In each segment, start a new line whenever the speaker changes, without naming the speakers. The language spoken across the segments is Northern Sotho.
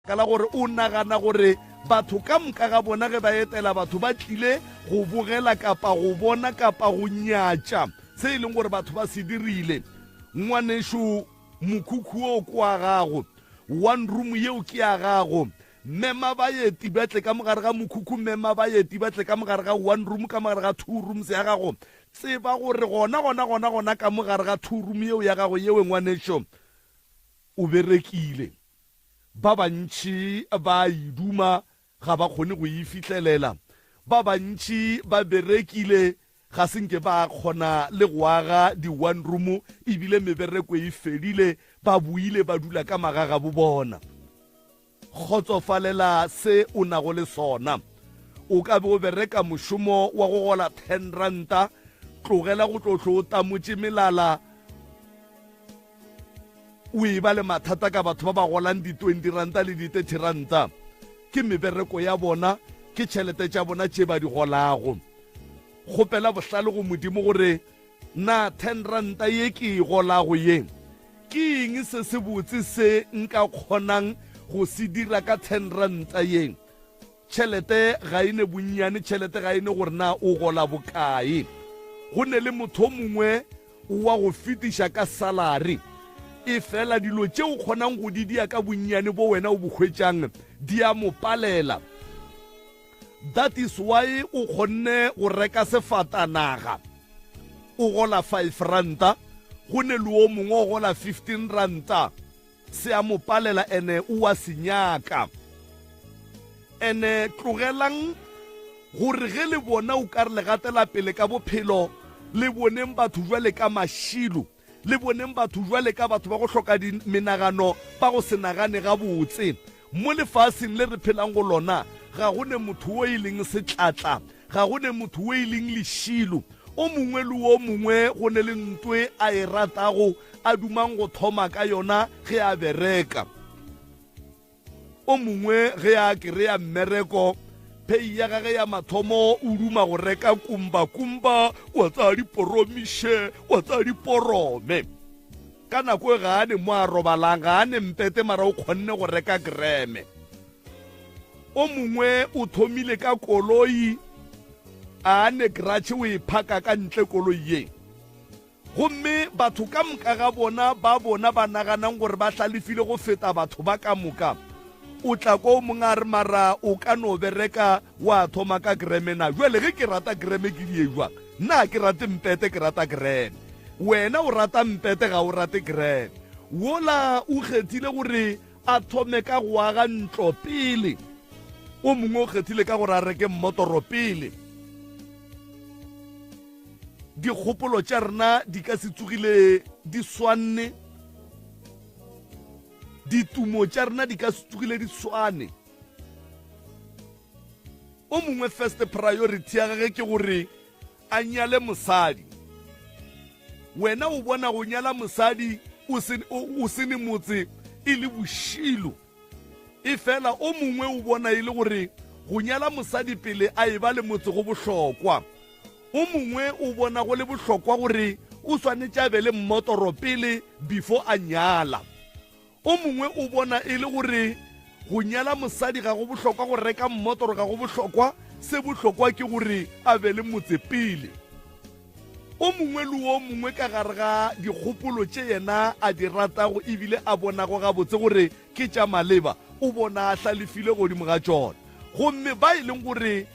Ka la gore o nagana gore batho ka moka ga bona ge ba etela batho ba tlile go bogela kapa go bona kapa go nyatša se e leng gore batho ba se dirile. Ngwanešu, mokhukhu wo ke wa gago. One room yeo ke ya gago. Mema baeti ba tle ka mogare ga mokhukhu, mema baeti ba tle ka mogare ga one room, ka mogare ga two rooms ya gago. Tseba gore gona, gona, gona, gona ka mogare ga two room yeo ya gago yeo, ngwanešu, o berekile. Ba bantši ba a e duma, ga ba kgone go e fihlelela. Ba bantši ba berekile, ga se nke ba kgona le go aga di-one room, ebile mebereko e fedile, ba boile ba dula ka magagabo bona. Kgotsofalela se o nago le sona. O ka be o bereka mošomo wa go gola ten ranta, tlogela go tlo hlo o tamotše melala, o e ba le mathata ka batho ba ba golang di-twenty ranta le di-thirty ranta. Ke mebereko ya bona, ke tšhelete tša bona tše ba di golago. Kgopela bohlale go Modimo gore na ten ranta ye ke e golago ye, ke eng se se botse se nka kgonang go se dira ka ten ranta ye. Tšhelete ga e ne bonnyane, tšhelete ga e ne gore na o gola bokae. Go ne le motho o mongwe wa go fetiša ka salary, efela dilo tše o kgonang go di dia ka bonnyane bo wena o bo hwetšang di a mo palela. That is why o kgonne go reka sefatanaga o gola five ranta, go ne le o mongwe o gola fifteen ranta. Se a mo palela ene o a se nyaka. Ene tlogelang gore ge le bona o ka re le gatela pele ka bophelo, le boneng batho jwale ka mašilo, le boneng batho jwale ka batho ba go hloka menagano, ba go se nagane gabotse. Mo lefaseng le re phelang go lona, ga go ne motho wo e leng setlatla, ga go ne motho wo e leng lešilo. O mongwe le o mongwe go ne le ntwe a e ratago, a dumang go thoma ka yona ge a bereka. O mongwe ge a kereya mmereko, pay ya gage ya mathomo o duma go reka kumba-kumba, wa tsaya diporomiše, wa tsaya diporome. Ka nako e ga a ne mo a robalang, ga a ne mpete mara o kgonne go reka greme. O mongwe o thomile ka koloi, a ne garage o e phaka ka ntle koloi ye. Gomme batho ka moka ga bona ba bona ba naganang gore ba hlalefile go feta batho ba ka moka, o tla ko o mongwe a re, Mara o ka no bereka wa thoma ka greme na? Bjale ge ke rata greme ke die jwang? Nna ga ke rate mpete, ke rata greme. Wena o rata mpete, ga o rate greme. Wola o kgethile gore a thome ka go aga ntlo pele. O mongwe o kgethile ka gore a reke mmotoro pele. Dikgopolo tša rena di ka se tsogile di swanne. Ditumo tša rena di ka se tsogile di swane. O mongwe first priority ya gage ke gore a nyale mosadi. Wena o bona go nyala mosadi o se, o se ne motse e le bošilo. Efela o mongwe o bona e le gore go nyala mosadi pele a eba le motse go bohlokwa. O mongwe o bona go le bohlokwa gore o swanetše a be le mmotoro pele before a nyala. O mongwe o bona e le gore go nyala mosadi ga go bohlokwa, go reka mmotoro ga go bohlokwa, se bohlokwa ke gore a be le motse pele. O mongwe le o mongwe ka gare ga dikgopolo tše yena a di ratago ebile a bonago gabotse gore ke tša maleba, o bona a hlalefile godimo ga tšona. Gomme ba e leng gore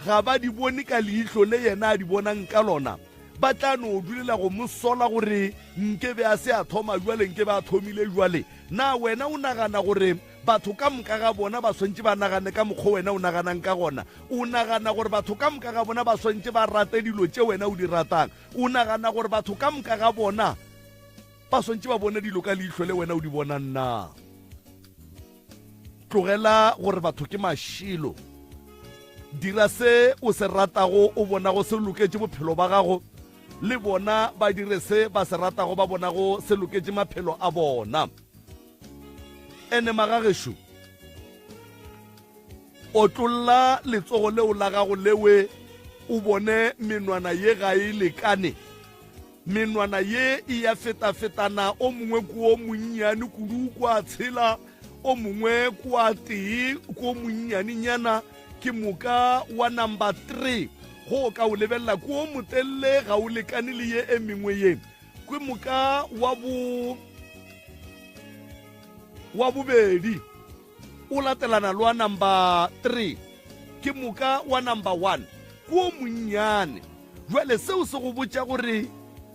ga ba di bone ka leihlo le yena a di bonang ka lona, ba tla no dulela go mo sola gore nke be a se a thoma bjale, nke be a thomile bjale. Na wena o nagana gore batho ka moka ga bona ba swantše ba nagane ka mokgwa wena o naganang ka gona? O nagana gore batho ka moka ga bona ba swantše ba rate dilo tše wena o di ratang? O nagana gore batho ka moka ga bona ba swantše ba bone dilo ka leihlo le wena o di bonang na? Tlogela gore batho ke mašilo. Dira se o se ratago, o bonago se loketše bophelo ba gago, le bona ba dire se ba se ratago, ba bonago se loketše maphelo a bona. Ene magagešo, otlolla letsogo leo la gago lewe o bone menwana ye ga e lekane. Menwana ye e ya fetafetana, o mongwe ke o monnyane kudu kwa tshela, O mongwe ke wa tee, ke o monnyanenyana, ke moka wa number 3 go o ka o lebelela ke o motelele ga o lekane le ye e mengwe ye. Ke moka wa bo wa bobedi o latelana le wa number 3, ke moka wa number 1 ke o monnyane. Jwale seo se go botša gore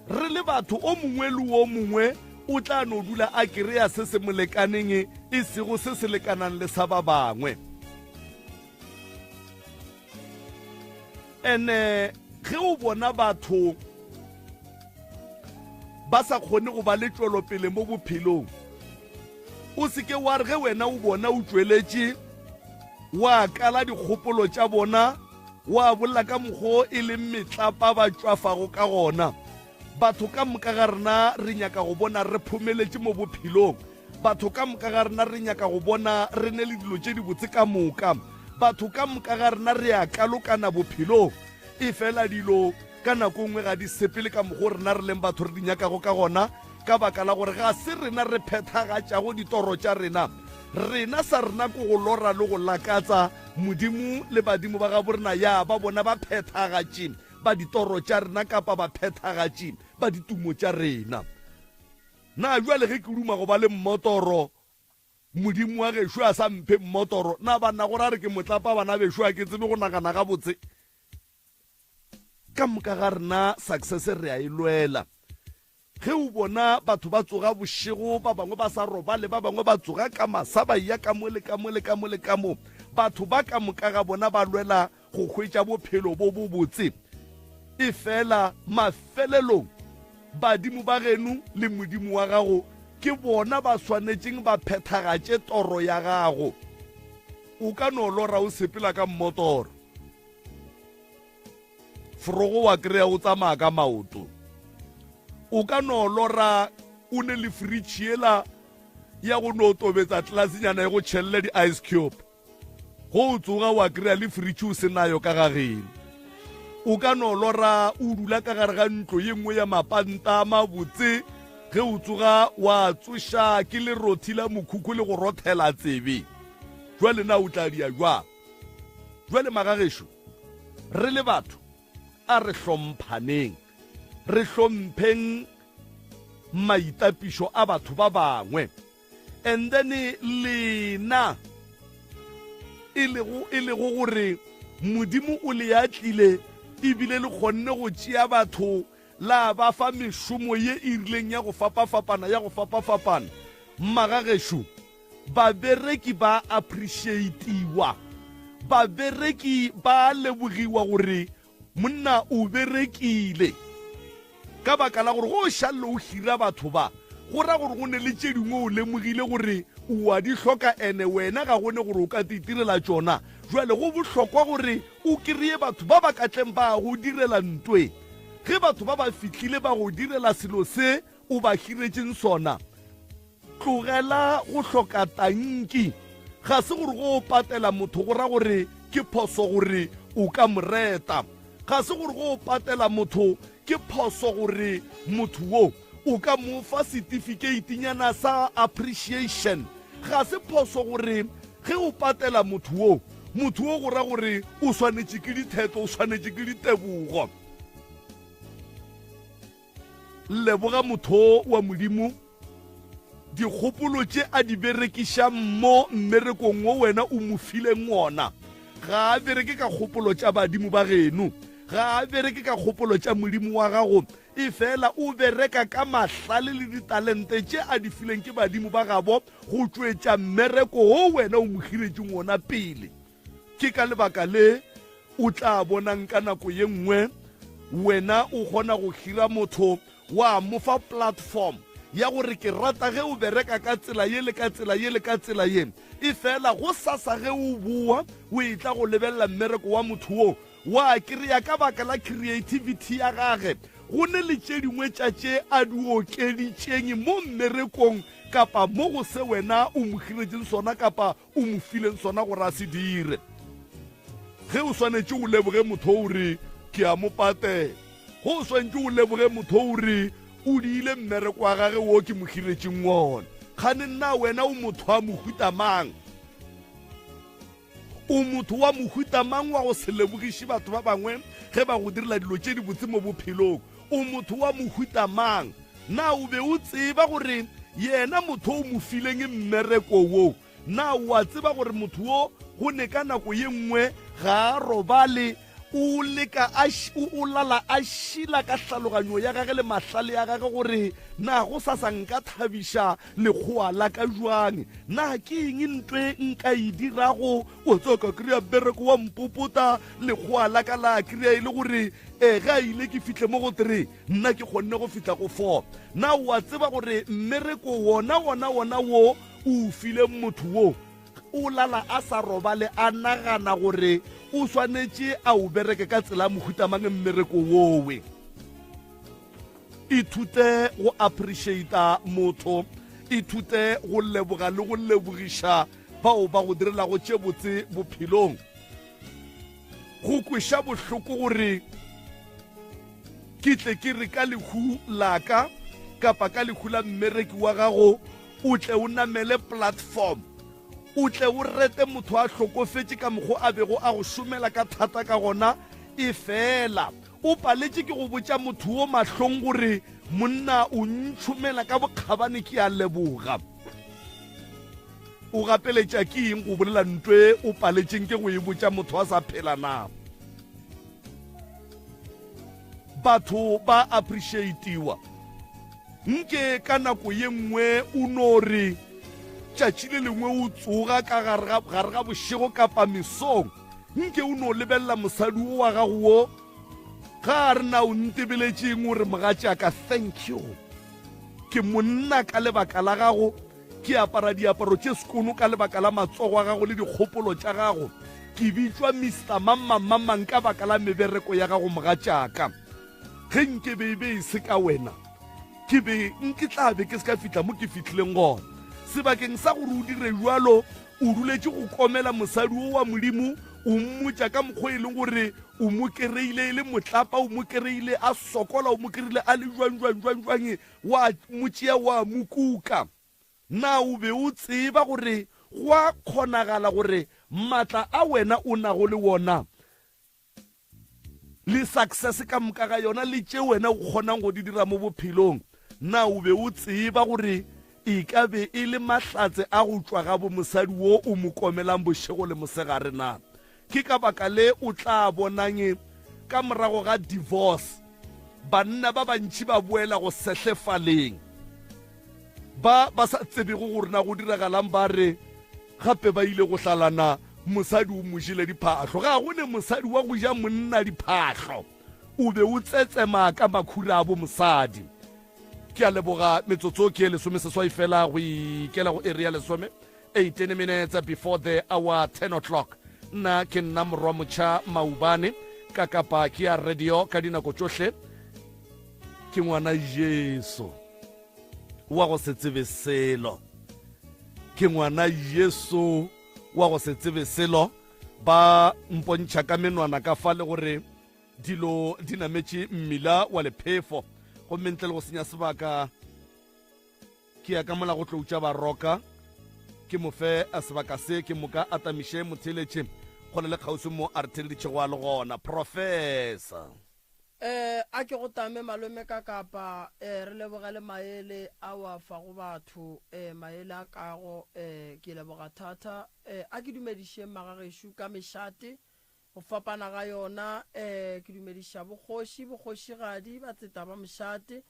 re le batho o mongwe le o mongwe o tla no dula a kereya se se mo lekaneng e sego se se lekanang le sa ba bangwe. Ene ge o bona batho ba sa kgone go ba le tšwelopele mo bophelong, o se ke wa re ge wena o bona o tšweletše wa kala dikgopolo tša bona wa bolela ka mokgwa e leng metlapa ba tšwafago ka gona. Batho ka moka ga rena re nyaka go bona re phomeletše mo bophelong. Batho ka moka ga rena re nyaka go bona re ne le dilo tše dibotse ka moka. Batho ka moka ga rena re a kalokana bophelong. Efela dilo ka nako nngwe ga di sepele ka mokgwa o rena re leng batho re di nyakago ka gona, ka baka la gore ga se rena re phethagatšago ditoro tša rena. Rena sa rena ke go lora le go lakatsa. Modimo le badimo ba gabo rena ya ba bona baphethagatši ba ditoro tša rena kapa baphethagatši ba ditumo tša rena. Na bjale ge ke duma go ba le mmotoro, Modimo wa gešo a sa mphe mmotoro, na banna go ra re ke motlapa bana bešo a ke tsebe go nagana gabotse? Ka moka ga rena success re a e lwela. Ge o bona batho ba tsoga bošego, ba bangwe ba sa robale, ba bangwe ba tsoga ka masa ba eya ka mo le ka mo le ka mo le ka mo, batho ba ka moka ga bona ba lwela go hwetša bophelo bo bobotse. Efela mafelelong badimo ba geno le Modimo wa gago ke bona ba swanetšeng ba phethagatše toro ya gago. O ka no lora o sepela ka mmotoro. Forogo wa kry-a o tsamaya ka maoto. O ka no lora o ne le fridge yela ya go no tobetsa tlelasenya e go tšhelele di-ice cube. Go o tsoga wa kry-a le fridge o se nayo ka gageno. O ka no lora o dula ka gare ga ntlo ye nngwe ya mapanta a mabotse, ge o tsoga wa tsoša ke lerothi la mokhukhu le go rothela tsebe. Jwale na o tla dia jwang? Jwale magagešo, re le batho a re hlomphaneng, re hlompheng maitapišo a batho ba bangwe. And then lena e lego e lego gore Modimo o le atlile ebile le kgonne go tšea batho la ba fa mešomo ye e rileng ya go fapafapana ya go fapafapana. Magagešo, Babereki ba appreciatiwa. Babereki ba lebogiwa gore monna o berekile. Ka baka la gore go o šalle o hira batho ba, go ra gore go ne le tše dingwe o lemogile gore o a di hloka ene wena ga go ne gore o ka titirela tšona. Jwale go bohlokwa gore o kreye batho ba ba ka tleng ba go direla ntwe. Ge batho ba ba fihlile ba go direla selo se o ba hiretšeng sona, Tlogela go hloka tanki. Ga se gore go o patela motho go ra gore ke phoso gore o ka mo reta. Ga se gore go o patela motho ke phoso gore motho wo o ka mo fa setifikeitinyana sa appreciation. Ga se phoso gore ge o patela motho wo, motho wo go ra gore o swanetše ke ditheto, o swanetše ke ditebogo. Leboga motho wa Modimo dikgopolo tše a di berekišang mo mmerekong wo wena o mo fileng wona. Ga a bereke ka kgopolo tša badimo ba geno, ga a bereke ka kgopolo tša Modimo wa gago, efela o bereka ka mahlale le ditalente tše a di fileng ke badimo ba gabo go tšwetša mmereko wo wena o mo hiretšeng wona pele. Ke ka lebaka le o tla bonang ka nako ye nngwe wena o kgona go hira motho wa mo fa platform ya gore ke rata ge o bereka ka tsela ye le ka tsela ye le ka tsela ye. Efela go sasa ge o boa o etla go lebelela mmereko wa motho wo, wa kry-a ka baka la creativity ya gage go ne le tše dingwe tša tše a di okeditšeng mo mmerekong kapa mo go se wena o mo hiretšeng sona kapa o mo fileng sona gore a se dire. Ge o swanetše o leboge motho o re ke a mo patela. Ge o swanetše o leboge motho o re o diile mmereko wa gage wo ke mo hiretšeng wona. Kgane nna wena o motho wa mohuta mang? O motho wa mohuta mang wa go se lebogiše batho ba bangwe ge ba go direla dilo tše dibotse mo bophelong? O motho wa mohuta mang? Na o be o tseba gore yena motho o mo fileng mmereko wo? Na o a tseba gore motho wo go ne ka nako ye nngwe ga a robale, o leka a, o, o lala a šila ka hlaloganyo ya gage le mahlale a gage gore na go sasa nka thabiša lekgowa la ka jwang? Na ke eng ntwe nka e dirago? Wa tseba ka kry-a mmereko wa mpopota, lekgowa la ka la kry-a e le gore e ge a ile ke fihle mo go three, nna ke kgonne go fihla go four. Na o a tseba gore mmereko wona wona wona wo o o fileng motho wo, o lala a sa robale a nagana gore o swanetše a o bereke ka tsela ya mohuta mang mmereko wowe? Ithute go appreciata motho, ithute go leboga le go lebogiša bao ba go direlago tše botse bophelong. Go kweša bohloko gore ke tle ke re ka lehu la ka kapa ka lehu la mmereki wa gago o tle o namele platform, o tle o rete motho a hlokofetše ka mokgo a bego a go šomela ka thata ka gona, efela o paletše ke go botša motho wo mahlong gore monna o ntšhomela ka bokgabane ke a leboga. O gapeletša ke eng go bolela ntwe o paletšeng ke go e botša motho a sa phela na? Batho ba appreciatiwa. Nke ka nako ye nngwe o no re tšatši le lengwe o tsoga ka gare ga, gare ga bošego kapa mesong, nke o no lebelela mosadi wo wa gago wo, ga a re na o ntebeletšeng o re mogatšaka thank you. Ke monna ka lebaka la gago, Ke apara diaparo tše sekono ka lebaka la matsogo a gago le dikgopolo tša gago. Ke bitšwa Mister Mang-mang-mang-mang ka baka la mebereko ya gago, mogatšaka. Ge nke be e be e se ka wena, ke be nke tla be ke se ka fihla mo ke fihlileng gona. Sebakeng sa gore o dire bjalo, o duletše go komela mosadi wo wa Modimo, o mmotša ka mokgwa e leng gore o mo kereile e le motlapa, o mo kereile a sokola, o mo kereile a le jwang, jwang, jwang, jwang, Wa mo tšea wa mo kuka. Na o be o tseba gore go a kgonagala gore matla a wena o nago le wona le success ka moka ga yona le tše wena o kgonang go di dira mo bophelong, na o be o tseba gore e ka be e le mahlatse a go tšwa ga bo mosadi wo o mo komelang bošego le mosegare na? Ke ka baka le o tla bonang ka morago ga divorce banna ba bantši ba boela go sehlefaleng. Ba ba sa tsebego gore na go diragalang ba re gape ba ile go hlalana, mosadi o mo jele diphahlo. Ga go ne mosadi wa go ja monna diphahlo, o be o tsetsema ka makhura a bo mosadi. Ke a leboga metsotso ke lesomeseswai fela go ikela go iri ya lesome. 18 minutes before the hour 10 o'clock. Nna ke nna morwa motšha Maubane ka kapa ke ya radio ka dinako tšohle. Ke ngwana Jesu wa go se tsebe selo. Ke ngwana Jesu wa go se tsebe selo. Ba mpontšha ka menwana ka fa le gore dilo di nametše mmila wa lephefo, gomme ntle le go senya sebaka Ke ya ka mola go tlo utša Baroka, ke mo fe sebaka se, ke moka a tamiše motheeletše kgole le kgauswi mo a re theeleditšego a le gona. Professor.
Eh, a ke go tame malome ka kapa eh, re lebogele maele a wa fa go batho eh, maele a kago eh, ke leboga thata eh, a ke dumedišeng magagešo ka mešate Go fapana ga yona, ee, ke dumediša bokgoši, bokgošigadi, batseta ba mošate,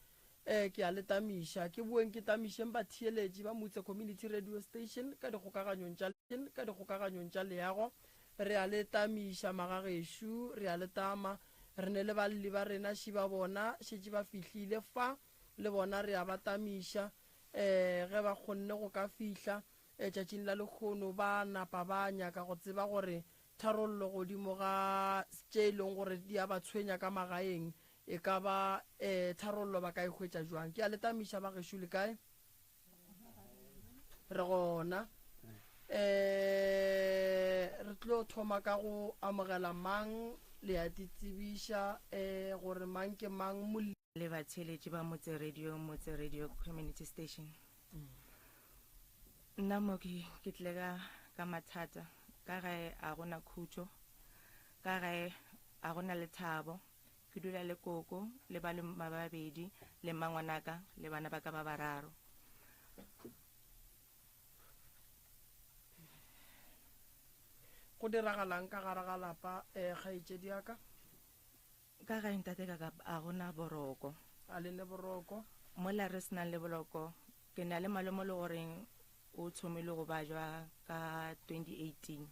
ee, ke a le tamiša. Ke boeng ke tamišeng batheeletši ba Moutse Community Radio Station ka dikgokaganyong tša, ka dikgokaganyong tša leago. Re a le tamiša, magagešo, re a le tama. Re ne le balli ba rena, ši ba bona šetše ba fihlile fa, le bona re a ba tamiša, ee, ge ba kgonne go ka fihla, ee, tšatšing la lehono, ba napa ba nyaka go tseba gore Tharollo godimo ga tše e leng gore di a ba tshwenya ka magaeng e ka ba e, tharollo ba ka e hwetša jwang? Ke a le tamiša ba gešo, le kae? Re gona. E, re tlo thoma ka go amogela mang le a titsebiša e, gore mang ke mang molli.
Le batheeletši ba Motse Radio, Motse Radio Community Station. Nna mo ke ke tlile ka ka mathata ka gae a gona khutšo ka gae a gona lethabo ke dula le koko le ba le babedi le mmangwanaka le bana ba ka ba bararo.
Go diragalang ka gare ga lapa um kgaetšedi ya ka?
Ka gae ntate ka ka a gona boroko.
A le ne boroko?
Mola re se nang le boloko, ke na le malome le goreng o thomile go bajwa ka 2018.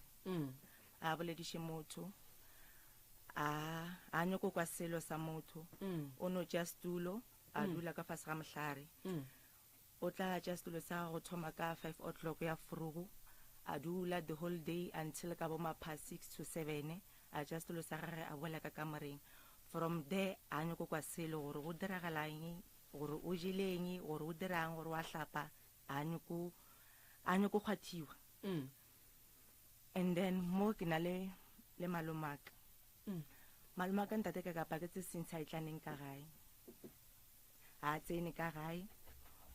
A bolediše motho, a a nyoko kwa selo sa motho. O no tšea setulo, a dula ka fase ga mohlare. O tla tšea setulo sa go thoma ka 5 o'clock ya forogo, a dula the whole day until ka bo ma past 6 to 7, a tšea setulo sa gage a boela ka kamoreng. From there a nyoko kwa selo gore go diragala eng, gore o jele eng, gore o dirang, gore wa hlapa, a nyoko a nyoko kgwathiwa. And then mo ke na le le malomaka. Malomaka ntate ka kapa ke tse since a e tlaneng ka gae. A tsene ka gae,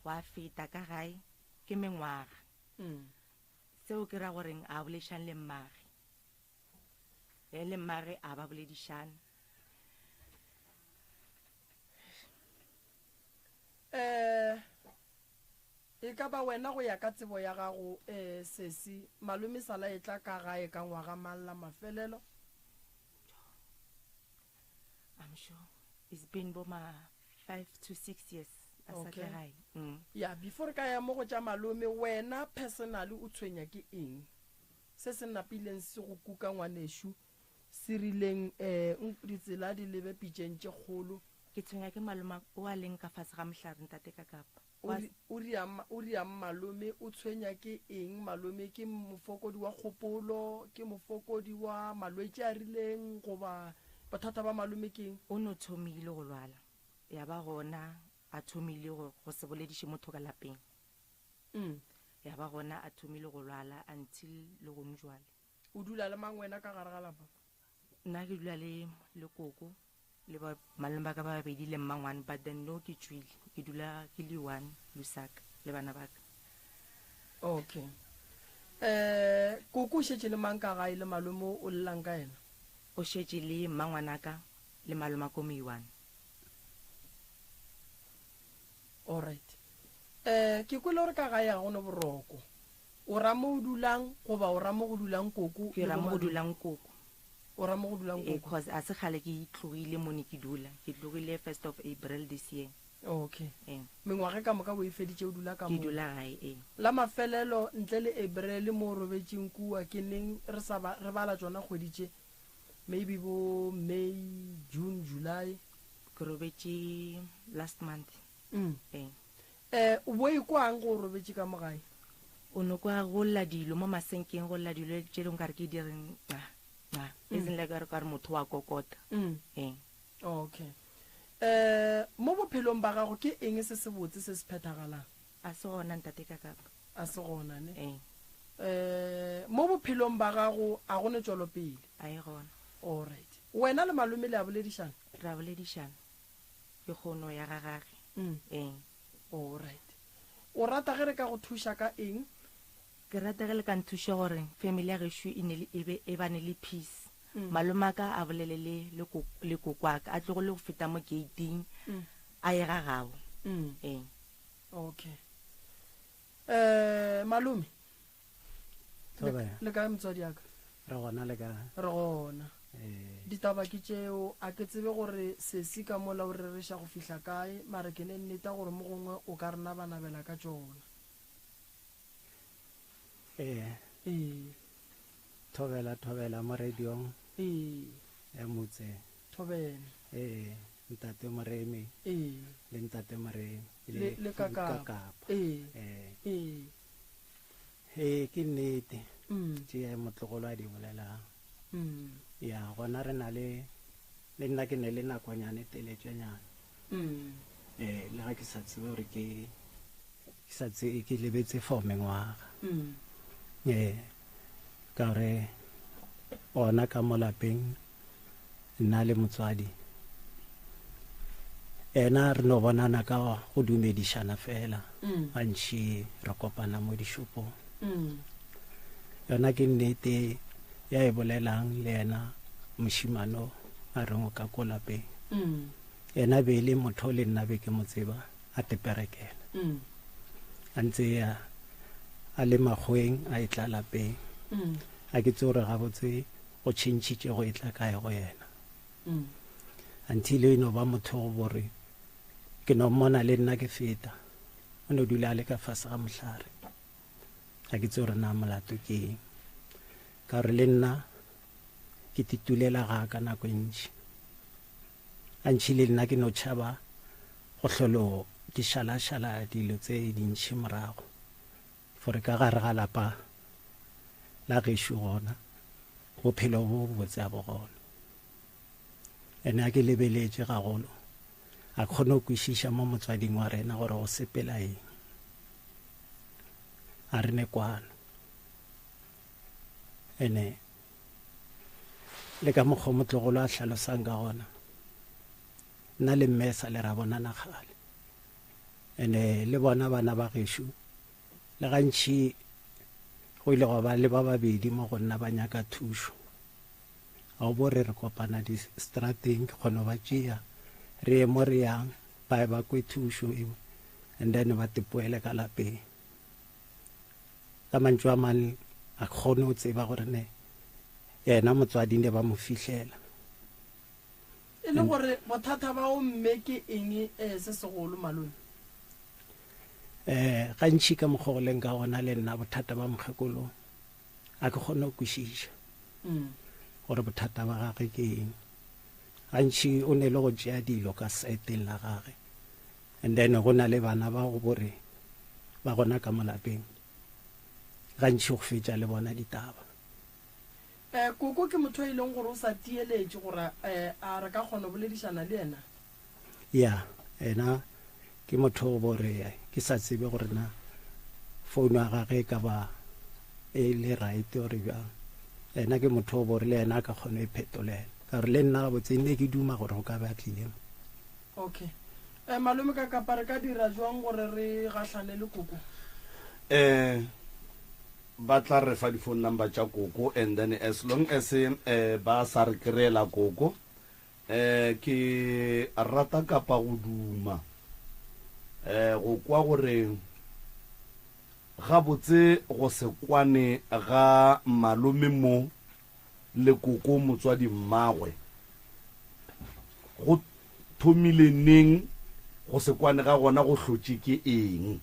wa feta ka gae ke mengwaga. Seo ke ra goreng a boledišane le mmage. Le le mmage a ba boledišane.
Eh e ka ba wena go ya ka tsebo ya gago eh sesi malome sala e tla ka gae ka ngwaga mang la mafelelo?
I'm sure it's been bo ma 5 to 6 years a sa tle gae. Mm.
Ya, before re ka ya mo go tša malome, wena personally o tshwenya ke eng? Se se napileng se go kuka ngwanešu, se rileng um ditsela di lebe pitšeng tše kgolo.
Ke tshwenya ke malome o a leng ka fase ga mohlare ntate ka kapa.
O ri, o riang, o riang malome? O tshwenya ke eng malome? Ke mofokodi wa kgopolo? Ke mofokodi wa malwetši a rileng? Goba bothata ba malome ke eng?
O no thomile go lwala, ya ba gona a thomile go, go se bolediše motho ka lapeng.
Mm.
Ya ba gona a thomile go lwala until le gone jwale.
O dula le mang wena ka gare ga lapa?
Nna ke dula le le koko le ba malome ba ka ba babedi le mmangwane, but then no ke tšwile, ke dula ke le one Lusaka le bana ba ka.
Okay. Eh, koko o šetše le mang ka gae le malome o llelang ka yena?
O šetše le mmangwanaka le malomako mo one.
Alright. Eh, ke kwele gore ka gae ga go ne boroko. O ra mo o dulang goba o ra mo go dulang koko
Ke
le
ra mo go
bomalome?
dulang koko.
O ra mo go dulang
Ee,
koko.
cause a se kgale ke tlogile mo ne ke dula. Ke tlogile first of April this year.
Okay.
Ee.
Mengwaga ka moka o e feditše o dula ka
Ke
moo.
dula gae, ee.
La mafelelo ntle le April mo o robetšeng kua ke neng re sa ba re bala tšona kgwedi tše? Maybe bo May, June, July.
Ke robetše last month.
Mm.
Ee.
Eh, o bo ikwang go o robetše ka mo gae?
O no kwa go lla dilo mo masenkeng, go lla dilo tše dingwe kare ke di reng nca, nca. E seng like kare motho wa kokota.
Mm.
Ee.
Okay. Eh, mo bophelong ba gago ke eng se sebotse se se phethagalang?
A se gona ntate ka kapa.
A se gona ne?
Ee.
Eh, mo bophelong ba gago a go ne tšwelopele?
A e gona.
Alright. Wena le malome le a boledišana?
Re a boledišana. Ke kgono ya ga gage.
Mm.
Ee.
Alright. O rata ge re ka go thuša ka eng?
Ke rata ge le ka nthuša gore family ya gešo e ne le, e be, e bane le peace.
Mm.
Malomaka a bolele le, le ko, le kokwaka, a tlogele go feta mo gate-ing,
Mm.
a ye ga gabo.
Mm.
Ee.
Okay. Eh, malome.
Thobela.
Le kae motswadi ya ka?
Re gona le kae?
Re gona.
Ee.
Ditaba ke tšeo, a ke tsebe gore sesi ka mola o rereša go fihla kae, mara ke ne nneta gore mo gongwe o ka re nabanabela ka tšona.
Ee.
Ee.
Thobela, thobela mo radiong.
Ee.
Ya motse.
Thobela.
Ee, ntate Moremi.
Ee.
Le ntate Moremi.
Le, le Kakapa.
Kakapa.
Ee.
Ee.
Ee.
Ee, ke nnete.
Mm.
Tše motlogolo a di bolelang.
Mm.
Ya, gona re na le, le nna ke ne le nakonyane teletšenyana.
Mm.
Ee, le ga ke sa tsebe gore ke, ke sa tsebe, ke lebetse for mengwaga.
Mm.
Ee, ka gore gona ka mo lapeng, nna le motswadi. Yena re no bonana ka go dumedišana fela, gantši re kopana mo dishopong. Yona ke nnete ya e bolelang le yena mošemane o a reng o ka ko lapeng. Yena be e le motho le nna be ke mo tseba a teperekela. A ntse a a le makgoweng a etla lapeng. A ke tsebe gore gabotse go tšhentšhitše go etla kae go yena. Until e no ba motho go bore ke no mmona le nna ke feta. O no dula a le ka fase ga mohlare. Ga ke tsebe gore na molato ke eng. Ka gore le nna ke titulela ga ka nako e ntši. Gantši le nna ke no tšhaba go hlolo ke šalašala dilo tse dintši morago. Gore ka gare ga lapa la gešo gona bophelo bo botse a bo gona. Ene a ke lebeletše gagolo a kgone go kwešiša mo motswading wa rena gore go sepela eng. A re ne kwano. Ene le ka mokgwa motlogolo a hlalosang ka gona nna le mme sa le ra bonana kgale. Ene le bona bana ba gešo le gantši go ile gwa ba le ba babedi mo go nna ba nyaka thušo. Ga o bo re re kopana di-strateng ke kgona go ba tšea re ye mo re yang ba ba kwe thušo eo and then ba tepoele ka lapeng. Ka mantšu a mang a kgone go tseba gore ne yena motswadi ne ba mo fihlela.
E le gore bothata ba o mme ke eng eh, se segolo malome?
Eh, gantši ka mokgwa go leng ka gona le nna bothata ba mokgekolo a ke kgone go kwešiša mm. gore bothata ba gage ke eng. Gantši o ne le go tšea dilo ka saeteng la gage and then go na le bana ba go bore ba gona ka mo lapeng gantši go fetša le bona ditaba.
Eh, Koko ke motho e leng gore o sa tieletše gore eh, a re ka kgona go boledišana le yena?
Ya, ena ke motho o bore ke sa tsebe gore na founu ya gage e ka ba e le right ore bjang. Ena ke motho o bore le yena a ka kgona e phetolela. Ka gore le nna gabotse nne ke duma gore go ka be a tlile mo.
Okay. Eh, malome ka kapa re ka dira jwang gore re gahlane le koko?
Eh, ba tla re fa di-phone number tša koko and then as long as eh, ba sa re kry-ela koko eh, ke rata kapa go duma eh, go kwa gore gabotse go se kwane ga malome mo le koko motswadi mmagwe go thomile neng, go se kwane ga gona go hlotše ke eng?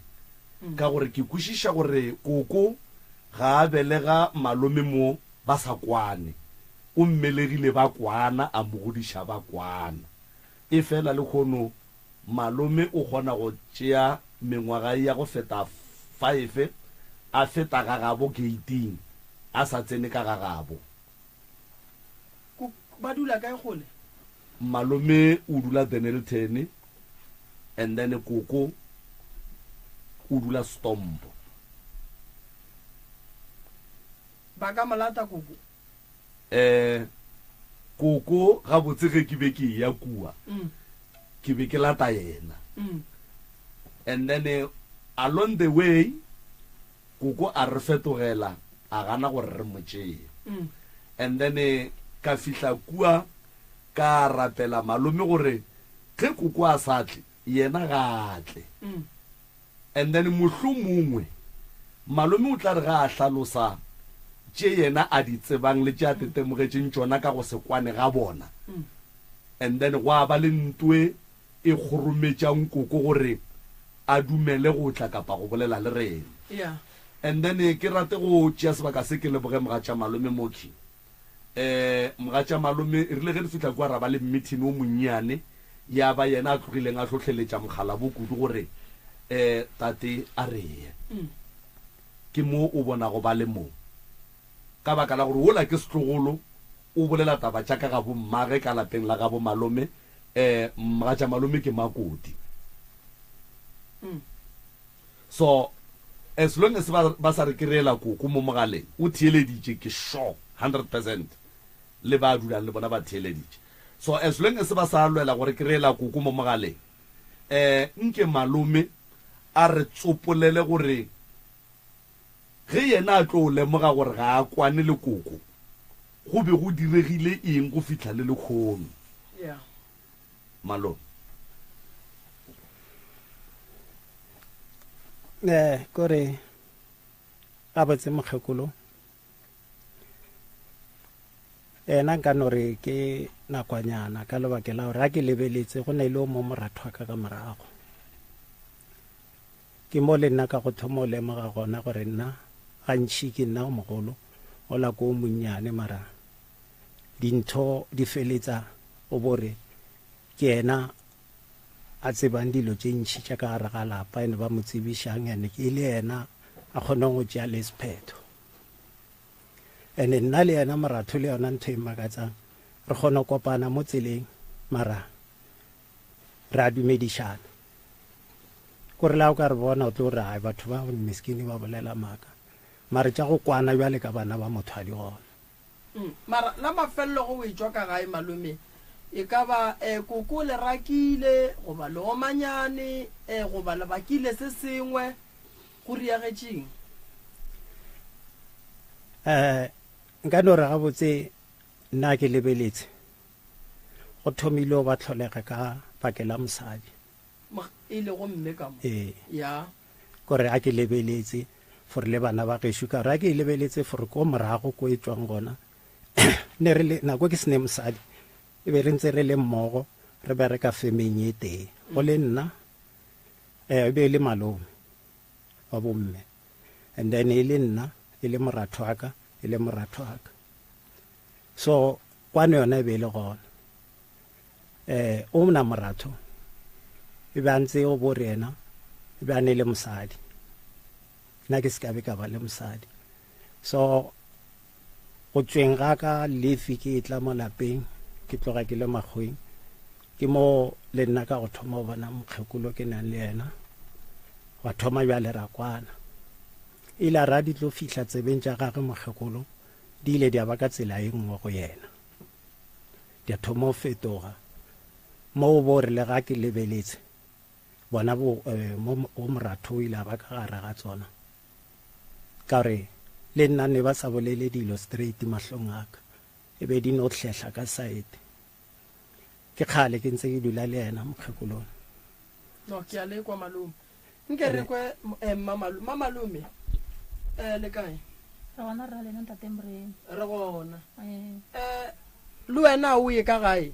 Ka gore ke kwešiša gore koko ga a belega malome mo ba sa kwane, o mmelegile ba kwana, a mo godiša ba kwana. Efela lehono malome o kgona go tšea mengwaga ya go feta faefe a feta ga gabo keiting a sa tsene ka ga gabo.
Ko, ba dula kae kgole?
Malome o dula Dennilton and then koko o dula Stompo.
Ba ka mo lata koko?
Eh, koko gabotse ge ke be ke eya kua, ke be ke lata yena. And then eh, along the way, koko a re fetogela, a gana gore re mo tšee. And then eh, ka fihla kua, ka rapela malome gore ge koko a sa tle, yena ga a tle. And then mohlomongwe malome o tla re ga a hlalosa tše yena a di tsebang le tše a tetemogetšeng tšona ka go se kwane ga bona, and then gwa ba le ntwe e kgorometšang koko gore a dumele go tla kapa go bolela le rena.
Yeah.
And then ke rate go tšea sebaka se ke leboge mogatša malome Moki. Um mogatša malome, e rile ge re fihla kua ra ba le meeting o monnyane, ya ba yena a tlogileng a hlohleletša mokgalabo kudu gore um tate a re ye. Ke mo o bonago ba le mo. Ka baka la gore wola ke setlogolo, o bolela taba tša ka gabo mmage ka lapeng la gabo malome, um mogatša malome ke makoti. So as long as ba, ba sa re kry-ela koko mo mogaleng, o theeleditše, ke sure 100% le ba dulang le bona ba theeleditše. So as long as ba sa lwela gore kry-ela koko mo mogaleng, Um nke malome a re tsopolele gore ge yena a tlo lemoga gore ga a kwane le koko, go be go diregile eng go fihla le lekhono.
Yeah.
Malome.
Eh, kore gabotse mokgekolo ena nka no re ke nakwanyana ka lebaka la gore ga ke lebeletse go ne le o mo moratho wa ka ka morago. Ke mo le nna ka go thoma go lemoga gona gore nna gantši ke nna o mogolo ola ko o monnyane mara dintho di feletsa o bo re ke yena a tsebang dilo tše ntši tša ka gare ga lapa ene ba mo tsebišang ene ke le yena a kgonang go tšea le sephetho. Ene nna le yena moratho le yona ntho e makatsang re kgona go kopana mo tseleng mara re a dumedišana. Ko re la o ka re bona o tlo re ai batho ba miskini ba bolela maaka. Mara tša go kwana bjale ka bana ba motho a di gona.
Mm, mara la mafelelo go o etšwa ka gae malome e ka ba eh, koko le rakile goba le omanyane eh, goba le bakile se sengwe go riagetšeng?
Eh, nka no re gabotse nna ke lebeletse go thomile go ba tlholega ka bakela mosadi.
E lego mme ka mo.
Ee.
Ya.
Kore a ke lebeletse for le bana ba gešo ka gore a ke lebeletse for ko morago ko e tšwang gona ne re le nako ke sene mosadi e be re ntse re le mmogo re bereka femeng e tee go le nna eh e be e le malome wa bomme and then e le nna e le moratho wa ka e le moratho wa ka so kwano yona e be e le gona eh o mna moratho e be a ntse o bo re yena e be a ne le mosadi nna ke se ka be ka ba le mosadi so go tsweng ga ka lefi ke e tla mo lapeng ke tloga ke le makgweng ke mo le nna ka go thoma go bona mokgekolo ke nang le yena wa thoma bjale ra kwana ile a ra di tlo fihla tsebeng tša gagwe mokgekolo di ile di a ba ka tsela e nngwe go yena di a thoma go fetoga mo bo re le ga ke lebeletse bona bo eh, mo o moratho o ile a ba ka gare ga tsona ka gore le nna ne ba sa bolele dilo straight mahlong a ka e be di no hlehla ka side ke kgale ke ntse ke dula le yena mokgekolong
No, ke a le kwa malome. Nke re kwe eh, mmamalome. Mmamalome, eh, le kae?
Re gona rra lena ntate Moremi.
Re gona.
Eh.
Eh, le wena o ye ka gae?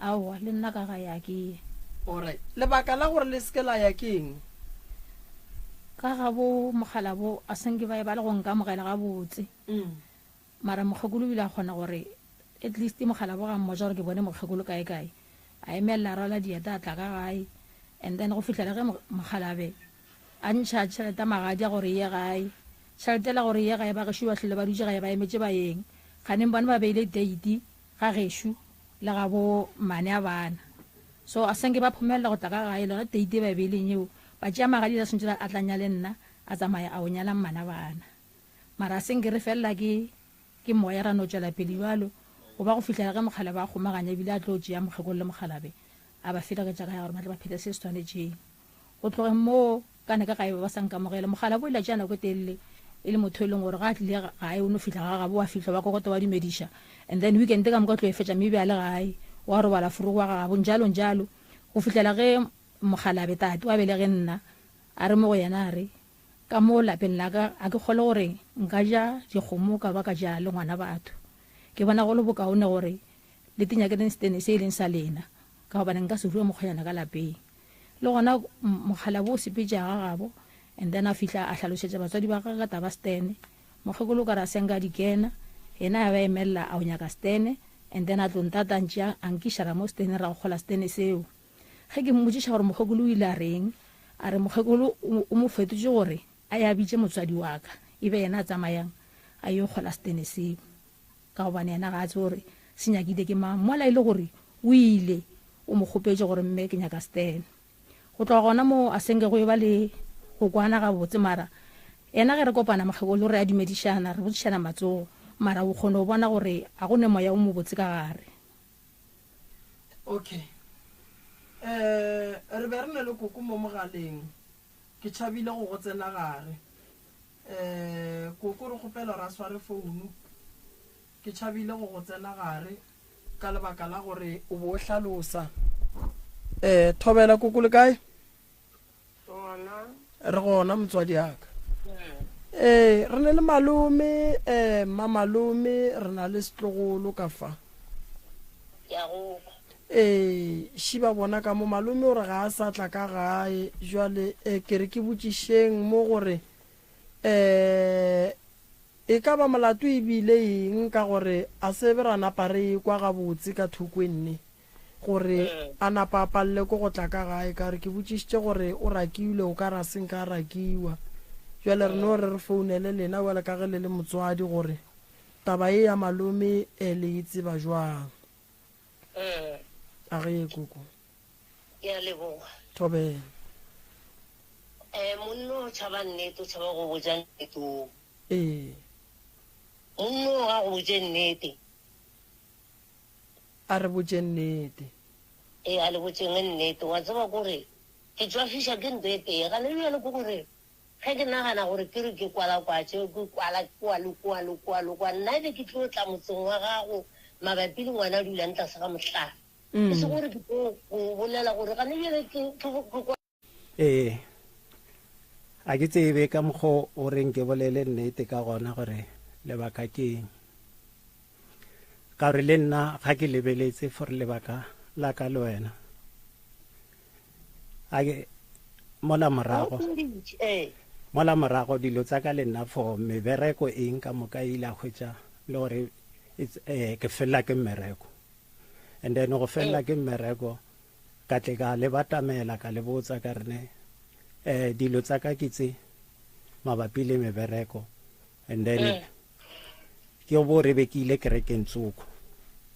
Aowa, le nna ka gae a ke ye.
Alright. Lebaka la gore le seke la ya ke eng?
Ka ga bo mogala bo a senke ba e ba le go nkamogela gabotse.
Mm.
Mara mokgekolo o ile a kgona gore at least mogala bo ga mmotsa gore ke bone mokgekolo kae kae. A emelela a rwala dieta a tla ka gae and then go fihlela ge mokgalabe a ntšha tšhelete ya magadi a gore e ye gae. Tšhelete ela gore e ye gae ba gešo ba hlole ba dutše gae ba emetše baeng. Kganeng bone ba beile date ga gešo le ga bo mmane a bana. So a senke ba phomelela go tla ka gae lona date e ba e beileng eo. Ba tšea magadi a swantše a tla nyale nna a tsamaya a o nyala mmane a bana. Mara a senke re felela ke ke moya ra no tšwela pele bjalo go ba go fihlela ge mokgalabje a kgomaganya ebile a tlo tšea mokgekolo le mokgalabje a ba felegetša ka ya gore ba tle ba phethe se se swanetšeng. Go tlogeng moo ka ne ka gae ba ba sa nkamogele. Mokgalabje o ile a tšea nako e telele e le motho e leng gore ga a tlile gae o no fihla ga gabo wa fihla wa kokota wa dumediša and then weekend ka moka o tlo e fetša mme be a le gae wa robala forogo wa gagabo njalo njalo go fihlela ge mokgalabje tate wa belege nna a re mo go yena a re Ka mo lapeng la ka ga ke kgolwe gore nka ja dikgomo ka ba ka ja le ngwana batho. Ke bona go le bokaone gore le tinyakeleng setene se e leng sa lena, ka gobane nka se rue mokgonyana ka lapeng. Le gona mokgalabje o sepetše ga gabo and then a fihla a hlalošetša batswadi ba gagwe ka taba setene. Mokgekolo o ka re a senka a di kena, yena a ba emelela a o nyaka setene and then a tlo ntata a ntšea a nkiša ra mo seteneng ra go kgola setene seo. Ge ke mmotšiša gore mokgekolo o ile a reng, a re mokgekolo o mo fetotše gore a ye a bitše motswadi wa ka, e be yena a tsamayang a yo kgola setene seo, ka gobane yena ga a tsebe gore se nyakile ke mang, mola e le gore o ile o mo kgopetše gore mme ke nyaka setene. Go tloga gona moo a senke go eba le go kwana gabotse, mara yena ge re kopana mokgekolo re a dumedišana, re botšišana matsogo, mara o kgona go bona gore ga go ne moya o mobotse ka gare.
Okay. Um re be re ne le koko mo mogaleng, ke tšhabile go go tsena gare. Um koko re kgopela gore a sware founu, ke tšhabile go go tsena gare ka lebaka la gore o bo o hlalosa. Um thobela koko le kae? Re gona motswadi aka. Ee, re ne le malome, eh, mmamalome, re na le setlogolo ka fa. Ee, ši ba bona ka mo malome o re ga a sa tla ka gae. Jwale eh, ke re ke botšišeng mo gore eh, e ka ba molato e bile eng ka gore a se be ra napa re ekwa gabotse ka thoko e nne. Gore a napa a palele ko go tla ka gae, ka re ke botšišitše gore o rakilwe, o ka re a se nka a rakiwa. Bjale re no re re founele lena bjale ka ge le le motswadi gore taba ye ya malome e le e tseba jwang. A ge ye koko.
Ke a leboga.
Thobela.
Eh, monno o tšhaba nnete, o tšhaba go botša nnete o.
Ee.
Monno o ga go botše nnete.
A re botšeng nnete.
Ee, a le botšeng nnete. Wa tseba kore ke tšwafiša ke nto e tee gane bjale, ke gore ge ke nagana gore ke re ke kwalakwatše, ke kwala kua le kua le kua le kua, nna ebe ke tlo tla motseng wa gago mabapi le ngwana a dulang tlase ga mohlare. E se gore ke tlo go bolela gore gane bjale ke, ke, ke.
Ee, a ke tsebe ka mokgo o reng ke bolele nnete ka gona gore lebaka ke eng. Ka gore le nna ga ke lebeletse for lebaka la ka le wena. A ke mola morago. Mola morago dilo tsa ka le nna for mebereko eng ka moka e ile a hwetša le gore eh, ke felela ke mmereko. And then go felela ke mmereko Ka tle ka le batamela, ka le botsa ka re, Ne, eh, dilo tsa ka ke tse mabapi le mebereko. And then mm. ke bo re be ke ile kerekeng tsoko.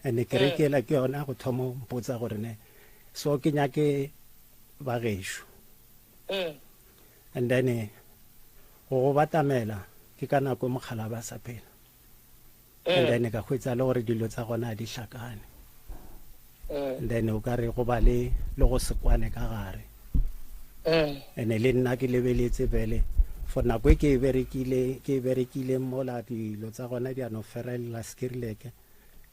And kereke mm. ela ke yona go thoma mpotsa gore ne so ke nyake ba gešo. Mm. And then go go batamela ke ka nako e mokgala ba sa phela. And then ka hwetsa le gore dilo tsa gona di hlakane. And then o ka re go ba le le go se kwane ka gare. And le nna ke lebeletse bele for nako e ke e berekile ke e berekile mola dilo tsa gona di a no ferelela sekirileke.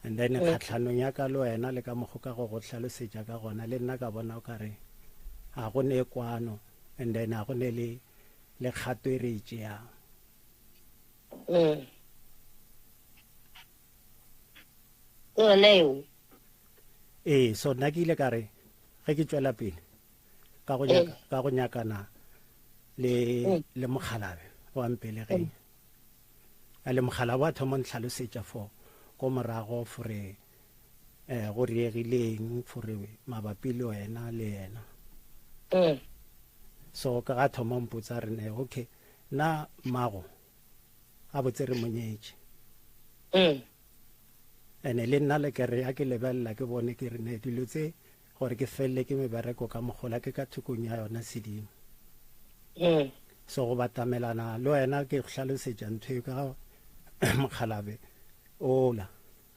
And then kgatlhanong ya ka le wena le ka mokgo ka go go hlalosetša ka gona le nna ka bona o ka re ga go ne kwano and then ga go ne le le kgato e re e tšeang.
Mm. Ke yona eo.
Ee, so nna ke ile ka re ge ke tšwela pele ka go nyaka mm. ka go nyakana le mm. le mokgalabe wa mpelegeng mm. a le mokgalabe wa thoma ntlhalosetša for ko morago fore eh go riegileng fore mabapi le wena le yena so ka ga thoma mpotsa re ne okay Na mmago gabotse re mo nyetše?
Mm.
Ene le nna le ke re ya ke lebelela ke bone ke re ne dilo tse gore ke felele ke mebereko ka mogola ke ka thokong ya yona sedimo.
Mm.
So go batamelana le wena ke go hlalosetša ntho e ka ga mokgalabe ola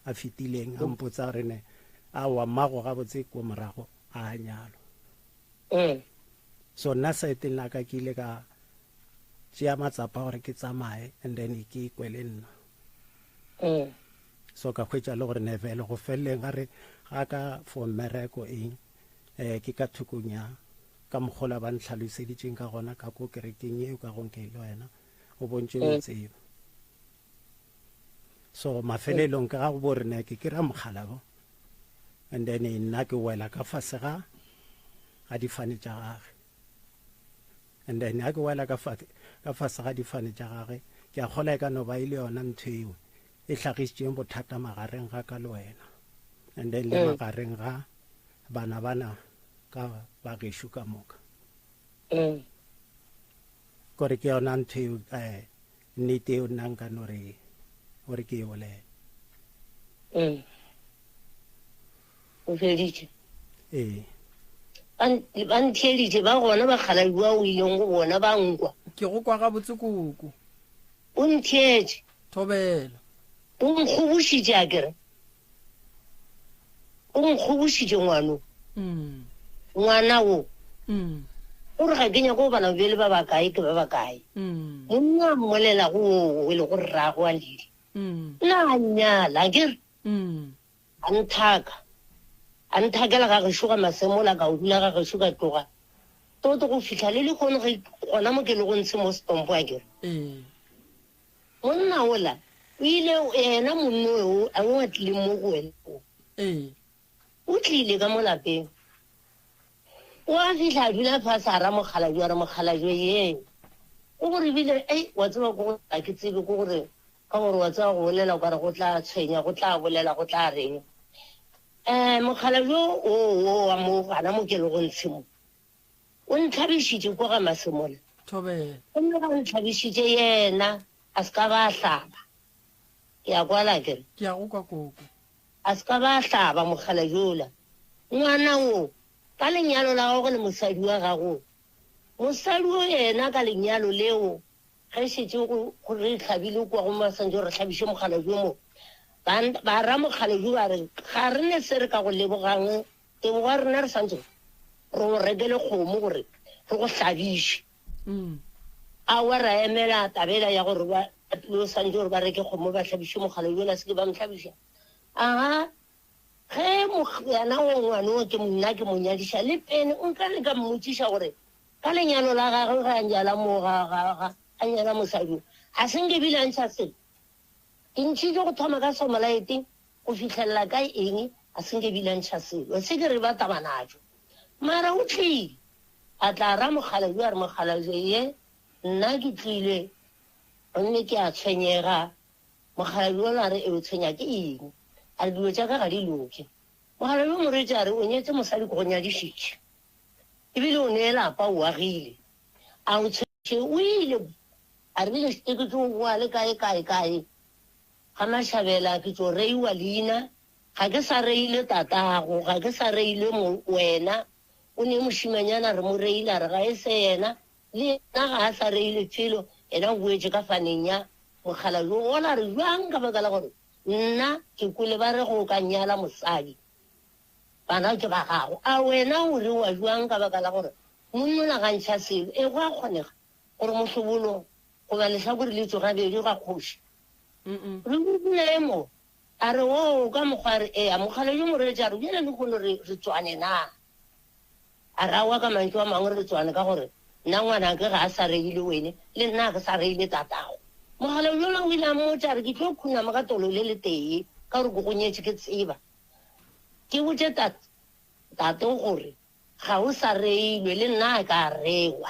a fetileng a mpotsa gore ne aowa mmago gabotse ko morago a a nyalwa.
Mm.
So nna saeteng la ka ke ile ka tšea matsapa gore ke tsamaye and then ke ikwe le nna.
Mm.
So ka hwetša le gore nevele go feleleng ga re ga ka for mmereko eng eh ke ka thokong ya ka mokgola ba ntlhaloseditšeng ka gona ka ko kerekeng eo ka gong ke le wena o bontše o mm. tseba. So mafelelong ke ga go bo re ne ke kry-a mogala bo and then nna ke wela ka fase ga ga difane tša gage and then ga ke wela ka fase ka fase ga difane tša gage ke a kgola e ka no ba e le yona ntho eo e hlagišitšeng bothata magareng ga ka le wena and then le mm. magareng ga bana bana ka ba gešo ka moka
mm.
kore ke yona ntho eo um Nnete eo nna nka no re gore ke e bolele.
Mm. O feditše?
Ee.
Ba ntheeditše ba gona bakgalabje ba o ileng go bona ba nkwa.
Ke go kwa gabotse koko.
O ntheetše.
Thobela.
O nkgobošitše a kere. O nkgobošitše ngwano.
Mm.
Ngwana wo, o re ga ke nyake go bala bjale ba bakae ke ba bakae. Monna a mmolelago woo e lego rrago wa Lili, nna a nnyala, akere? A nthaka. A nthakela ga gešo ga Masemola, ka o dula ga gešo ka tloga. Toto go fihla le lehono ge gona mo ke lego ntshe mo Stompo, akere? Monna wola o ile, yena monna o a o a tlileng mo go wena o. O tlile ka mo lapeng. O a fihla a dula fase a ra mokgalabje a re, Mokgalabje ye, o gore bile, ei, wa tseba ko gore ga ke tsebe ko gore, ka gore wa tseba go bolela o ka re go tla tshwenya, go tla bolela, go tla reng. Um mokgalabje o o wa mo gana mo ke lego ntshe mo, o ntlhabišitše kwa ga Masemola.
Thobela.
Gomme ga ntlhabišitše yena a se ka ba a hlaba. Ke a kwala ke re.
Ke a go kwa koko.
A se ka ba a hlaba mokgalabje yola. Ngwana wo, ka lenyalo la gagwe le mosadi wa gago, mosadi wo yena ka lenyalo leo, ge šetše go, go re hlabile kua go Masantše gore re hlabiše mokgalabje mo, ba, ba ra mokgalabje ba re, Ga re ne se re ka go lebogang, tebogo ya rena re swantše re go rekele kgomo gore re go hlabiše. Aowa, ra emela taba yela ya gore ba yo swantše gore ba reke kgomo ba hlabiše mokgalabje yola, se ke ba mo hlabiša. Aha, ge yena o ngwana o ke nna ke mo nyadiša le pene, nka le ka mmotšiša gore ka lenyalo la gagwe ge a nyala mo ga, ga, ga, a nyala mosadi o, a se nke bile a ntšha selo. Ke ntšhitše go thoma ka somolaete go fihlelela ka eng, a se nke bile a ntšha selo. Se ke re ba taba natšo. Mara o tlile, a tla a ra mokgalabje a re, Mokgalabje ye, nna ke tlile gomme ke a tshwenyega. Mokgalabje yola a re, E o tshwenya ke eng? A re, Dilo tša ka ga di loke. Mokgalabje o mo reetše a re, O nyetše mosadi ke go nyadišitše, ebile o ne lapa o agile. A o tshwentše? O ile a re, Bile ke tlo boa le kae kae kae ga Mashabela, ke tlo reiwa leina Ga ke sa reile tatago, ga ke sa reile mo, wena. O ne mošimanyana re mo reile, a re ga e se yena, le yena ga a sa reile felo, yena o boetše ka faneng ya mokgalabje ola. A re, Bjang? Ka baka la gore nna ke kwele ba re ge o ka nyala mosadi, bana ke ba gago. A wena o rewa bjang? Ka baka la gore monnola ga ntšha selo. E, go a kgonega gore mohlobolo goba lehlakore le tšwe gabedi ga kgoši. Re utlwile mo. A re, Oo, ka mokgwa a re, Eya, mokgalabje moreetši a re, Bjale lehono re, re tswane na? A re, Aowa, ka mantšu a mangwe re tswane ka gore nna ngwanake ga a sa reile wene, le nna ga ke sa reile tatago. Mokgalabje yola o ile a mmotša a re, Ke tlo khunama ka tolo le letee ka gore ke go nyetše ke tseba. Ke botše tate, tate gore ga o sa reilwe, le nna ka rewa.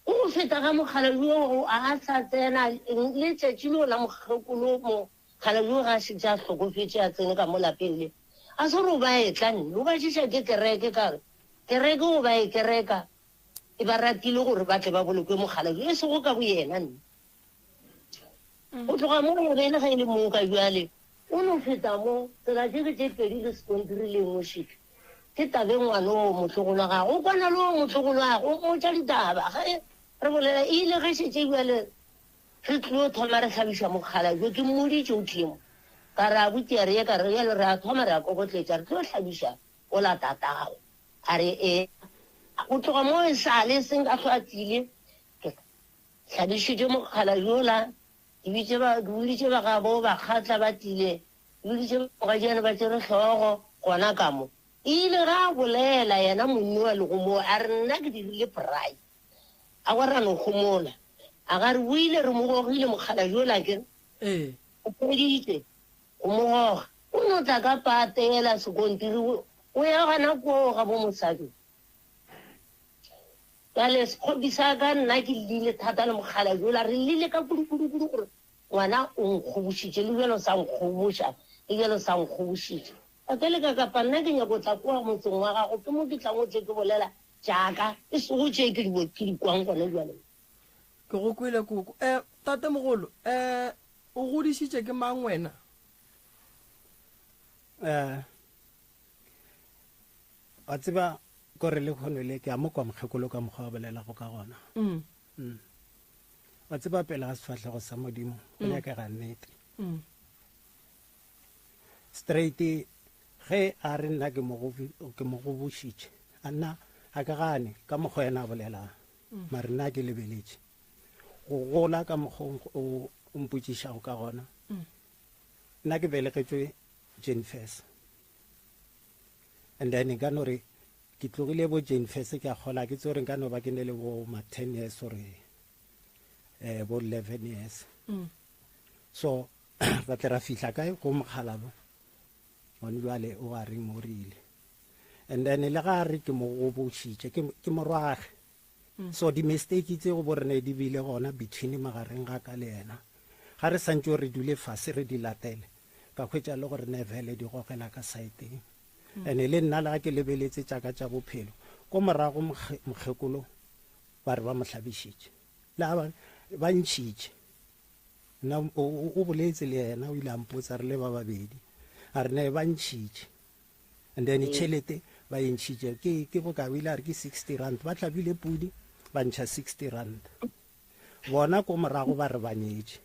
Go go feta ga mokgalabje yoo a sa tsena letšatši leo la mokgekolo mo Kgalabje o ga a šetše a hlokofetše a tsene ka mo lapeng le, a se re o ba etla nne, o ba ješa ke kereke ka re kereke o ba e kereka e ba ratile gore ba tle ba bolokwe mokgalabje e sego ka boyena nne. Go tloga mo ya be e le ge e le moo ka bjale o no feta mo tsela tše ke tše pedi le sekontiri le nngwe šik ke tabe ngwana o motlogolo wa gagwe o kwana le o motlogolo wa gagwe o mmotša ditaba ge re bolela e ile ge šetše bjale Re tlilo thoma re hlabiša mokgalabje, ke mmoditše o tlie mo. Ka re, Abuti, a re ye, ka re, bjale re a thoma re a kokotletša, re tlo hlabiša ola tatago. A re, Ee. Go tloga moo e sa le se nka hlwa a tlile, ke hlabišitše mokgalabje ola, ke bitše ba, ke boditše ba gabo Bakgatla ba tlile, ke boditše bogadijane ba tšere hlogo gona ka mo. E ile ge a bolela yena monni wa legomoo, a re, Nna ke dirile braai. A wa ra no homola. A ga re boile re mo gogile mokgalabje yola ke re?
Ee.
O feditše go mo goga. O no tla ka pate yela sekontiri o ya gona koo ga bo mosadi. Bjale sekgopi sa ka nna ke llile thata le mokgalabje yola re llile ka kudu-kudu-kudu gore ngwana o nkgobošitše le bjalo sa nkgoboša le bjalo sa nkgobošitše. Ka ke leka kapa nna ke nyako tla kua motseng wa gago ke mo ke tlang o tle ke bolela Tša-ka, e sego tše ke di, ke di kwang gona bjale.
Ke go kwele, koko. Eh, tatemogolo, eh, o godišitše ke mang wena?
Eh, wa tseba, kore lehono le ke a mo kwa mokgekolo ka mokgwa a bolelago ka gona.
Mm.
Mm. Wa tseba pele ga sefahlego sa Modimo, go nyakega nnete.
Mm.
Straight, ge a re nna ke mo, ke mo gobošitše, a nna. Ga ke gane ka mokgwa yena a bolelang, mare nna ke lebeletše go gola ka mokgwa o o mpotšišago ka gona. Nna ke belegetšwe Jane Furse. And then nka no re ke tlogile bo Jane Furse ke a kgola ke tsore nka no ba ke ne le bo ma 10 years or eh bo 11 years. So ra tle ra fihla kae go mokgalabo gone jwale o a reng mo rile. And then le ga re ke mo gobošitše ke ke morwage. So di mistake tse go bo re ne di bile gona between magareng ga ka le yena. Ga re santše re dule fase re di latele ka hwetša le gore ne vele di gogela ka saeteng. Ene le nna le ga ke lebeletse tša ka tša bophelo ko morago mokgekolo ba re ba mo hlabišitše. Le ga ba ba ntšhitše. Nna o boletse le yena o ile a mpotsa re le ba babedi. A re ne ba ntšhitše. And then tšhelete ba e ntšhitše ke ke boka o ile a re ke 60 rand ba hlabile pudi ba ntšha 60 rand. Bona ko morago ba re ba nyetše.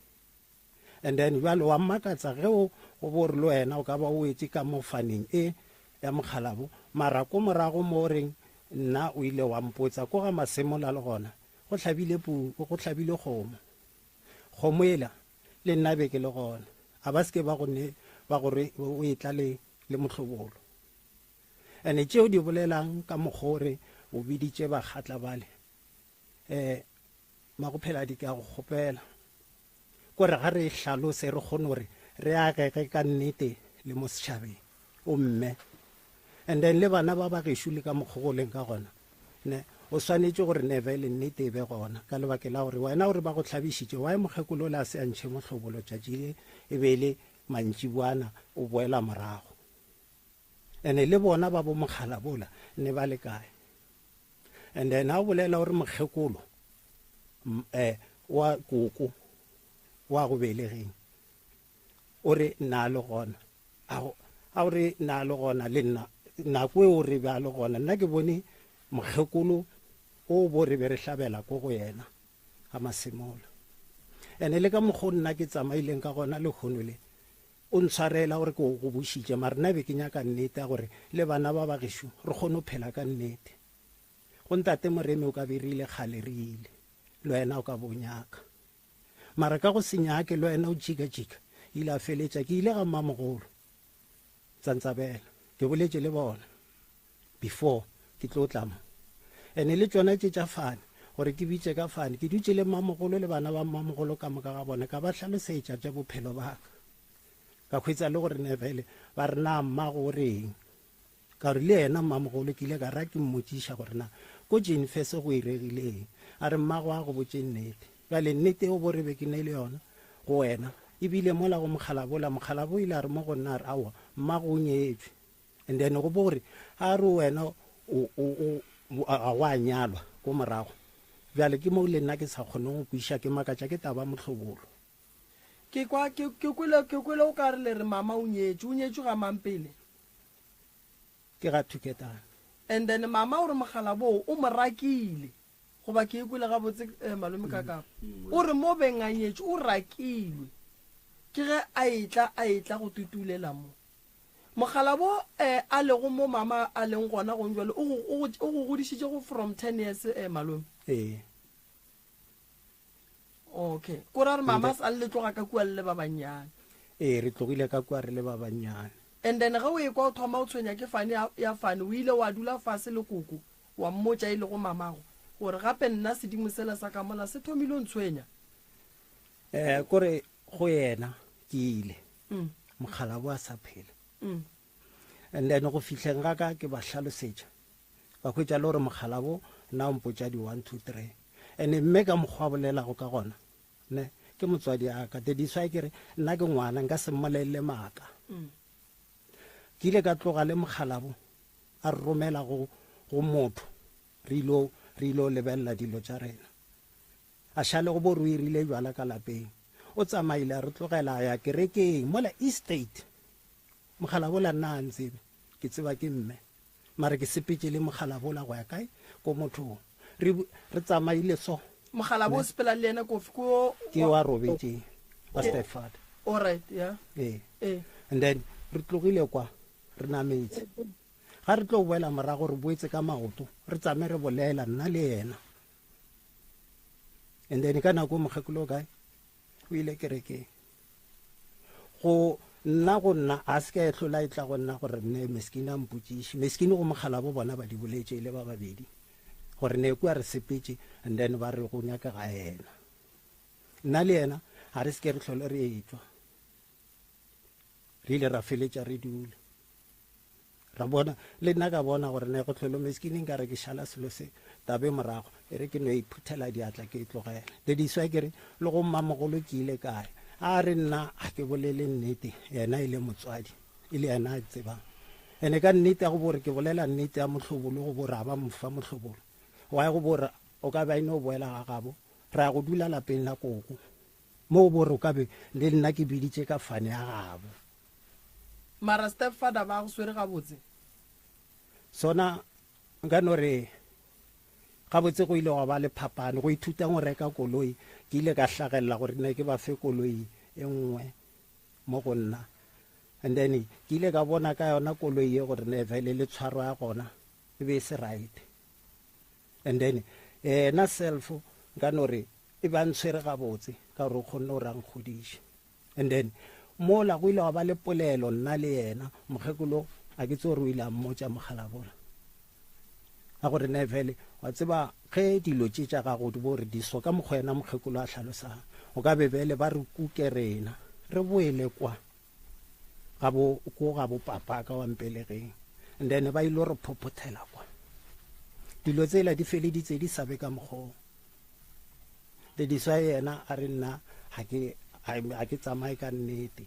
And then bjale wa mmakatsa ge o go bo re le wena o ka ba o wetše ka mo faneng e ya mokgalabo mara ko morago mo o reng nna o ile wa mpotsa ko ga Masemola le gona go hlabile pu go hlabile kgomo. Kgomo ela le nna be ke le gona a ba seke ba go ne ba gore o etla le le mohlobolo. Ene tšeo di bolelang ka mokgwa o re o biditše bakgatla bale eh Magopheladi ke a go kgopela kore ga re e hlalose re kgone gore re agege ka nnete le mo setšhabeng o mme and then le bana ba ba gešo le ka mokgwa go leng ka gona ne o swanetše gore neve le nnete e be gona ka lebake la gore wena gore ba go hlabišitše wae mokgekolo le a se a ntšhe mohlobolo tšatši le e be e le mantšiboana o boela morago ene le bona ba bo mokgala bola ne ba le kae and then ha o bolela gore mokgekolo eh wa koko wa go belegeng o re nna le gona a o re nna le gona le nna nako e o re ba le gona nna ke bone mokgekolo o bo re be re hlabela ko go yena ga masemola ene le ka mokgwa nna ke tsamaileng ka gona lehono le O ntshwarela gore ke go bušitše, mara nna be ke nyaka nnete ya gore le bana ba ba gešo re kgone go phela ka nnete. Go ntate Moremi o ka be re ile kgale re ile, le wena o ka bo o nyaka. Mara ka go se nyake le wena o tšika-tšika, ile a feletša ke ile ga mmamogolo Tsantsabela, ke boletše le bona before ke tlo tla mo. Ene le tšona tše tša fane, gore ke bitše ka fane, ke dutše le mmamogolo le bana ba mmamogolo ka moka ga bona, ka ba hlalosetša tša bophelo ba ka. Ka hwetša le gore ne bjale ba re na mmago o reng. Ka gore le yena mmamogolo ke ile ka ra ke mmotšiša gore na ko Jane Furse go iregile eng. A re mmago a go botše nnete. Bjale nnete eo bo re be ke ne le yona go wena, ebile mola go mokgalabola, mokgalabo o ile a re mo go nna a re aowa mmago o nyetšwe. And then go bo gore a re wena o o o ga wa nyalwa ko morago. Bjale ke mo le nna ke sa kgoneng go kwiša ke makatša ke taba mohlobolo.
Ke kwa ke ke kwele ke kwele o ka re le re mama o nyetšwe. O nyetšwe ga mang pele?
Ke ga Thuketana.
And then mama o re mokgalabo o o mo rakile. Goba ke e kwele gabotse eh, malome Kakapa? O re mo beng a nyetšwe o rakilwe. Ke ge a etla a etla go tutulela mo. Mokgalabo eh, a lego mo mama a leng gona gong jwale o go, o go, o go godišitše go from 10 years eh, malome.
Ee.
Okay. Ko ra re mama sa le tloga ka kua le le ba bannyane.
Ee, re tlogile ka kua re le ba bannyane.
And then ge o ekwa o thoma o tshwenya ke fane ya, ya fane, o ile wa dula fase le koko wa mmotša e lego mamago gore gape nna sedimo sela sa ka mola se thomile o ntshwenya.
Eh, kore go yena ke ile mokgalabo a sa phela. And then go fihleng ga ka ke ba hlalosetša ba hwetša le gore mokgalabo nna o mpotša di 1 2 3 and mme ka mokgwa a bolelago ka gona ne ke motswadi a ka that is why ke re nna ke ngwana nka se mmolelele maaka. Ke ile ka tloga le mokgalabo a re romela go go motho re ilo re ilo lebelela dilo tša rena. A šale go bo re o irile bjala ka lapeng. O tsamaile a re tlogela a ya kerekeng mola Estate. Mokgalabola nna a ntsebe, ke tseba ke mme. Mara ke sepetše le mokgalabola go ya kae? Ko mothong. Re, re tsamaile so.
Mokgalabo o sepela le yena kofi ko
Ke wa robetšeng, wa stepfather.
Alright, yeah.
Ee.
Ee.
And then re tlogile kwa, re nametse. Ga re tlo boela morago re boetse ka maoto, re tsame re bolela nna le yena. And then ka nako mokgekolo o kae? O ile kerekeng. Go nna go nna a se ka e hlola e tla go nna gore nne Meskini a mpotšiše. Meskini go mokgalabo bona ba di boletše e le ba babedi gore ne kua re sepetše and then ba re go nyakega yena. Nna le yena ga re se ke re hlole re etšwa. Re ile ra feletša re dula. Ra bona, le nna ka bona gore ne go hlolo Meskini nka re ke šala selo se tabe morago, e re ke no iphuthela diatla ke e tlogela. Dediswa ke re le go mmamogolo ke ile kae? A re nna ga ke bolele nnete, yena e le motswadi, e le yena a tsebang. Ene ka nnete ya go bo re ke bolela nnete ya mohlobolo go bo re a ba mofa mohlobolo. Wa go bo re o ka be a ino boela ga gabo, ra ya go dula lapeng la koko. Mo bo re o ka be le nna ke biditše ka fane ya gabo.
Mara stepfather ba go swere gabotse?
Sona nka no re gabotse go ile gwa ba le phapano. Go ithuta go reka koloi, ke ile ka hlagelela gore ne ke ba fe koloi e nngwe mo go nna. And then ke ile ka bona ka yona koloi ye gore ne vele le tshwaro ya gona e be e se right. And then yena self nka no re e ba ntshwere gabotse ka gore o kgonne gore a nkgodiše. And then mola go ile gwa ba le polelo nna le yena, mokgekolo a ke tsebe gore o ile a mmotša mogalabola a gore ne vele wa tseba ge dilo tše tša gago di bo re di so ka mokgwa yena mokgekolo a hlalosang, o ka be bele ba re kuke rena re boele kwa ga bo ko ga bo papa ka wa mpelegeng, and then ba ile re phophothela kwa dilo tsela di feleditse di sa be ka mokgwa. Lediswa yena a re nna ga ke ga ke tsamaye ka nnete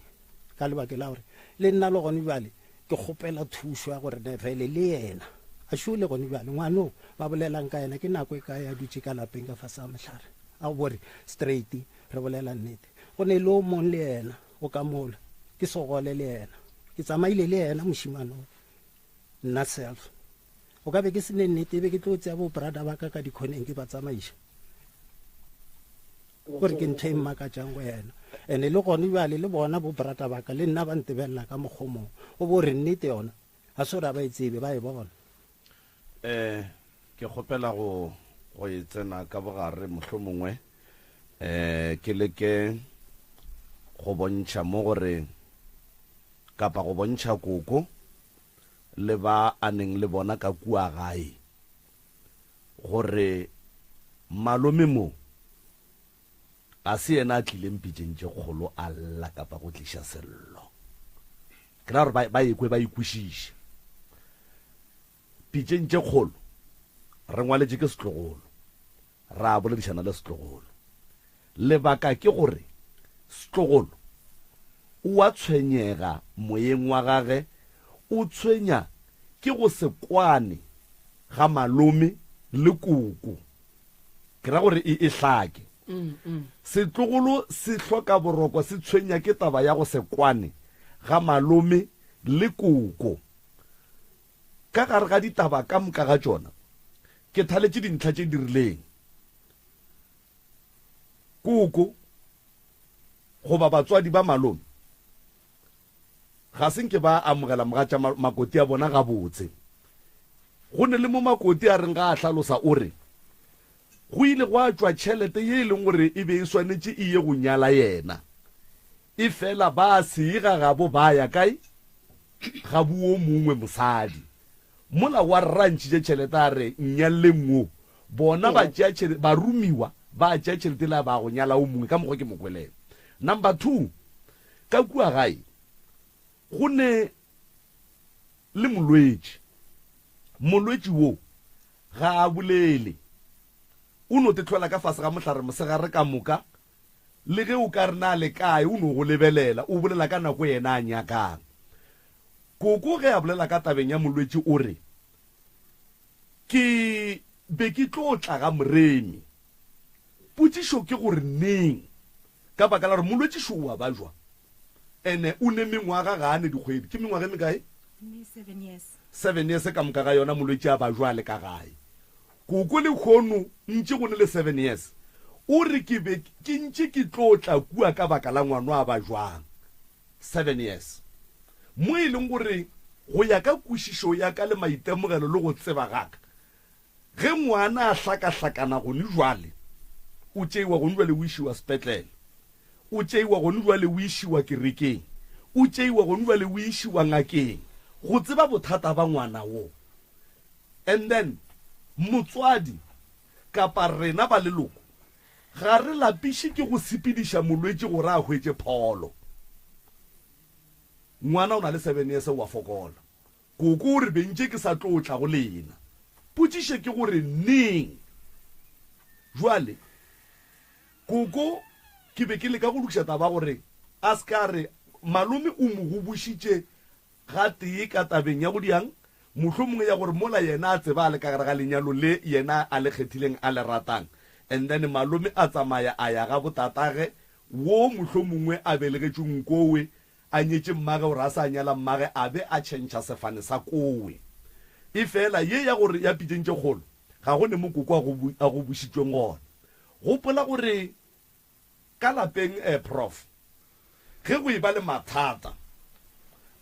ka lebake la gore le nna le gone bjale ke kgopela thušo ya gore ne fele le yena a šole gone bjale ngwano ba bolelang ka yena ke nako e kae a dutše ka lapeng ka fase ga mohlare a go bore straight re bolela nnete go ne le o mong le yena o ka mola ke segole le yena ke tsamaile le yena mošimane o nna self O ka be ke se ne nnete, e be ke tlo tsea bo brother ba ka ka dikhoneng ke ba tsamaiša. Gore ke ntho e mmakatšang go yena. Ene le gone bjale le bona bo brother ba ka le nna ba ntebelela ka mokgwa o mongwe. O bo re nnete yona ga se gore ga ba e tsebe, ba e bona.
Eh, ke kgopela go go e tsena ka bogare mohlomongwe eh ke leke go bontšha mo gore kapa go bontšha koko le ba a neng le bona ka kua gae gore malome mo ga se yena a tlileng pitšeng tše kgolo a lla kapa go tliša sello. Ke ra gore ba, ba ekwe ba ikwešiše. Pitšeng tše kgolo re ngwaletše ke setlogolo, ra boledišana le setlogolo. Lebaka ke gore setlogolo o a tshwenyega moyeng wa gage, o tshwenya ke go se kwane ga malome le koko. Ke ra gore e, e hlake. Setlogolo se hloka boroko se tshwenya ke taba ya go se kwane ga malome le koko. Ka gare ga ditaba ka moka ga tšona, ke thaletše dintlha tše di rileng. Koko goba batswadi ba malome ga se nke ba amogela mogatša makoti a bona gabotse. Go ne le mo makoti a reng ga a hlalosa o re go ile gwa tšwa tšhelete ye e leng gore e be e swanetše e ye go nyala yena, efela ba se ga gabo ba ya kae? Ga bo wo mongwe mosadi. Mola wa rra ntšhitše tšhelete a re nnyalleng wo, bona ba tšea tšhelete, baromiwa ba tšea tšhelete la ba go nyala o mongwe, ka mokgwa ke mo kwelego. Number 2, ka kua gae go ne le molwetši, molwetši wo ga a bolele, o no te hlola ka fase ga mohlare mosegare ka moka, Le ge o ka re na le kae, o no go lebelela, o bolela ka nako yena a nyakang. Koko ge a bolela ka tabeng ya molwetši o re, Ke be ke tlo tla ga Moremi. Potšišo ke gore neng? Ka baka la gore molwetši šo o a bajwa, ene o ne mengwaga ga a ne dikgwedi. Ke mengwaga e mekae? Seven years ka moka ga yona molwetši a bajwa a le ka gae. Koko lehono ntše go ne le seven years o re ke be ke ntše ke tlo tla kua ka baka la ngwano a ba jwang seven years mo e leng gore. Go ya ka kwešišo ya ka le maitemogelo le go tseba ga ka, ge ngwana a hlakahlakana gone jwale, o tšeiwa gone jwale o išiwa sepetlele, o tšeiwa gone jwale o išiwa kerekeng, o tšeiwa gone jwale o išiwa ngakeng, go tseba bothata ba ngwana wo. And then motswadi kapa rena ba leloko ga re lapiše ke go sepediša molwetši gore a hwetše pholo. Ngwana o na le seven years o a fokola. Koko o re bentše ke sa tlo tla go lena. Potšiše ke gore neng? Jwale koko ke be ke leka go lokiša taba gore a se ka re malome o mo gobošitše gatee ka tabeng ya go diang, mohlomongwe ya gore mola yena a tseba a le ka gare ga lenyalo le yena a le kgethileng a le ratang and then malome a tsamaya a ya ga botatage wo mohlomongwe a belegetšweng kowe, a nyetše mmage gore a sa nyala mmage a be a tšhentšha sefane sa kowe. Efela ye ya gore ya pitšeng tše kgolo ga go ne mo koko a go bušitšweng gona. Gopola gore ka lapeng eh Prof ge go eba le mathata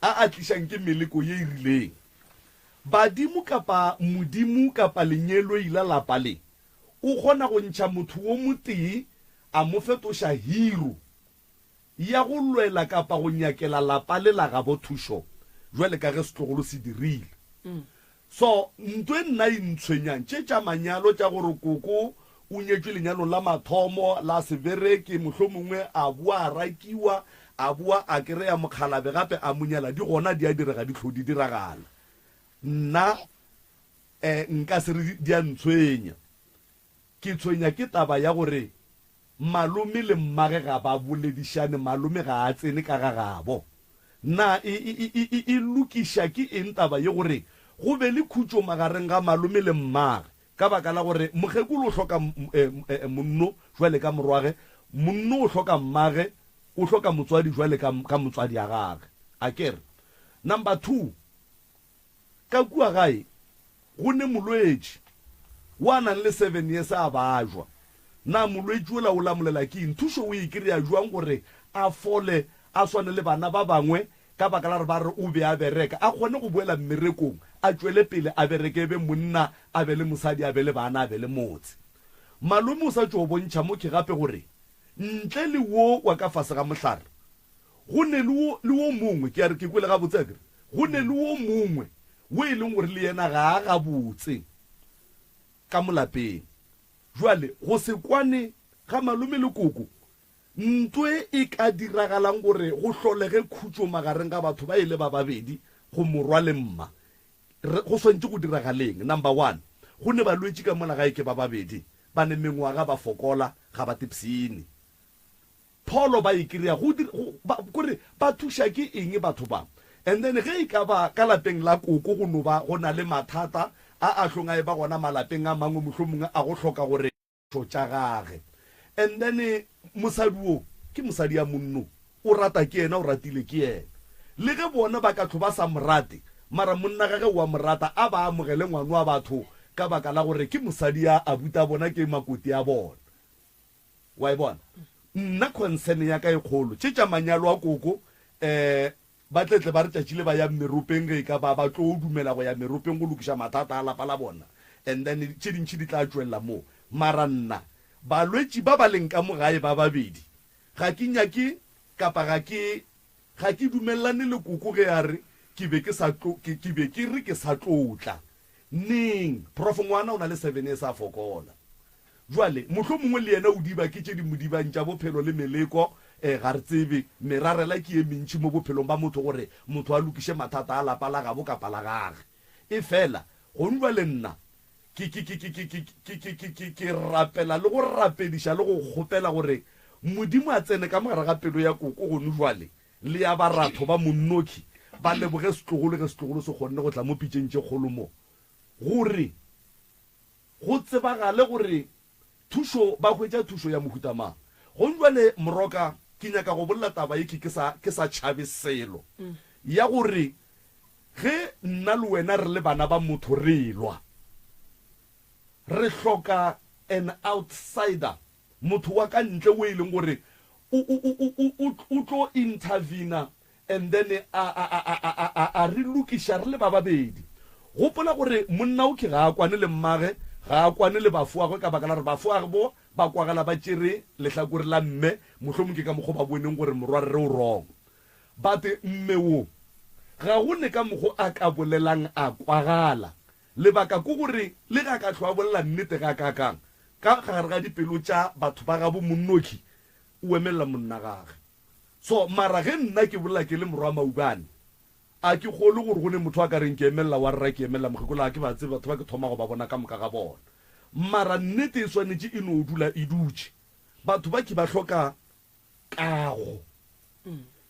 a a tlišang ke meleko ye e rileng, badimo kapa Modimo kapa lenyeloi la lapa le o kgona go ntšha motho wo motee a mo fetoša hero ya go lwela kapa go nyakela lapa le la gabo thušo bjale ka ge setlogolo se dirile. So nto e nna e ntshwenyang tše tša manyalo tša gore koko o nyetšwe lenyalong la mathomo la se bereke mohlomongwe a boa a rakiwa a boa a kereya mokgalabe gape a mo nyala di gona di a direga di hlo di diragala. Nna nka se re di a ntshwenya. Ke tshwenya ke taba ya gore malome le mmage ga ba boledišane, malome ga a tsene ka ga gabo. Na e, e, e, e, e lokiša ke eng taba ye gore go be le khutšo magareng ga malome le mmage? Ka baka la gore mokgekolo o hloka monno jwale ka morwage, monno o hloka mmage, o hloka motswadi jwale ka, ka motswadi ya gage. Akere? Number 2. Ka kua gae go ne molwetši wo a nang le seven years a bajwa. Na molwetši wola o lamolela ke eng? Thušo o e kry-a jwang gore a fole a swane le bana ba bangwe ka baka la gore ba re o be a bereka, a kgone go boela mmerekong, a tšwele pele a bereke e be monna, a be le mosadi, a be le bana, a be le motse. Malome o sa tšo bontšha mo ke gape gore ntle le wo wa ka fase ga mohlare, Go ne le wo, le wo mongwe, ke a re ke kwele gabotse, a ke re, go ne le wo mongwe wo e leng gore le yena ga a gabotse ka mo lapeng. Bjale, go se kwane ga malome le koko, nto e e ka diragalang gore go hlolege khutšo magareng ga batho ba e le ba babedi, go morwa le mma, re, go swanetše go diragaleng? Number one, go ne balwetši ka mola gae ke ba babedi, ba ne mengwaga ba fokola, ga ba tipshine. Pholo ba e kry-a go dira, go, ba, kore ba thuša ke eng batho ba? And then ge e ka ba ka lapeng la koko go no ba go na le mathata a a hlong a eba gona malapeng a mangwe mohlomongwe a go hloka gore tšo tša gage. And then mosadi wo ke mosadi ya monno, o rata ke yena o ratile ke yena. Le ge bona ba ka hlo ba sa mo rate mara monna gage o a mo rata a ba amogele ngwano wa batho ka baka la gore ke mosadi ya abuti a bona ke makoti a bona. Wa e bona? Nna concern ya ka e kgolo, tše tša manyalo a koko, eh, ba tle tle ba re tšatši le ba ya meropeng ge e ka ba ba tlo dumela go ya meropeng go lokiša mathata a lapa la bona, and then tše dintši di tla tšwelela moo. Mara nna, balwetši ba ba leng ka mo gae ba babedi, ga ke nyake kapa ga ke, ga ke dumelelane le koko ge a re ke be ke sa tlo, ke, ke be ke re ke sa tlo tla. Neng? Prof ngwana o na le seven years a fokola. Bjale, mohlomongwe le yena o diba ke tše di mo dibang tša bophelo le meleko, ee, ga re tsebe. Merarela ke ye mentši mo bophelong ba motho gore motho a lokiše mathata a lapa la gabo kapa la gage. Efela, gonjwale nna ke, ke, ke, ke, ke, ke, ke, ke, ke, ke, ke rapela le go rapediša le go kgopela gore Modimo a tsene ka mo gare ga pelo ya koko gonjwale le ya baratho ba monnoki, ba leboge setlogolo ge setlogolo se kgonne go tla mo pitšeng tše kgolo mo, gore Go tsebagale gore thušo ba hwetša thušo ya mohuta mang. Gong bjale Moroka ke nyaka go bolela taba ye ke ke sa ke sa tšhabe selo ya gore ge nna le wena re le bana ba motho re elwa re hloka an outsider motho wa ka ntle o e leng gore o o o o o tlo intervener. And then a, a, a, a, a, a, a re lokiša re le ba babedi. Gopola gore monna o ke ga a kwane le mmage, ga a kwane le bafoagwe ka baka la gore bafoagwe bo ba kwagala ba tšere lehlakore la mme, mohlomong ke ka mokgo ba boneng gore morwarre o wrong. But mme wo ga go ne ka mokgo a ka bolelang a kwagala. Lebaka ke gore le ge a ka hlwa a bolela nnete gakaakang, ka gare ga dipelo tša batho ba gabo monnoki o emelela monnagage. So mara ge nna ke bolela ke le morwa Maubane, a ke kgolwe gore go ne motho a ka reng ke emelela wa rra ke emelela mokgekolo, a ke ba tsebe batho ba ke thoma go ba bona ka moka ga bona. Mara nnete e swanetše e no dula e dutše. Batho ba ke ba hloka kago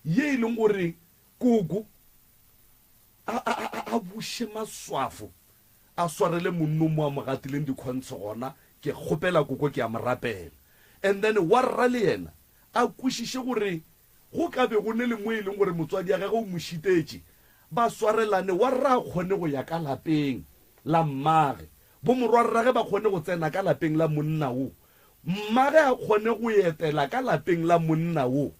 ye e leng gore koko a, a, a, a buše maswafo a swarele monno mo a mo gatileng dikhontshe gona, ke kgopela koko ke a mo rapela. And then wa rra le yena a kwešiše gore go ka be go ne le mo e leng gore motswadi ya gagwe o mo šitetše, ba swarelane, wa rra a kgone go ya ka lapeng la mmage, bomorwarrage ba kgone go tsena ka lapeng la monna wo, mmage a kgone go etela ka lapeng la monna wo,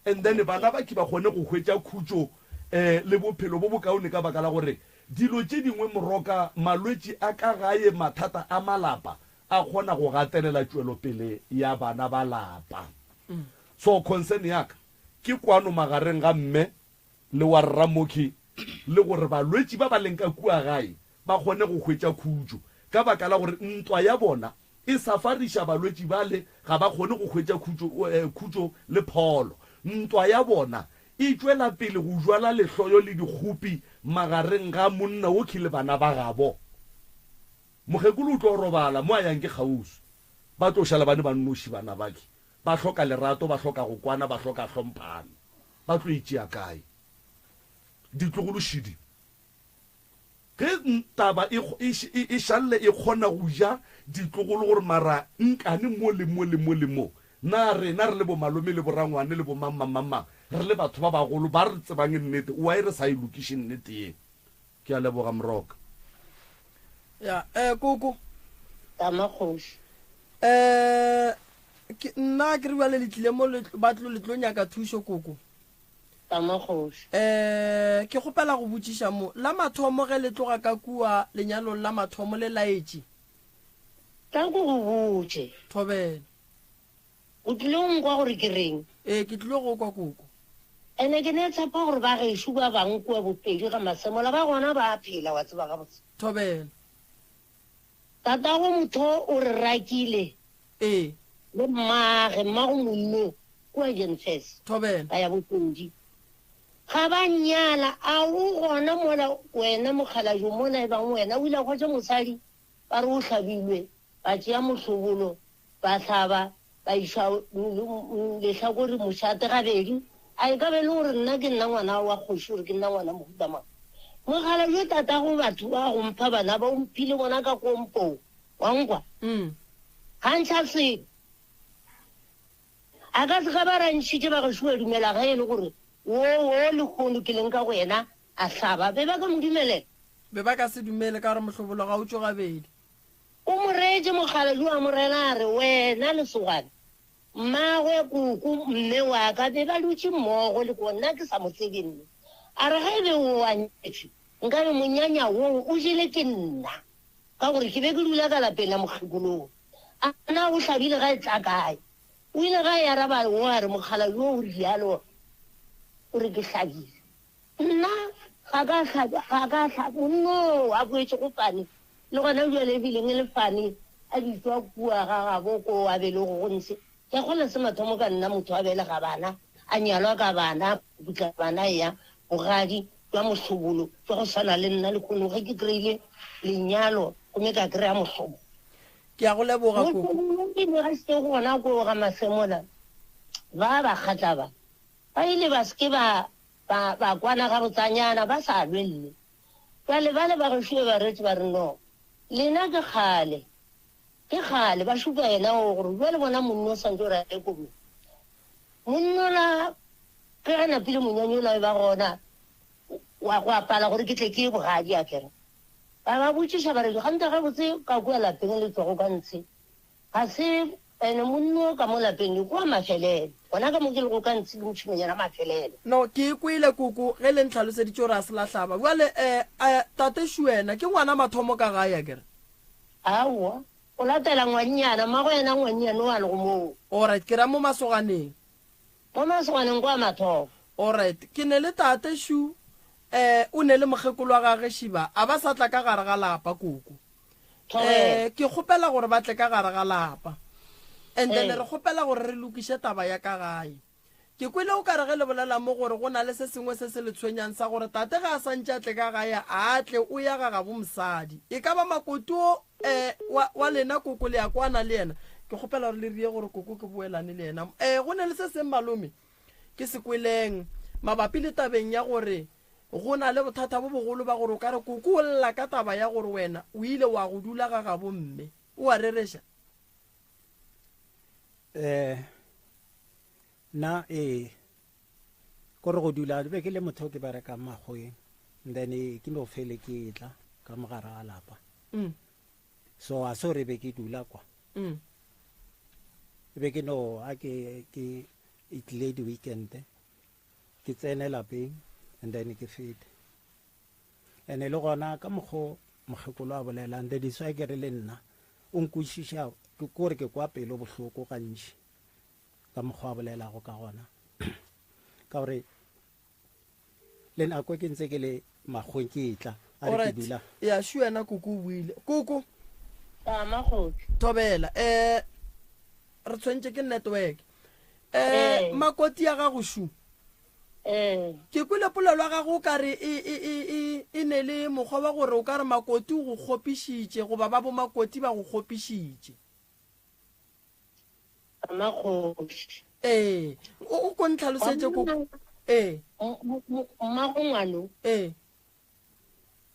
and then bana ba ke ba kgone go hwetša khutšo um le bophelo bo bokaone ka baka la gore dilo tše dingwe moroka, malwetši a ka gae, mathata a malapa a kgona go gatelela tšwelopele ya bana ba lapa. So concern ya ka ke kwano magareng ga mme le wa rramoki le gore balwetši ba ba leng ka kua gae ba kgone go hwetša khutšo ka baka la gore ntwa ya bona e safariša balwetši bale ga ba kgone go hwetša khutšo, khutšo le pholo. Ntwa ya bona e tšwela pele go jwala lehloyo le dikgopi magareng ga monna wokhi le bana ba gabo. Mokgekolo o tlo robala mo a yang ke kgauswi. Ba tlo šala ba ne ba nnoši bana bakhe. Ba hloka lerato, ba hloka go kwana, ba hloka hlomphano. Ba tlo e tšea kae? Ditlogolo šidi. Ge taba e, e, e, e šalle e kgona go ja ditlogolo gore mara nkane mo le mo le mo le mo. Na rena re le bomalome le borangwane le bomang-mang-mang-mang, re le batho ba bagolo ba re tsebang nnete, why re sa e lokiše nnete ye? Ke a leboga Moroka.
Ya, eh, koko.
Tama kgoši.
Eh, ke, nna ke re bjale le tlile mo le, ba tlo, le tlo nyaka thušo koko.
Tama kgoši.
Eh, ke kgopela go botšiša mo, la mathomo ge le tloga ka kua lenyalong la mathomo le laetše?
Tla ko go botše.
Thobela.
O tlile go nkwa gore ke reng?
Ee, ke tlile go kwa koko.
Ene ke ne tshepa gore ba gešo ba bang kua Bopedi ga Masemola ba gona ba a phela, wa tseba gabotse.
Thobela.
Tatago motho o re rakile.
Ee.
Le mmage, mmago monno kua Jenfes.
Thobela.
Ba ya Bopedi. Ga ba nnyala, a o gona mola wena mokgalajwe mola e bang wena o ile a hwetša mosadi ba re o hlabilwe, ba tšea mohlobolo Ba hlaba, ba išwa lehlakore mošate gabedi. A e ka ba e le gore nna ke nna ngwana wa kgoši gore ke nna ngwana mohuta mang? Mogala yo tatago batho ba go mpha bana ba o mphile bona ka kompong, wa nkwa? Ga ntšha selo. A ka se ka ba ra ntšhitše ba gešo wa dumela ge e le gore wo wo lehono ke leng ka go yena a hlaba. Be ba ka mo dumelela?
Be ba ka se dumele ka gore mohlobolo ga o tšwe gabedi.
O mo reetše mokgalabje wa mo rela a re, Wena lesogana, mmagwe, koko, mme wa ka be ba dutše mmogo le ko nna ke sa mo tsebe mme. A re, Ge e be o a nyetšwe, nkabe monyanya woo o jele ke nna, ka gore ke be ke dula ka lapeng la mokgekolong. A na o hlabile ga e tla kae? O ile ga e araba wo a re, Mokgalabje o realo o re ke hlabile. Nna ga ka hlaba, ga ka hlaba. Monna oo a boetšego fane, le gona bjale e bileng e le fane, a bitšwa kua ga gabo koo a belego go ntshe. Ke a kgolwa se mathomo ka nna motho a belega bana, a nyalwa ka bana, putla bana eya bogadi jwa mohlobolo jwa go swana le nna lehono ge ke kry-ile lenyalo gomme ka kry-a mohlobolo.
Ke a go leboga, koko.
Mohlobolo ke ne ga se gona koo ga Masemola, ba Bakgatla ba, ba ile ba se ke ba Ba, ba kwana gabotsanyana, ba sa lwe lle. Bjale bale ba gešo ba retše ba re, No, lena ke kgale, ke kgale. Ba šupa yena o gore bjale bona monno o swantše gore a ye komeng. Monnola ge a napile monyanya ola e ba gona wa go apala gore ke tle ke ye bogadi a kere. Ba ba botšiša ba re, Gante gabotse ka kua lapeng le tšwago ka ntshe ga se. Ene monna o ka mo lapeng ke kwa mafelelo. Gona ka mo ke lego ka ntshe ke mošimanyana mafelelo.
No, ke e kwele koko ge le ntlhaloseditše gore a se la hlaba. Bjale, eh, eh, tate Shuena ke ngwana mathomo ka gae, akere?
Aowa, o latela ngwannyana, mmago yena ngwannyane o a lego moo.
Alright, ke ra mo masoganeng.
Mo masoganeng kwa mathomo.
Alright, ke ne le tate Shu, eh, o ne le mokgekolo wa gage Shiba, a ba sa tla ka gare ga lapa, koko.
Thobela.
Eh, ke kgopela gore ba tle ka gare ga lapa. And then
Ee.
re kgopela gore re lokiše taba ya ka gae. Ke kwele o ka re ge le bolela mo gore go na le se sengwe se se le tshwenyang sa gore tate ge a sa ntše a tle ka gae a a tle o ya ga gabo mosadi. E ka ba makoti o eh, wa, wa lena koko le ya kwana le yena? Ke kgopela gore le rie gore koko ke boelane le yena. Eh, go ne le se seng malome ke se kweleng mabapi le tabeng ya gore Go na le bothata bo bogolo ba gore o ka re koko o lla ka taba ya gore wena o ile wa go dula ga gabo mme. O a rereša?
Eh, nna ee, kore go dula be ke le motho ke berekang makgoweng, then ke no fele ke tla ka mogare ga lapa.
Mm.
So a se gore be ke dula kwa.
Mm.
Be ke no a ke ke itlile di weekend. Ke tsene lapeng and then ke fete. Ene le gona ka mokgo mokgekolo a bolelang that is why ke re le nna o nkwešiša ke kore ke kwa pelo bohloko gantši ka mokgwa a bolelago ka gona ka gore le nako ke ntse ke le makgweng ke etla a re ke dula
ya shu wena koko o buile koko
Tama
thobela eh re tshwentše ke network eh makoti ya gago shu
eh
ke kwele polelo ya gago o ka re e, e, e, e, e ne le mokgwa wa gore o ka re makoti o go kgopišitše goba ba bomakoti ba go kgopišitše
Mmakgoši.
Ee, o o ko ntlhalosetše ko ee.
Mmago ngwano.
Ee.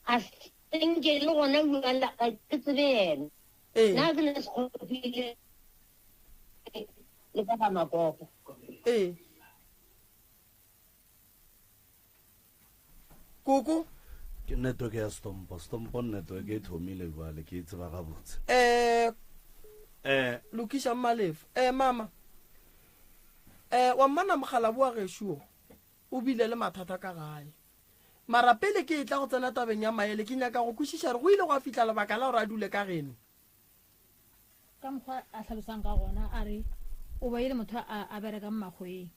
A senke le gona bjale ga ke tsebe yena.
Ee.
Nna ke ne sekgopile le ka ga makopo.
Ee. Koko.
Ke network ya Stompo. Stompo network e thomile bjale ke e tseba gabotse.
Eh
Eh
lokiša mmalefo. Eh mama. Eh wa mmana mogalabu wa gešo o bile le mathata ka gae. Mara pele ke etla go tsena tabeng ya maele ke nyaka go kwešiša gore go ile gwa fihla lebaka la gore a dule ka geno.
Ka mokgwa a hlalosang ka gona a re o ba e le motho a, a berekang makgweng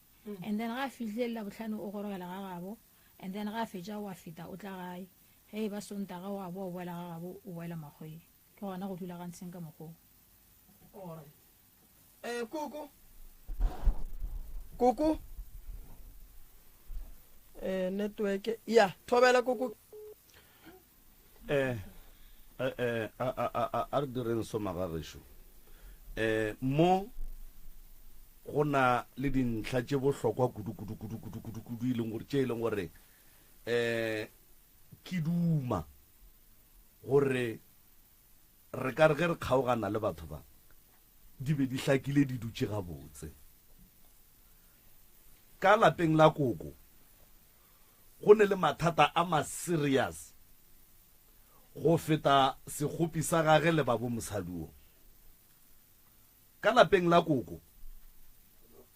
and then ga a fihlile Labohlano o gorogela ga gabo and then ga a fetša o a feta o tla gae ge e ba Sontaga o a boa o boela ga gabo o boela makgweng ke gona go dulagantsheng ka mokgwa o.
Alright. Eh koko. Koko. Eh network ya thobela koko.
Eh eh eh a a a a a re direng so magagešo. Eh mo go na le dintlha tše bohlokwa kudu kudu kudu kudu kudu kudu e leng gore tše e leng gore eh ke duma gore Re ka re ge re kgaogana le batho ba, di be di hlakile di dutše gabotse. Ka lapeng la koko go ne le mathata a ma-serious go feta sekgopi sa gage le babo mosadi wo. Ka lapeng la koko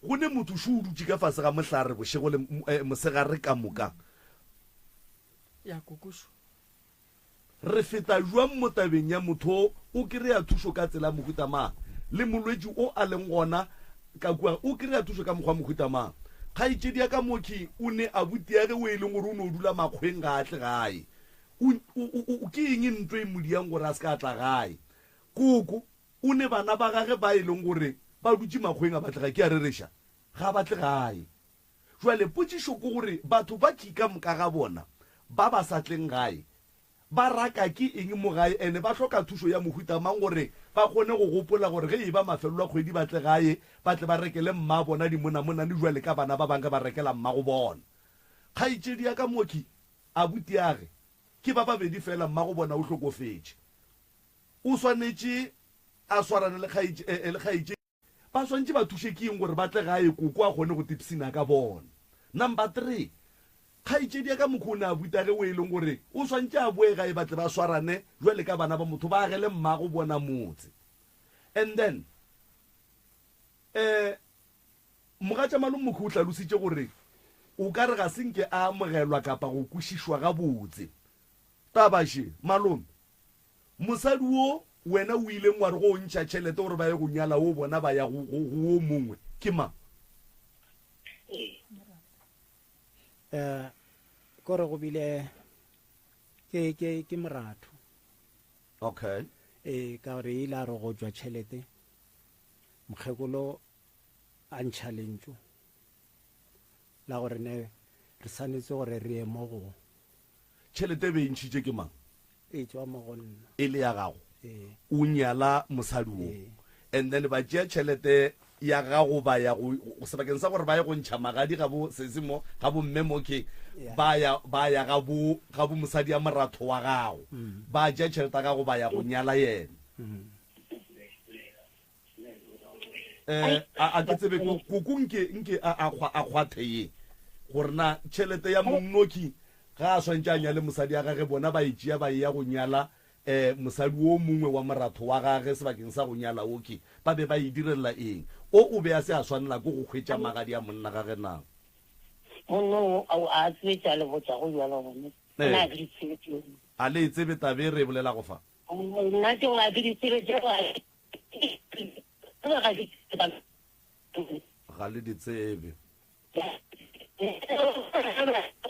go ne motho šo o dutše ka fase ga mohlare bošego le mosegare ka moka.
Ya koko šo.
Re feta bjang mo tabeng ya motho o o kry-a thušo ka tsela ya mohuta mang, le molwetši o a leng gona ka kua o kry-a thušo ka mokgwa wa mohuta mang? Kgaetšedi ya ka mooki o ne abutiage o e leng gore o no dula makgweng ga a tle gae. O, o, o, o, ke eng ntho e mo diang gore a se ka a tla gae? Koko o ne bana ba gage ba e leng gore ba dutše makgweng a ba tle gae. Ke a rereša, ga ba tle gae. Jwale potšišo ke gore batho ba ki ka moka ga bona ba ba sa tleng gae ba raka ke eng mo gae ene ba hloka thušo ya mohuta mang gore ba kgone go gopola gore ge eba mafelelo a kgwedi ba tle gae ba tle ba rekele mma bona dimonamonane jwale ka bana ba bang ge ba rekela mmago bona. Kgaetšedi ya ka mooki, abutiage ke ba babedi fela mmago bona o hlokofetše. O swanetše a swarane le kgaetšedi. Ba swantše ba thuše ke eng gore ba tle gae koko a kgone go tipsina ka bona? Number 3, kgaetšedi ya ka mokgwa o ne a buta ge o e leng gore o swantše a boe gae ba tle ba swarane jwale ka bana ba motho ba agele mmago bona motse. And then. Um Mogatša Malomokhu o hlalositše gore o ka re ga se nke a amogelwa kapa go kwešišwa gabotse. Taba še, malome, mosadi wo wena o ileng wa re go o ntšha tšhelete gore ba ye go nyala wo bona ba ya go, go, go wo mongwe, ke mang?
Eh, kore go bile ke, ke, ke moratho.
Okay.
Ee, ka gore e ile a re go tšwa tšhelete, mokgekolo a ntšha lentšu la gore ne re swanetše gore re ye mo go.
Tšhelete e be e ntšhitše ke mang?
E tšwa mo go nna.
E le ya gago?
Ee.
O nyala mosadi wo.
Ee.
And then ba tšea tšhelete ya gago ba ya go, sebakeng sa gore ba ye go ntšha magadi ga bo sesi mo, ga bo mme mo ke, ba ya, ba ya ga bo, ga bo mosadi ya moratho wa gago. Ba tšea tšhelete ya gago ba ya go nyala yena. Eh, a, a ke tsebe ko, koko nke, nke a, a, kgwa, a kgwathe ye, gore na tšhelete ya mongnoki ga a swantše a nyale mosadi ya gage, bona ba e tšea ba eya go nyala eh, mosadi wo mongwe wa moratho wa gage sebakeng sa go nyala oke, ba be ba e dirella eng? O, o be a se a swanela ke go hwetša magadi a monna gage na?
Monna o, a, a tsebe tše a le botšago bjalo gone. Nna
Eh.
ga ke di tsebe tšeo.
A le e tsebe taba e re e bolelago fa?
Nna tšeo ga ke di tsebe tšeo ga ga di
Ga le di tsebe.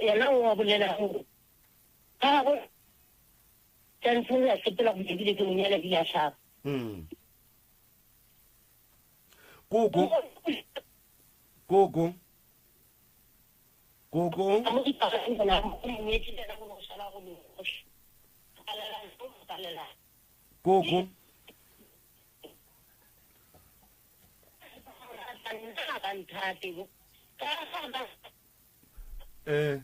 Yena o a bolela gore ga go tšantšho ya sepela go ebile ke monyala di a hlaba.
Mm. Koko. Koko. Koko. Koko. Eh,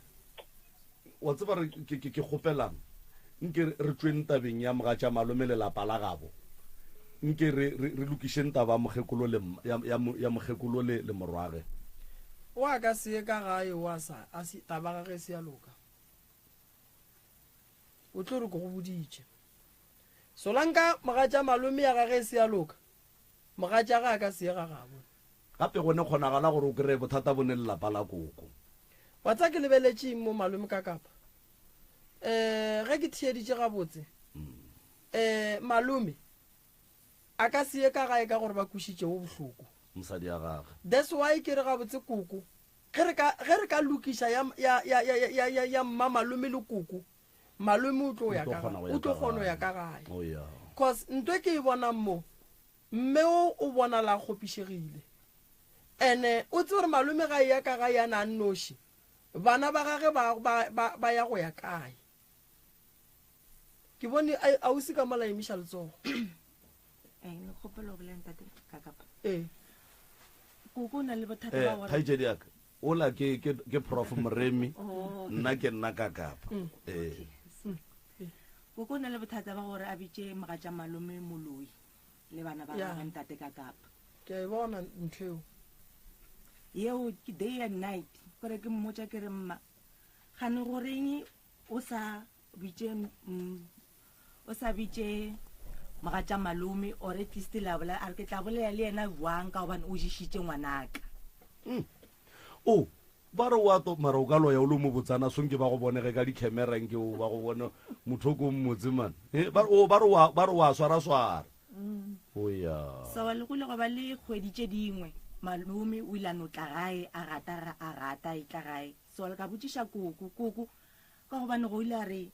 wa tseba re ke ke ke kgopelang nke re tšweng tabeng ya mogatša malome le lapa la gabo nke re re re lokišeng taba ya mokgekolo le ya ya ya mokgekolo le le morwage.
O a ka se ye ka gae o a sa a se taba gage e se ya loka. O tlo re ke go boditše. Solanka mogatša malome ya gage e se ya loka, mogatša ga a ka se ye ga gabo.
Gape go ne kgonagala gore o kreye bothata bo ne le lapa la koko.
Wa tseba ke lebeletše eng mo malome ka kapa? Eh, ge ke theeditše gabotse, eh, malome a ka se ye ka gae ka gore ba kwešitše wo bohloko.
Mosadi ya gage.
That's why ke re gabotse koko, ge re ka, ge re ka lokiša ya, ya, ya, ya, ya, ya, ya mma malome le koko, malome o tlo ya ka gae, o tlo kgona go ya ka gae.
Oh, yeah.
Cause ntho e ke e bonang mo, mme o o bonala a kgopišegile. Ene o tsebe gore malome ga e ya ka gae yana a nnoši, bana ba gage ba, ba, ba, ba ya go ya kae. Ke bone a, ausi ka mola emiša letsogo.
Eh, ne kgopela go bolela ntate ka kapa.
Ee.
Koko o na le bothata
Eh,
ba gore
kgaetšedi ya ka ola ke ke ke prof Moremi
Oh.
nna ke nna ka kapa ee
Koko o na le bothata ba gore a bitše mogatša malome moloi le bana ba
Ya.
gagwe ntate ka kapa.
Ke a e bona ntho eo.
Yeo ke day and night kore ke mmotša ke re mma gane goreng o sa bitše mm, o sa bitše mogatša malome or at least la bolela a re ke tla bolela le yena jwang ka gobane o ješitše ngwanaka.
O ba re wa to mara o ka loya o le mo botsana sonke ba go bone ge ka di-camera nke o ba go bone motho o ko mmotse man Eh, ba o ba re wa ba re wa swara swara o ya
So le go ile gwa ba le kgwedi tše dingwe malome o ile a no tla gae a rata ra- a rata a etla gae so le ka botšiša koko koko ka gobane go ile a re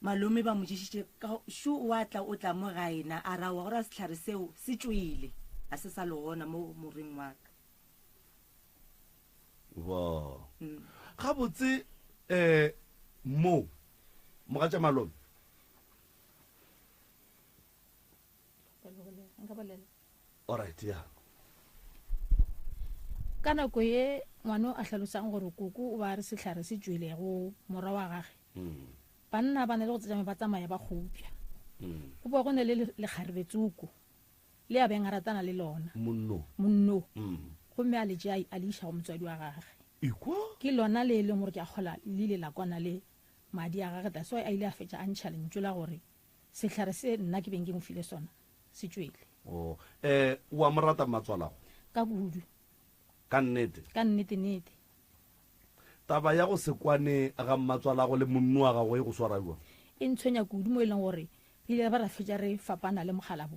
malome ba mo ješitše ka šo o a tla o tla mo gae na a ra wa gore sehlare seo se tšwele a se sa le gona mo moreng wa ka.
Ba. Gabotse eh mo mogatša malome.
Nka bolela.
Alright, ya.
Ka nako ye ngwano a hlalosang gore koko o ba re sehlare se tšwele go morwa wa gage, banna ba na le go tšama ba tsamaya ba kgopša. Go boa go ne le lekgarebe tsoko le a beng a ratana le lona.
Monno.
Monno. Gomme a le tšea a le iša go motswadi wa gage.
Ekwa?
Ke lona le e leng gore ke a kgola le ile la kwana le madi a gage, that's why a ile a fetša a ntšha lentšu la gore sehlare se nna ke beng ke mo file sona se tšwele.
Oh, eh, o a mo rata mmatswalago?
Ka kudu.
Ka nnete?
Ka nnete-nnete.
Taba ya go se kwane ga mmatswalago le monno wa gago e go swara bjang?
E ntshwenya kudu mo e leng gore re ile ra ba ra fetša re fapana le mokgalabo.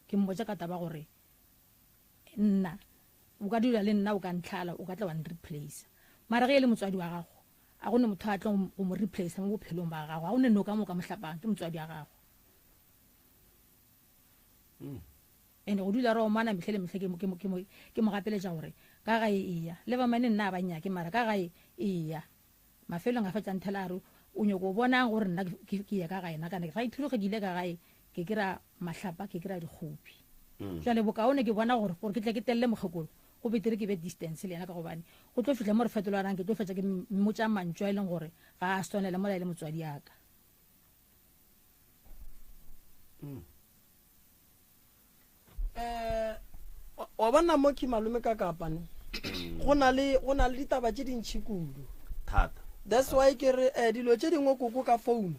Ke mmotša ka taba gore nna o ka dula le nna o ka ntlhala o ka tla wa nreplacer. Mara ge e le motswadi wa gago a go ne motho a tlo go mo replacer mo bophelong ba gago, ga go ne noka mo o ka mo hlapang, ke motswadi wa gago. And go dula re omana mehle le mehle ke mo, ke mo, ke mo, ke mo gapeletša gore ka gae eya. Le ba mane nna a ba nyake mara ka gae eya. Mafelong a fetša nthela a re o nyoko bonang gore nna ke, ke ye ka gae na kana right through ge ke ile ka gae ke kry-a mahlapa ke kry-a dikgopi. Jwale bokaone ke bona gore gore ke tle ke telle mokgekolo go betere ke be distance le yena ka gobane go tlo fihla mo re fetolanang ke tlo fetša ke mmotša mantšu a e leng gore ga a swanele mola e le motswadi aka.
Eh, wa bona mo ke malome ka kapane go na le go na le ditaba tše dintšhi kudu
thata
that's why ke re eh, dilo tše dingwe koko ka phone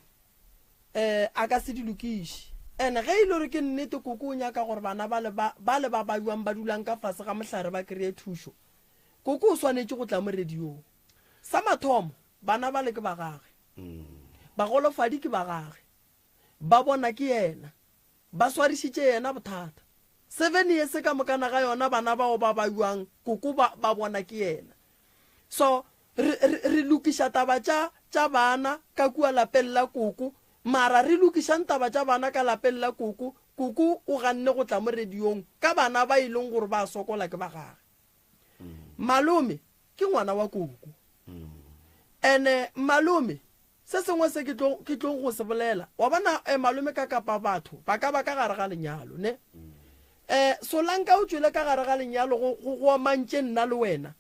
eh a ka se di lokiše and ge e le gore ke nnete koko o nyaka gore bana ba le ba ba le ba baiwang ba dulang ka fase ga mohlare ba kry-e thušo koko o swanetše go tla mo radiong sa mathomo bana ba le ke ba gage bagolofadi ke ba gage Ba bona ke yena. Ba swarišitše yena bothata. Sevene yese ka mokana ga yona bana bao ba baiwang koko ba, ba bona ke yena. So, re, re, re lokiša taba tša, tša bana ka kua lapeng la koko, mara re lokišang taba tša bana ka lapeng la koko, koko o ganne go tla mo radiong ka bana ba e leng gore ba sokola ke ba gage. Malome ke ngwana wa koko. Ene malome Se sengwe se ke tlo, ke tlo go se bolela, wa bona, eh, malome ka kapa batho ba ka ba ka gare ga lenyalo, ne? Eh, Solanka o tšwele ka gare ga lenyalo go, go, go omantše nna le wena.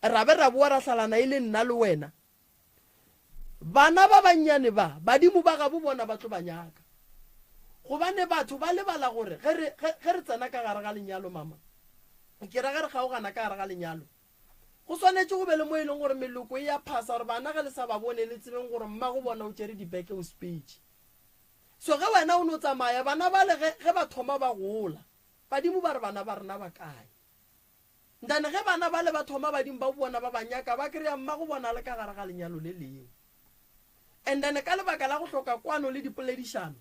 Ra be ra boa ra hlalana e le nna le wena. Bana ba bannyane ba, badimo ba gabo bona ba tlo ba nyaka. Gobane batho ba lebala gore ge re, ge, ge re tsena ka gare ga lenyalo, mama, ke ra ge re kgaogana ka gare ga lenyalo, Go swanetše go be le mo e leng gore meloko e a phasa gore bana ge le sa ba bone le tsebeng gore mmago bona o tšere dibeke o sepetše. So ge wena o no tsamaya bana bale ge, ge ba thoma ba gola, badimo ba re bana ba rena ba kae? Ntane ge bana bale ba thoma badimo ba bona ba ba nyaka ba kry-a mmago bona a le ka gare ga lenyalo le lengwe. And then ka lebaka la go hloka kwano le dipoledišano,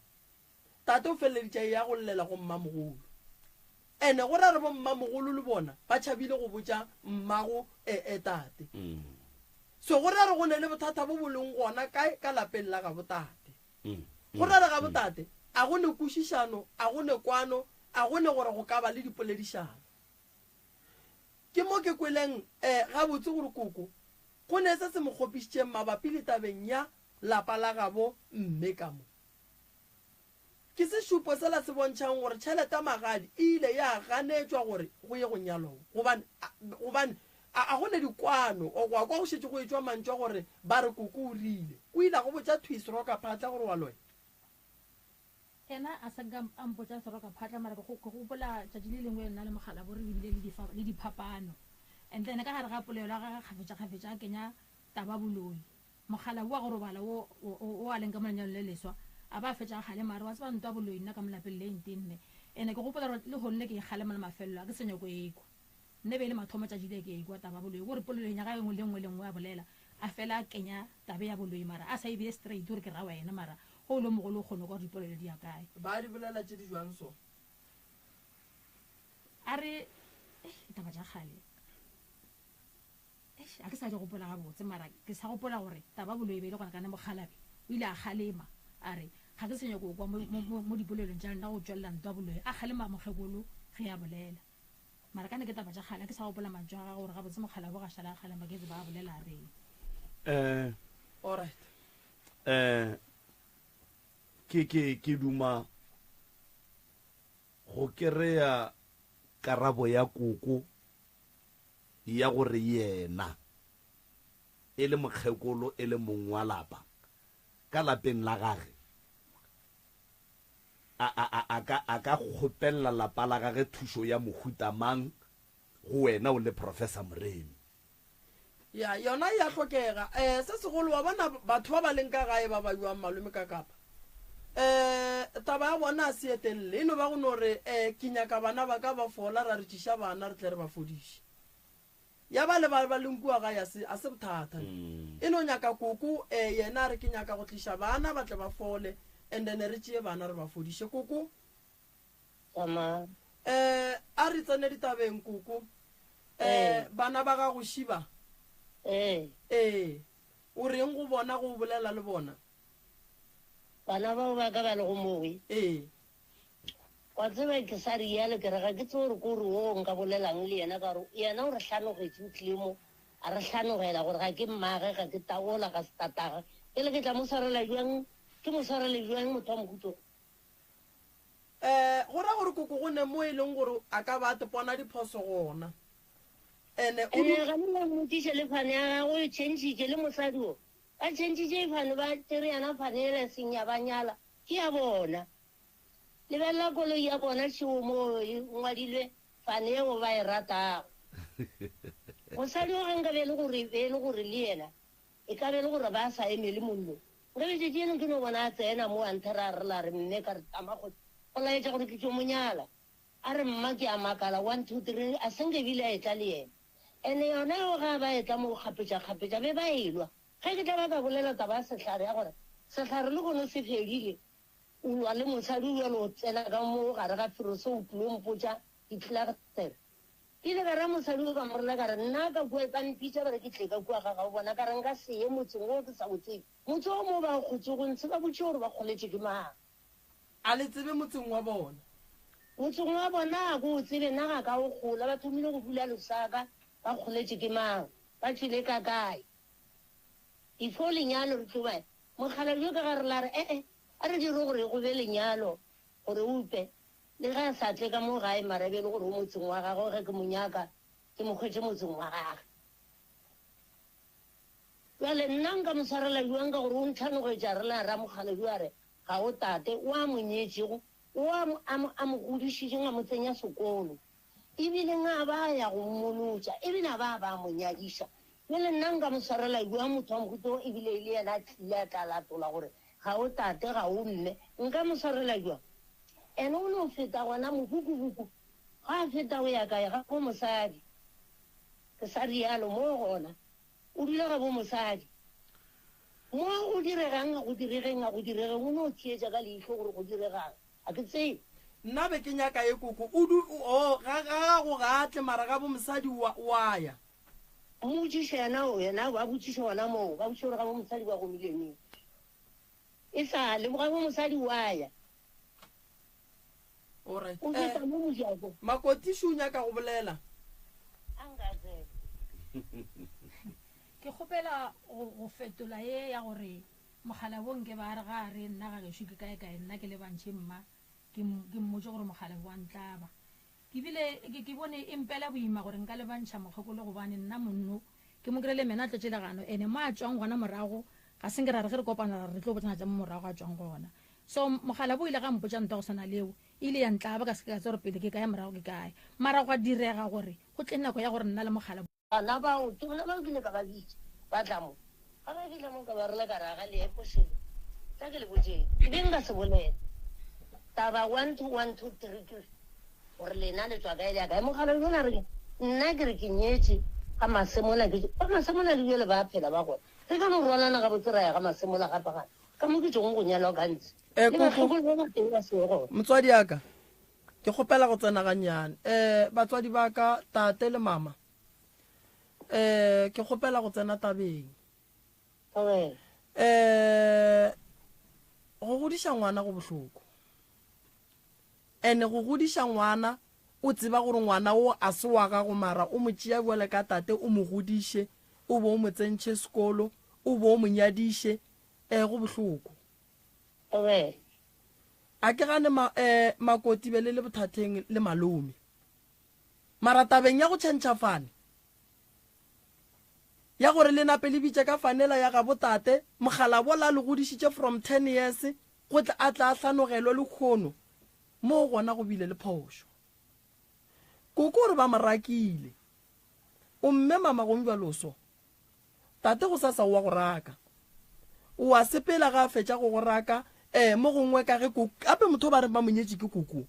Tate o feleleditše a eya go llela go mmamogolo. Ene go ra re bo mmamogolo le bona ba tšhabile go botša mmago e, e tate. So go ra re go ne le bothata bo bo leng gona kae ka lapeng la gabo tate. Go ra re gabo tate a go ne kwešišano, a go ne kwano, a go ne gore go ka ba le dipoledišano. Ke mo ke kweleng e gabotse gore koko go ne se se mo kgopišitšeng mabapi le tabeng ya lapa la gabo mme ka mo. Ke sešupo sela se bontšhang gore tšhelete ya magadi e ile ya ganetšwa gore go ye go nyalwa wo, gobane, gobane a, a go ne dikwano, o go a kwa go šetše go etšwa mantšu a gore ba re koko o rile. O ile a go botša thwi serokaphatla gore wa loya.
Yena a sa nka a mpotša serokaphatla, mara ke, ke gopola tšatši le lengwe nna le mokgalabo re bile le difa, le diphapano. And then ka gare ga polelo ya gagwe kgafetšakgafetša a kenya taba boloi. Mokgalabje wa go robala wo, wo, wo a leng ka mo lenyalong le leswa, a ba a fetša a kgalema, a re, Wa tseba ntwa boloi nna ka mo lapeng le e ntenne. Ene ke gopola gore lehono le ke e kgalema la mafelelo, a ke sa nyako e kwa. Nna e be e le mathomo tšatši le ke e kwa taba boloi, gore polelong ya gagwe e nngwe le nngwe le nngwe a bolela, a fela a kenya taba ya boloi mara a sa e bee straight gore ke ra wena mara ge o le mogolo o kgone kwa gore dipolelo di ya kae.
Ba di bolela tše di jwang so?
A re, Eish, ditaba tša kgale. Eish, ga ke sa di gopola gabotse, mara ke sa gopola gore taba boloi e be e le gona kana mokgalabje o ile a kgalema a re ga ke sa nyako go kwa mo, mo, mo, mo dipolelong tša lena go tšwelela ntwa boloi. A kgalema mokgekolo ge a bolela. Mara ka ne ke taba tša kgale, ga ke sa gopola mantšu a gagwe gore gabotse mokgalabje ga šala a kgalema ke tseba a bolela a reng.
Eh,
Alright.
eh, ke, ke, ke duma go kereya karabo ya koko ya gore yena e le mokgekolo e le mong wa lapa ka lapeng la gage a, a, a, a ka, a ka kgopelela lapa la gage thušo ya mohuta mang go wena o le Professor Moremi.
Ya, yona e a hlokega. Um se segolo, wa bona batho ba ba leng ka gae ba ba bjang malome ka kapa? Um taba ya bona a se ye telele, e no ba go no re, um ke nyaka bana ba ka ba fola, ra re tliša bana re tle re ba fodiše. Ya ba le ba ba leng kua gae a se, a se bothata. E no nyaka koko, um yena a re ke nyaka go tliša bana ba tle ba fole, and then re tšee bana re ba fodiše. Koko.
Tsamaya.
Um a re tsene ditabeng, koko. Um bana ba gago šiba?
Ee.
Ee. O reng go bona go o bolela le bona?
Bana bao ba ka ba lego mowe.
Ee.
Wa tseba ke sa rialo ke re ga ke tsebe gore ke gore wo nka bolelang le yena ka gore yena o re hlanogetše o tlile mo a re hlanogela gore ga ke mmage ga ke taola ga se tatagwe. Bjale ke tla mo swarela bjang ke mo swarele bjang motho wa mohuta o?
Um go ra gore koko go ne mo e leng gore a ka ba a tepona diphoso gona. Ene o
du. Ga le mmotšiše le fane ya gagwe o e tšhentšhitše le mosadi o. Ba tšhentšhitše fane ba tšere yana fane yela e seng ya ba nyala ke ya bona. Lebelela koloi ya bona šeo mo e ngwadilwe fane yeo ba e ratago. Mosadi o ge nka be e le gore be e le gore le yena e ka be e le gore ba sa emele mollo nka be tšatši le ke no bona a tsena mo a nthera a rela a re mme ka re tama go go laetša gore ke tšo mo nyala. A re mma ke a makala one two three a se nke bile a etla le yena. Ene yona eo ge a ba etla mo kgapetša-kgapetša be ba elwa. Ge ke tla ba ka bolela taba ya sehlare ya gore sehlare lehono se fedile, o lwa le mosadi o bjalo o tsena ka mo gare ga ferose o tlilo mpotša ditlelagtsere. Ke ile ka raya mosadi o ka mo rela ka re nna ka kua ba mpitša ba re ke tle ka kua ga gago bona ka re nka se ye motseng wo ke sa o tsebe. Motse o mo ba kgotšego ntshe ba botšiše gore ba kgoletše ke mang.
A le tsebe motseng wa bona?
Motseng wa bona a ko o tsebe, nna ga ka o gola. Ba thomile go dula Lusaka, ba kgoletše ke mang? Ba tšwele ka kae? Before lenyalo re tlo ba mokgalabje ka gare la re, E-e, a re dire gore go be lenyalo, gore o upe. Le ge a sa tle ka mo gae mara e be e le gore o motseng wa gagwe, ge ke mo nyaka ke mo hwetše motseng wa gagwe. Bjale nna nka mo swarela bjang ka gore o ntlhanogetše a rela ramokgalabje a re, Ga o tate, o a mo nyetšego, o a mo, a mo, a mo godišitšeng, a mo tsenya sekolo, e bile a ba a ya go mmolotša, e bile a ba a ba a mo nyadiša. Bjale nna nka mo swarela bjang motho wa mohuta wo e bile e le yena a tlile a tla latola gore ga o tate, ga o mme? Nka mo swarela bjang? Ene o no feta gona mobukubuku, ga a feta o ya kae? Ga bo mosadi. Ke sa rialo, moo gona. O dula ga bo mosadi. Mo go diregang, a go diregeng, a go diregeng, o no theetša ka leihlo gore go diregang. A ke tsebe.
Nna be ke nyaka ye koko. O du, o, ga, ga gago ga a tle, mara ga bo mosadi o a, o a ya.
Mmotšiše yena, o, yena ba botšiše gona moo, ba botšiše gore ga bo mosadi ba gomile neng. E sa le, ga bo mosadi o a ya.
Alright.
O
Eh,
feta mo mojako.
Makotiši o nyaka go bolela.
A nka tseba.
Ke kgopela go, go fetola ye ya gore mokgalabje nke ba re ga a re nna ga gešo ke kae kae nna ke lebantšhe mma ke, ke mmotše gore mokgalabje wa ntlaba. Ke bile ke, ke bone e mpela boima gore nka lebantšha mokgekolo gobane nna monno ke mo kry-ile mena a tletše legano ene mo a tšwang gona morago ga se nke ra re ge re kopana ra re re tlo botsana tša mo morago a tšwang gona. So mokgalabje o ile ga mpotša ntwa go swana le yeo, e ile ya ntlaba ka se ke ka tseba gore pele ke kae morago ke kae. Mara gwa direga gore go tle nako ya gore nna le mokgalabje.
Bana bao, ke bona bao ke ile ka ba bitša, ba tla mo. Ga ba fihla mo ka ba rela ka re, Aga le ye phošong. Tla ke le botšeng. Ke be nka se bolela taba one two one two three ke gore lena le tšwa kae le ya kae. Mokgalabje yola a re, Nna ke re ke nyetše ga Masemola ke ba Masemola le bjale ba a phela ba gona. Re ka no rwalana gabotse ra ya ga Masemola gape gape. Ka mo ke tšwego go nyalwa gantsi.
Eh,
Le
koko.
bakgekolo ba batee ba sego gona.
Motswadi ya ka, ke kgopela go tsena gannyane. Eh, batswadi ba ka, tate le mama. Eh, ke kgopela go tsena tabeng.
Thobela.
Eh, go godiša ngwana go bohloko. Ene go godiša ngwana o tseba gore ngwana o a se wa gago mara o mo tšea bjale ka tate o mo godiše, o bo o mo tsentšhe sekolo, o bo o mo nyadiše, eh go bohloko.
Thobela.
A ke gane ma, eh, makoti be le le bothatheng le malome. Mara tabeng ya go tšhentšha fane, ya gore le nape le bitše ka fanela ya gabo tate, mokgalabo la le godišitše from 10 years go tla a tla a hlanogelwe lekhono, moo gona go bile le phošo. Koko o re ba mo rakile. O mme mama gong bjalo so. Tate gosasa o wa go raka. O a sepela ga a fetša go go raka. Um mo gongwe ka ge koko, gape motho o ba reng ba mo nyetše ke koko.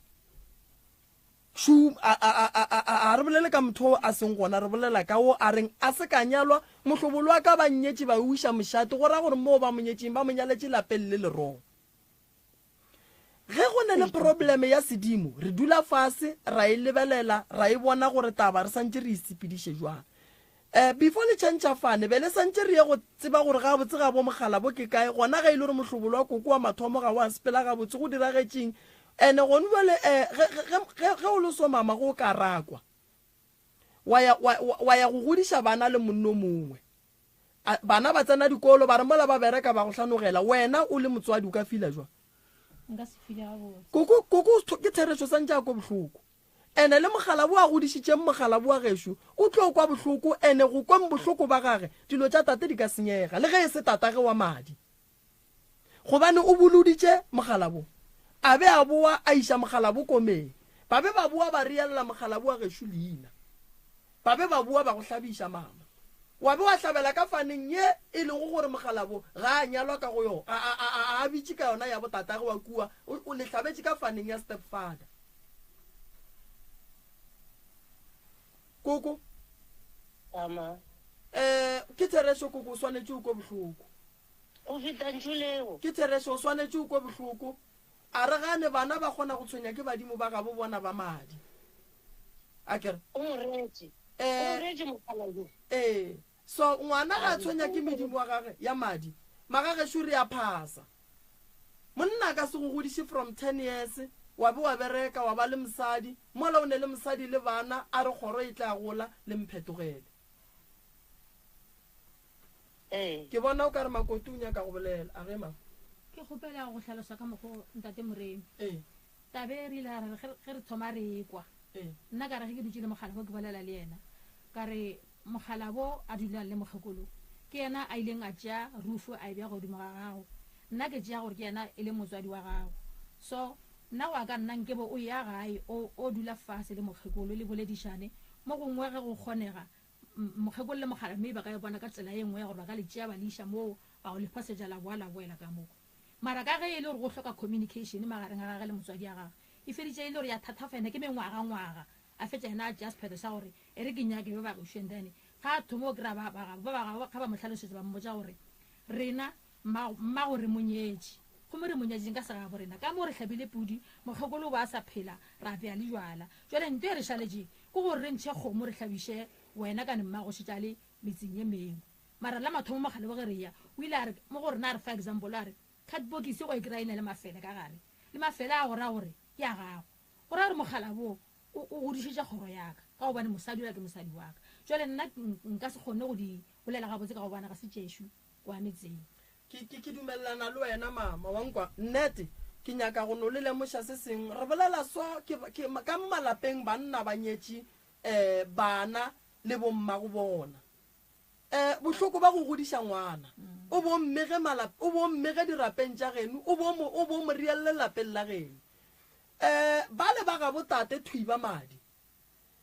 Šu, a, a, a, a, a, a re bolele ka motho o a seng gona, re bolela ka wo a reng a se ka nyalwa, mohlobolo wa ka ba nnyetše ba o iša mošate, go ra gore moo ba mo nyetšeng ba mo nyaletše lapeng le leroo. Ge go ne le probleme ya sedimo, re dula fase ra e lebelela, ra e bona gore taba re santše re e sepediše jwang. Eh, before le tšhentšha fane, be le santše re ye go tseba gore gabotse gabo mogala bo ke kae, gona ge e le gore mohlobolo wa koko wa mathomo ga wa sepela gabotse, go diragetšeng. Ene gone bjale, eh, ge, ge, ge, ge o le so mama go ka rakwa, wa ya, wa, wa ya go godiša bana le monno mongwe. A, bana ba tsena dikolo, ba re mola ba bereka ba go hlanogela, wena o le motswadi o ka fila jwang?
Nka se file gabotse.
Koko, koko, ke therešo santše a kwe bohloko. Ene le mokgalabo a godišitšeng mokgalabo wa gešo o tlo kwa bohloko, ene go kweng bohloko ba gage, dilo tša tate di ka senyega, le ge e se tatage wa madi. Gobane o boloditše mokgalabo, a be a boa a iša mokgalabo komeng, ba be ba boa ba reella mokgalabo wa gešo leina, ba be ba boa ba go hlabiša mama, wa be wa hlabela ka faneng ye e lego gore mokgalabo ga a nyalwa ka go yona, a, a, a, a, a bitše ka yona ya botatage wa kua, o, o le hlabetše ka faneng ya stepfather. Koko.
Ama.
Eh, ke therešo koko o swanetše o kwe bohloko.
Go feta ntšu leo.
Ke therešo o swanetše o kwe bohloko. A re gane bana ba kgona go tshwenya ke badimo ba gabo bona ba madi. A kere.
O moretše. O
Eh,
moretše mokgalabje.
eh. So ngwana ga a tshwenya ke medimo wa gage ya madi, magagešo re a phasa. Monna a ka se go godiše from ten years, wa be wa bereka, wa ba le mosadi, mola o ne le mosadi le bana, a re kgoro e tla gola, le mphetogele.
Ee.
Ke bona o ka re Makoti o nyaka go bolela. A ge ma?
Ke kgopela go hlalosa ka mokgo Ntate Moremi.
Ee.
Taba e re ile ra re ge re thoma re ekwa,
Ee.
nna ka re ge ke dutše le Mokgalabo ke bolela le yena, ka re Mokgalabo a dulang le mokgekolo ke yena a ileng a tšea rufu a e bea godimo ga gago. Nna ke tšea gore ke yena e le motswadi wa gago. So, nna go ya ka nna nkebe o eya gae o, o dula fase le mokgekolo le boledišane. Mo gongwe ge go kgonega, m, mokgekolo le mokgalabo maybe ba ka e bona ka tsela ye nngwe ya gore ba ka le tšea ba le iša moo ba go le fasetša la boa la boela ka mo. Mara ka ge e le gore go hloka communication magareng a gagwe le motswadi wa gagwe, e feditše e le gore ya thathafa yena ke mengwagangwaga. A fetša yena a tšea sephetho sa gore e re ke nyake ba ba gešo and then ga a thoma go kry-a ba ba gabo, ba ba gabo ga ba mo hlalosetša ba mmotša gore rena mmago, mmago re mo nyetše gomme re mo nyetšeng ka segabo rena ka mo re hlabile pudi mokgekolo o ba a sa phela ra apea le jwala jwale nto e re šaletšeng ke gore re ntšhe kgomo re hlabiše wena kane mmago šetše a le metseng ye mengwe mara la mathomo mokgalebo ge re ya o ile a re mo go rena a re fa example a re cardbokisi o e kry-a e na le mafele ka gare le mafele a go ra gore ke a gago Go ra gore mokgalabo o, o godišetša kgoro ya ka, ka gobane mosadi yola ke mosadi wa ka. Jwale nna nka se kgone go di bolela gabotse ka gobane ga se tšešo kwa metseng.
Ke, ke, ke dumelelana le wena, mama. Wa nkwa? Nnete, ke nyaka go no le lemoša se sengwe. Re bolela so, ke, ke, ka mo malapeng banna ba nyetše, eh, bana le bommago bona. Eh, bohloko ba go godiša ngwana. O bo mmege malap, o bo mmege dirapeng tša geno, o bo mo, o bo mo rielle lapeng la geno. Eh, bale ba gabo tate thwi ba madi.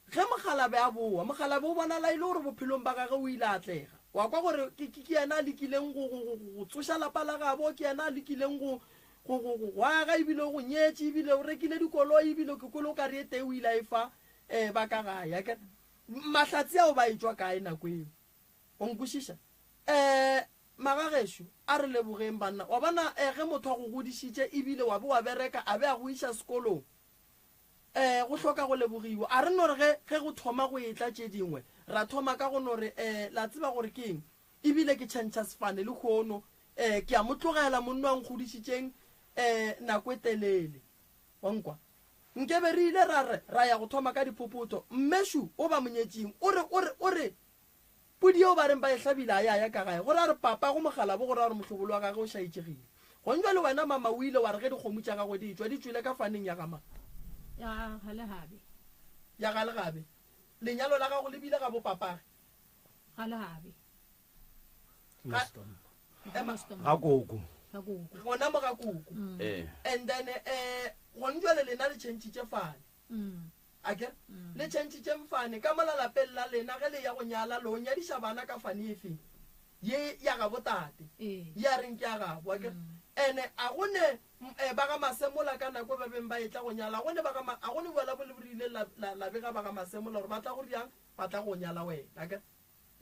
Ge mokgalabe a boa, mokgalabe o bonala e le gore bophelong ba gage o ile a atlega. Wa kwa gore ke, ke, ke yena a lekileng go, go, go, go tsoša lapa la gabo, ke yena a lekileng go, go, go, go, go aga, ebile o go nyetše, ebile o rekile dikoloi, ebile ke kwele o ka re e tee o ile a e fa, eh, ba ka gae. Akere? Mahlatse ao ba etšwa kae nako eo? O nkwešiša? Eh, magagešo, a re lebogeng banna. Wa bona, eh, ge motho a go godišitše ebile wa be wa bereka a be a go iša sekolong, eh, go hloka go lebogiwa. A re no re ge, ge go thoma go etla tše dingwe, ra thoma ka go no re, eh, la tseba gore ke eng? Ebile ke tšhentšha sefane lehono. Eh, ke a mo tlogela monno a nkgodišitšeng, eh, nako e telele. Wa nkwa? Nkebe re ile ra re ra ya go thoma ka diphopotho. Mmešu o ba monyetšing o re, o re, o re, Pudi yeo ba reng ba e hlabile a ya ya ka gae, go ra re papago mokgalabo go ra gore mohlobolo wa gage o šaetšegile. Gong bjale wena mama o ile wa re ge dikgomo tša gagwe di etšwa di tšwele ka faneng ya ga mang?
Ya ga Legabe.
Ya ga Legabe. Lenyalo la gago le bile ga bo papage?
Ga Legabe.
Ga, ema.
Ga koko.
Ga koko.
Gona mo ga koko.
Ee.
And then eh gong jwale lena le tšhentšhitše fane. Akere? Le tšhentšhitšeng fane ka mola lapeng la lena ge le ya go nyala lo nyadiša bana ka fane efe? Ye ya gabo tate.
Ee.
Ye a reng ke ya gabo, akere? Ene a go ne eh, ba ga Masemola ka nako ba beng ba etla go nyala, a go ne ba ga Ma, a go ne boela bo le bo rile la, la, la bega ba ga Masemola gore ba tla go riang, ba tla go nyala wena, akere?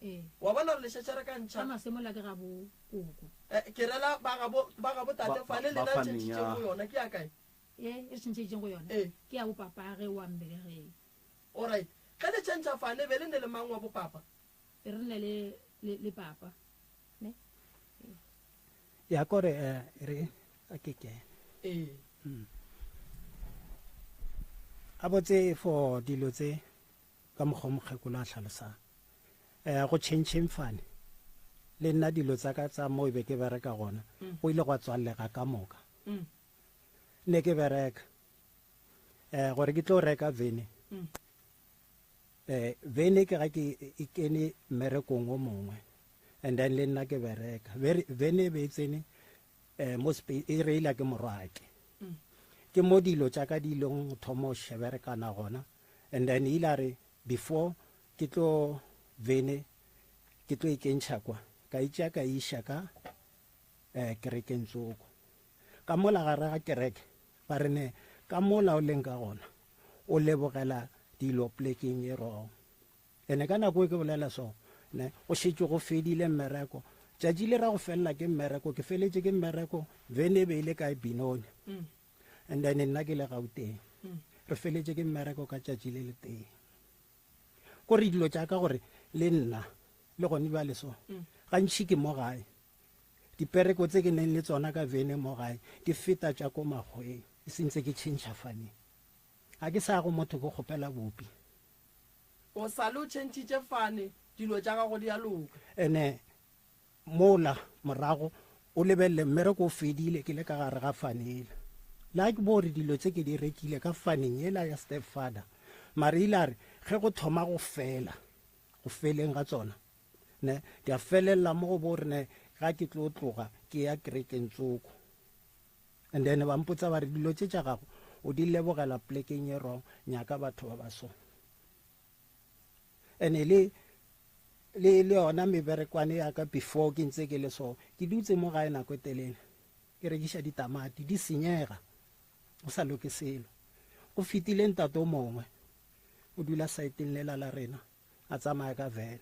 Ee.
Wa bona gore lešetšere ka ntšha.
Ga Masemola ke ga bo koko.
Eh, ke rela ba ga bo, ba ga bo tate
Ba,
fane
ba,
lena
ba
le
faneng
tšhentšhitšeng
ya.
go yona, ke ya kae?
Ye e re tšhentšheditšeng go yona,
Ee.
ke ya bo papage wa mbelegeng.
Alright. Ge le tšhentšha fane, be le ne le mang wa bo papa?
Be re ne le, le, le papa. Ne? Ee.
Ya kore eh, e re a ke kene.
Ee.
A botse for dilo tse ka mokgwa o mokgekolo a hlalosang. Eh go tšhentšheng fane le nna dilo tsa ka tsa mo e be ke bereka gona go ile gwa tswallega ka moka. Ne ke bereka eh gore ke tlo reka vene. Eh vene ke ga ke e kene mmerekong o mongwe and then le nna ke bereka. Vene e be e tsene eh mo e reila ke morwake. Ke mo dilo tša ka di ileng go thoma go sheberekana gona and then e ile a re before ke tlo vene ke tlo e kentšha kwa ka e tšea ka e iša ka eh kerekeng tsoko. Ka mola gare ga kereke ba re ne ka mola o leng ka gona o lebogela dilo plekeng e wrong. Ene ka nako e ke bolela so, ne, go šetše go fedile mmereko. Tšatši le ra go felela ke mmereko, ke feletše ke mmereko, vene e be e le kae Benoni. And then nna ke le Gauteng. Re feletše ke mmereko ka tšatši le letee. Ko re dilo tša ka gore le nna le gone bjale so, gantši ke mo gae. Dipereko tse ke neng le tsona ka vene mo gae di feta tša ko makgweng, e sentse ke tšhentšha faneng. Ga ke sa go motho ke kgopela bupi.
O sa le o tšhentšhitše fane, dilo tša gago di a loka.
Ene mola morago o lebelele mmereko o fedile ke le ka gare ga fane yela. Le ga ke bo gore dilo tse ke di rekile ka faneng yela ya step father, mara ile a re ge go thoma go fela, go feleng ga tsona, ne, di a felelela mo go bo gore ne ga ke tlo tloga ke ya kerekeng tsoko. And then ba mpotsa ba re dilo tše tša gago o di lebogela plekeng e wrong, nyaka batho ba ba so. And le le le yona meberekwane ya ka before ke ntse ke le so, ke dutse mo gae nako e telele ke rekiša ditamati di senyega o sa loke selo. Go fetile ntate o mongwe o dula saeteng lela la rena a tsamaya ka van.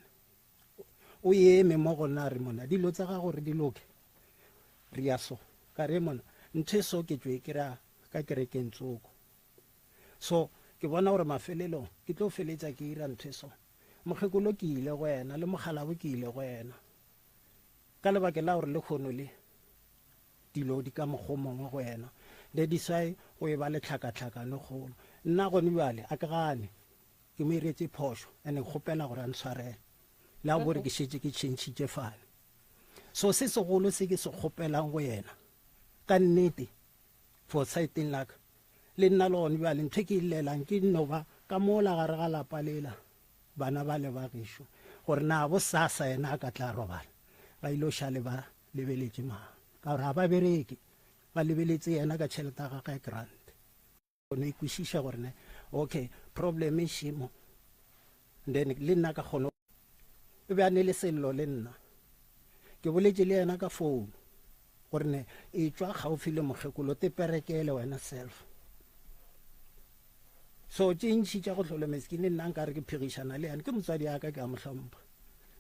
O eme mo go nna a re mona dilo tsa gago re di loke re ya so ka re mona ntho e so ke tšwe ke ra ka kerekeng tsoko so ke bona gore mafelelong ke tlo feletša ke ira ntho e so mokgekolo ke ile go yena le mogalabo ke ile go yena ka lebaka la gore le kgono le dilo di ka mokgwa o mongwe go yena that is why go e ba le tlhakatlhakano kgolo nna gone bjale a ke gane Ke mo iretše phošo and ke kgopela gore a ntshwarele. Le a bore ke šetše ke tšhentšhitše fane. So se segolo se ke se kgopelang go yena ka nnete for saeteng la ka le nna le gone bjale ntho e ke e llelang ke no ba ka mola gare ga lapa lela bana ba le ba gešo gore na bo sasa yena a ka tla robala ba ile šale ba lebeletše mang ka gore ga ba bereke ba lebeletse yena ka tšhelete ya gagwe ya grant. Kgone e kwešiša gore ne okay problem e šemo then le nna ka kgone o be a ne le sello le nna ke boletše le yena ka phone gore ne e tšwa gaufi le mokgekolo te perekele wena self so tše ntši tša go hlola meskine nna nka re ke phegišana le yena ke motswadi ya ka ke a mo hlompha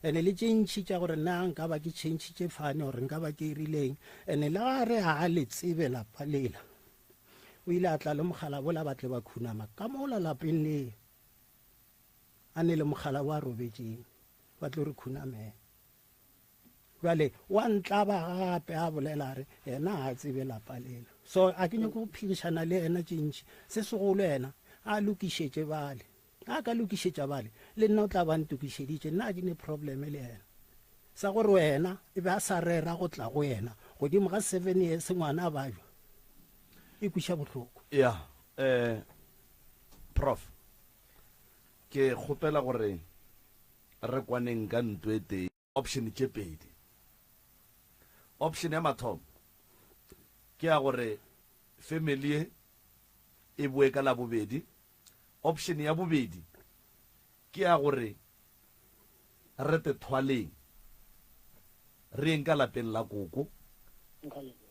ene le tše ntši tša gore nna nka ba ke tšhentšhitše fane gore nka ba ke rileng ene le ga re ga le tsebe lapa lela O ile a tla le mogala bola ba tle ba khunama ka mola lapeng le a ne le mogala wa robetšeng ba tlo re khunamela. Bjale wa ntlaba gape a bolela a re yena ga a tsebe lapa lela. So a ke nyako go phedišana le yena tše ntši. Se segolo yena a lokišetše bale. A ka lokišetša bale le nna o tla ba ntokišeditše nna a ke ne probleme le yena. Sa gore wena e be a sa rera go tla go yena godimo ga 7 years ngwana a bajwa e kweša bohloko.
Ya eh Prof ke kgopela gore re kwaneng ka nto e tee. Option tše pedi. Option ya mathomo ke ya gore family ye e boe ka Labobedi. Option ya bobedi ke ya gore re te thwaleng re yeng ka lapeng la koko.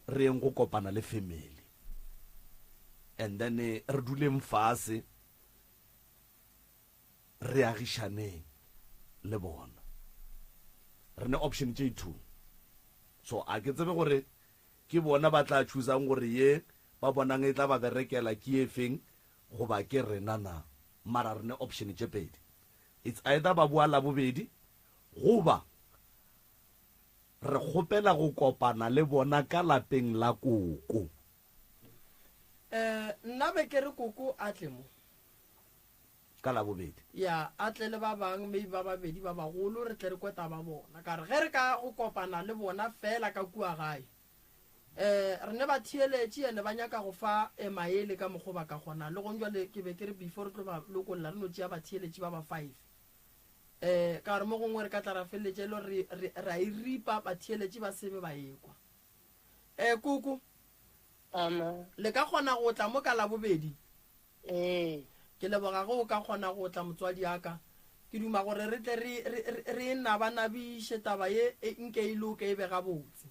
re yeng go kopana le family and then re duleng fase re agišaneng le bona. Re ne option tše two. So a ke tsebe gore ke bona ba tla choosang gore ye ba bonang e tla ba berekela ke e feng goba ke rena na. Mara re ne option tše pedi. It's either ba boa Labobedi goba re kgopela go kopana le bona ka lapeng la koko.
Eh, nna be ke re koko a tle mo.
Ka Labobedi.
Ya, a tle le ba bang, maybe ba babedi ba bagolo, re tle re kwe taba bona. Ka re ge re ka go kopana le bona feela ka kua gae, eh, re ne ba theeletše ene ba nyaka go fa eh, maele ka mokgo ba ka kgonang. Le gong jwale ke be ke re before re tlo ba lokolla re no tšea batheeletši ba ba five. Eh, ka gore mo gongwe re ka tla ra feleletša e le gore re, re, ra e ripa batheeletši ba sebe ba ekwa. Eh, koko.
Ama.
Le ka kgona go tla mo ka Labobedi?
Ee.
Ke leboga ge o ka kgona go tla, motswadi a ka. Ke duma gore re tle re, re, re, re e nabanabiše taba ye, e, nke e loke e be gabotse.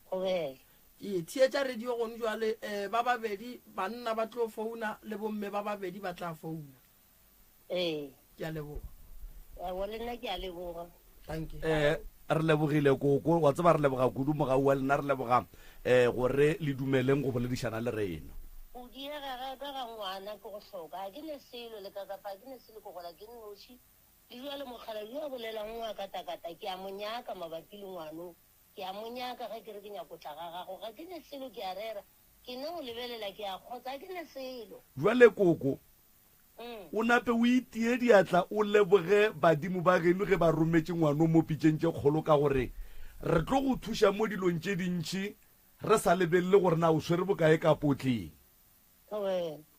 Gobela.
Ee, theetša radio gone jwale, eh, ba babedi banna ba tlo founa le bomme ba babedi ba tla founa.
Ee.
Ke a leboga.
Aowa, le nna ke a leboga.
Dankie.
Eh, re lebogile koko, wa tseba re leboga kudu mogau wa lena, re leboga eh gore le dumeleng go boledišana le rena.
Go diega ga ka ga ngwana ke go hloka, ga ke ne selo, le ka kapa ga ke ne selo, ke gola ke nnoši. Le bjale mokgalabje yo a bolelang o a katakata, ke a mo nyaka mabapi le ngwano, ke a mo nyaka ge ke re ke nyako tla ga gago, ga ke ne selo, ke a rera, ke no go lebelela, ke a kgotsa, ga ke ne selo.
Bjale koko, O nape o itie diatla o leboge badimo ba geno ge ba rometše ngwano mo pitšeng tše kgolo ka gore re tlo go thuša mo dilong tše dintši re sa lebelele gore na o swere bokae ka potleng.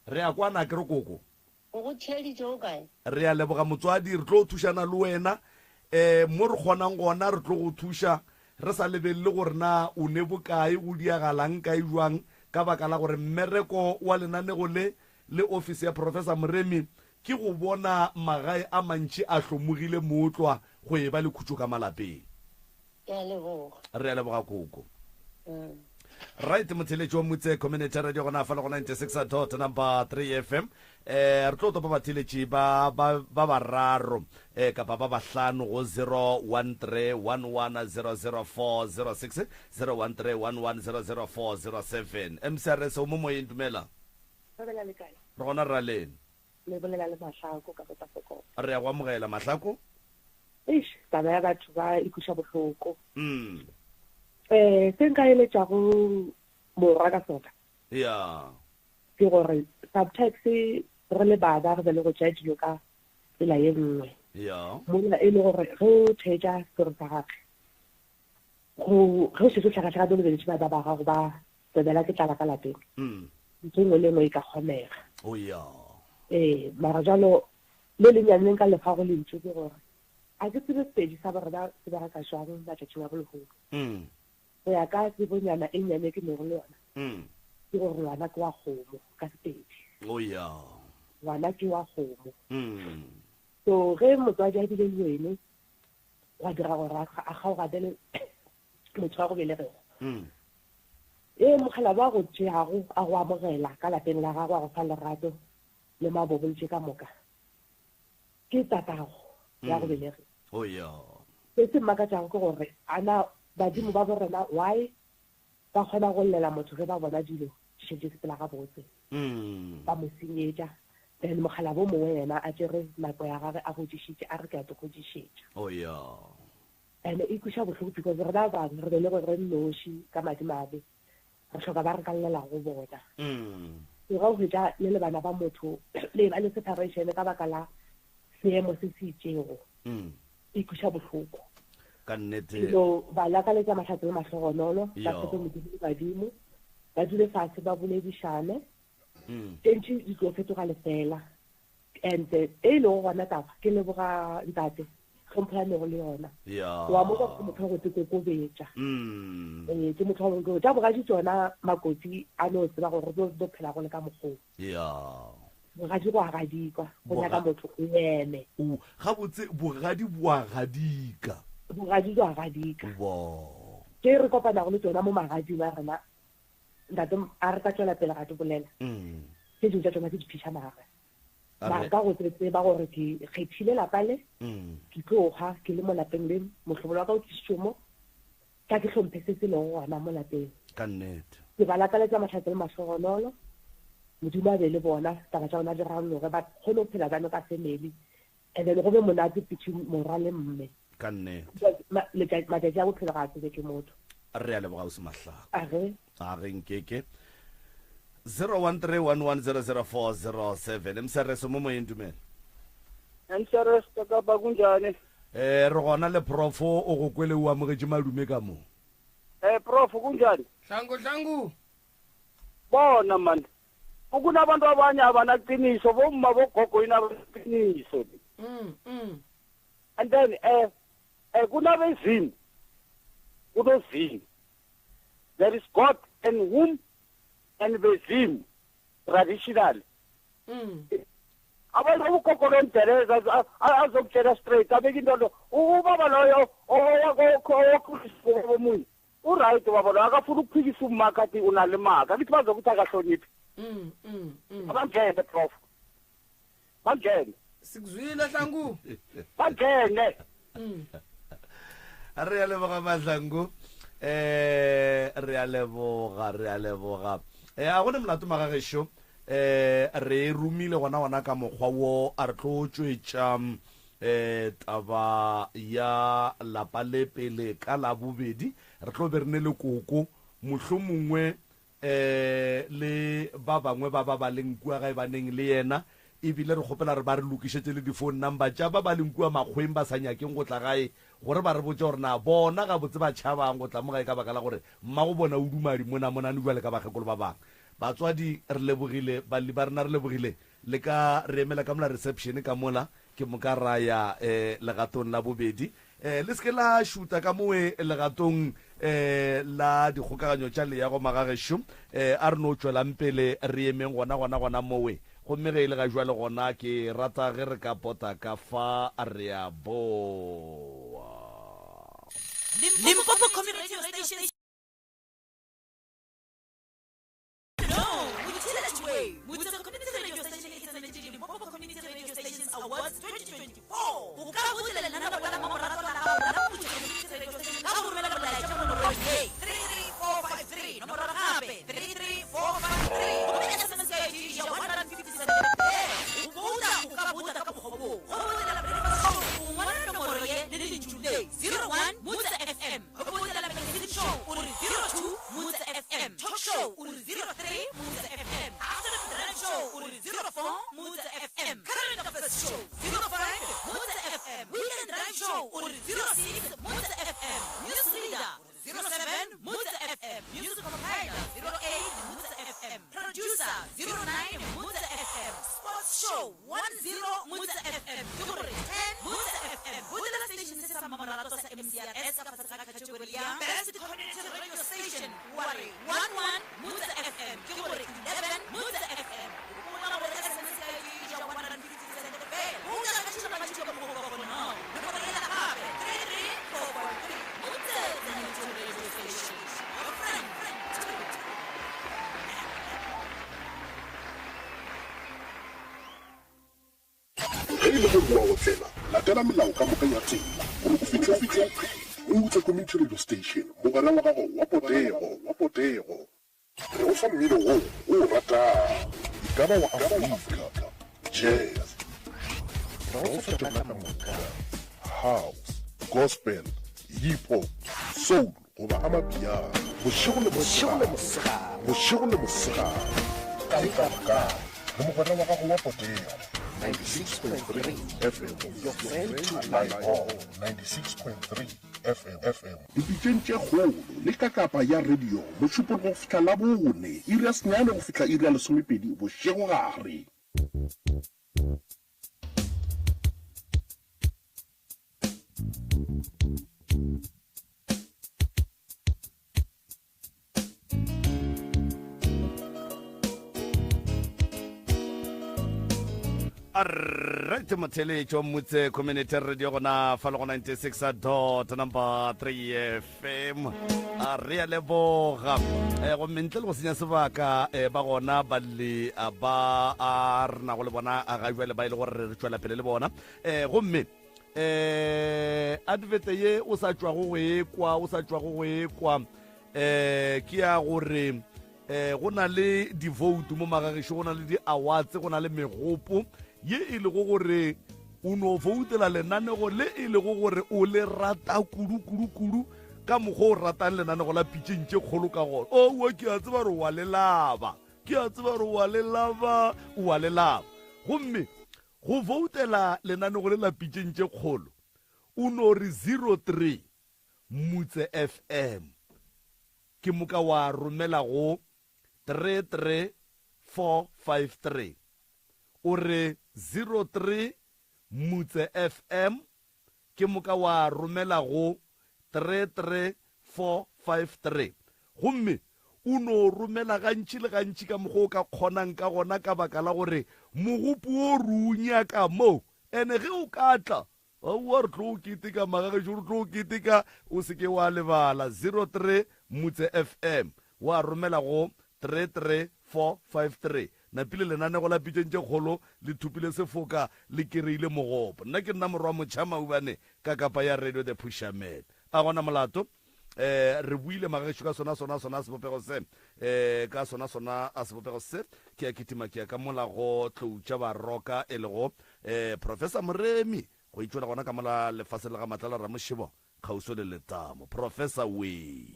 Re a kwana akere koko?
O go theeditše o kae?
Re a leboga motswadi, re tlo thušana le wena um mo re kgonang gona re tlo go thuša re sa lebelele gore na o ne bokae, go diagalang kae jwang ka baka la gore mmereko wa lenanego le le ofisi ya Professor Moremi ke go bona magae a mantši a hlomogile mootlwa go eba le khutšo ka malapeng.
Ke a leboga.
Re a leboga koko. Right motheletši wa Mutse Community Radio gona fa le go 96 dot number 3 FM. Eh re tlo topa batheletši ba ba ba bararo eh kapa ba bahlano go 0131100406 0131100407. MCRS o mo moyeng dumela.
Thobela le kae?
Re gona rra lena.
Le bolela le Mahlako ka go Tafelkop.
Re a go amogela Mahlako.
Eish, taba ya batho ba e kweša bohloko. Mm. Eh, se nka eletšago morwa ka sona.
Ya.
Ke gore sometimes re le bana re be le go tšea dilo ka tsela ye nngwe.
Ya.
Mola e le gore ge o theetša setori sa gagwe, go ge o šetše o hlakahlakane o lebeletše bana ba gago ba Tebela ke tlala ka lapeng. Ntho e nngwe le e nngwe e ka kgonega.
Oh ya.
Ee, mara jalo le lennyane le nka le fago lentšu ke gore a ke tsebe Sepedi sa borena se bereka jwang matšatšing a bolehono. Go ya ka tsebonyana e nnyane e ke nego le yona, ke gore ngwana ke wa kgomo ka Sepedi.
Oh ya.
Ngwana ke wa kgomo. So ge motswadi a bile le wene, gwa dira gore a kgaogane le motho wa go belegego mm. e mogala ba go tšeago a go amogela ka lapeng la gago a go fa lerato le maboboletse ka moka ke tatago ya go mm. belege
oh,
se se mmakatšago ke gore ana badimo ba borena why ba kgona go llela motho ge ba bona dilo di šetše sepela gabotse
mm.
ba mo senyetša then mogala bo mongwe yena a tšere nako ya gage a godišitše a re ke a te godišetša
oh, yeah.
And-e e kweša bohloko because re ba bangwe re belegwe re nnoši ka madimabe, re hloka ba re ka llelago go bona. So ga o hwetša le le bana ba motho le eba le separation ka baka la seemo se se itšego, e kweša bohloko.
Ka nnete.
Ke no ba lakaletša mahlatse le mahlogonolo, ba tshepe Modimo le badimo, ba dule fase ba boledišane, tše ntši di tlo fetoga lefela. And e e lego gona taba, ke leboga ntate tlhompho ya nego le yona. Wa mo ke motho wa go tekokobetša.
Mm.
Ee, ke motho wa go tša bogadi tšona makoti a no tseba gore re tlo phela go le ka mokgoo.
Ya.
Bogadi go a gadikwa, go nyaka motho o eme.
O gabotse bogadi bo a gadika.
Bogadi bo a gadika.
Bo.
Tše re kopanago le tšona mo magading a rena, ntate, a re ka tšwela pele ra di bolela, tše dingwe tša tšona ke diphišamare. Mara ka go tseba gore ke kgethile lapa le, ke tlo hwa ke le mo lapeng le, mohlobolo wa ka o tlišitšwe mo, tla ke hlomphe se se lego gona mo lapeng.
Ka nnete.
Ke ba lakaletša mahlatse le mahlogonolo. Modimo a be le bona, taba tša bona di rarologe, ba kgone go phela bjalo ka family, and then go be monate between morwa le mme.
Ka nnete.
Because matšatši a bophelo ga a tsebe ke motho.
Re a leboga ausi Mahlako.
Age.
Age nkeke. 0131100407 MCRS mo moyeng dumela.
MCRS kapa kunjani?
Eh re gona le prof o go kwele o amogetše madume ka mo.
Eh prof kunjani?
Hlangu hlangu.
Bona man. Kunabantu abanye abanaqiniso bomma bogogo ina abanaqiniso.
Mm mm.
And then eh eh kunabezimu. Kunozimu. There is God and whom and bezimu traditional.
Mm.
Abantu ugogo lomdeleza azokutshela straight abeke into lo ubaba loyo owakhuliswa omunye uright baba loyo akafuni ukuphikisa umaka athi unalemaka akithi bazokuthi akahloniphi
mm, mm, mm.
Abangene prof bangene.
Sikuzwile Hlangu.
Bangene.
Re a leboga Mahlangu. Eh re a leboga, re a leboga. Eh a gone molato magagešo. Eh re e romile gona gona ka mokgwa wo a re tlo tšwetša eh taba ya lapa le pele ka la bobedi. Re tlo be re ne le koko mohlomongwe um le ba bangwe ba ba ba leng kua gae ba neng le yena, e bile re kgopela re ba re lokišetše le di-phone number tša ba ba leng kua makgweng ba sa nyakeng go tla gae, gore ba re botše gore na bona gabotse ba tšhabang go tla mo gae ka baka la gore mmago bona o duma dimonamonane bjale ka bakgekolo ba bangwe. Batswadi, re lebogile. Balli ba rena, re lebogile. Le ka re emela ka mola reception ka mola, ke moka ra ya eh, legatong la bobedi. Eh, le se ke la šuta ka mowe legatong eh, la dikgokaganyo tša leago magagešo. Eh, a re no tšwelang pele re emeng gona gona gona mowe. Gomme ge e le ga jwale gona ke rata ge re ka pota ka fa re a boa.
Limpopo Community Radio Station.
Ge e le gore o a otlela, latela melao ka moka ya tsela gore o fihle o fihle o phela. Mutse Community Radio Station, mogwera wa gago wa potego, wa potego. Re go fa mmino wo o o ratago, e ka ba wa Afrika, jazz, Re go fa tšona ka moka, house, gospel, hip hop, soul goba amapiano, bošego le mosegare, bošego le mosegare, kae kapa kae, le mogwera wa gago wa potego, 96.3 FM, your friend to rely on, 96.3 FM, FM. Dipitšeng tše kgolo le kakapa ya radio, Mošupologo go fihla Labone, iri ya senyane go fihla iri ya lesomepedi bošegogare.
Alright motheletšo Motse Community Radio gona fa le go 96 dot number 3 FM a re a leboga eh, gomme ntle le go senya sebaka eh, ba gona balli a ba a re nago le bona a ga jwale ba e le gore re tšwela pele le bona eh, gomme eh advert ye o sa tšwago go ekwa o sa tšwago go ekwa eh ke ya gore eh go na le di-vote mo magagešu go na le di-awards go na le megopo ye e lego gore o no voutela lenanego le e lego gore o le rata kudu kudu kudu ka mokgwa o ratang lenanego la pitšeng tše kgolo ka gona owa ke a tseba gore wa le laba ke a tseba gore wa le laba wa le laba gomme go voutela lenanego le la pitšeng tše kgolo o no re 03 Mutse FM Ke moka wa romela go 33453 o re 03 Mutse FM ke moka wa romela go 33453 gomme o no romela gantši le gantši ka mokgwa o ka kgonang ka gona ka baka la gore mogopo wo re o nyaka mo ene ge o ka tla Aowa re tlo keteka magagešo re tlo keteka o se ke wa lebala 03 Motse FM wa romela go 33453 napile lenanego la pitšeng tše kgolo le thopile sefoka le kereile mogopo nna ke nna morwa motšha maubane ka kapa ya radio the pusherman a gona molato eh re buile magagešo ka sona sona sona sebopego se eh ka sona sona a sebopego se ke ya kitima ke ya ka mola go tloutša baroka e lego eh professor Moremi go itšwela gona ka mola lefaseng la ga Matlala Ramošebo kgauswi le letamo professor we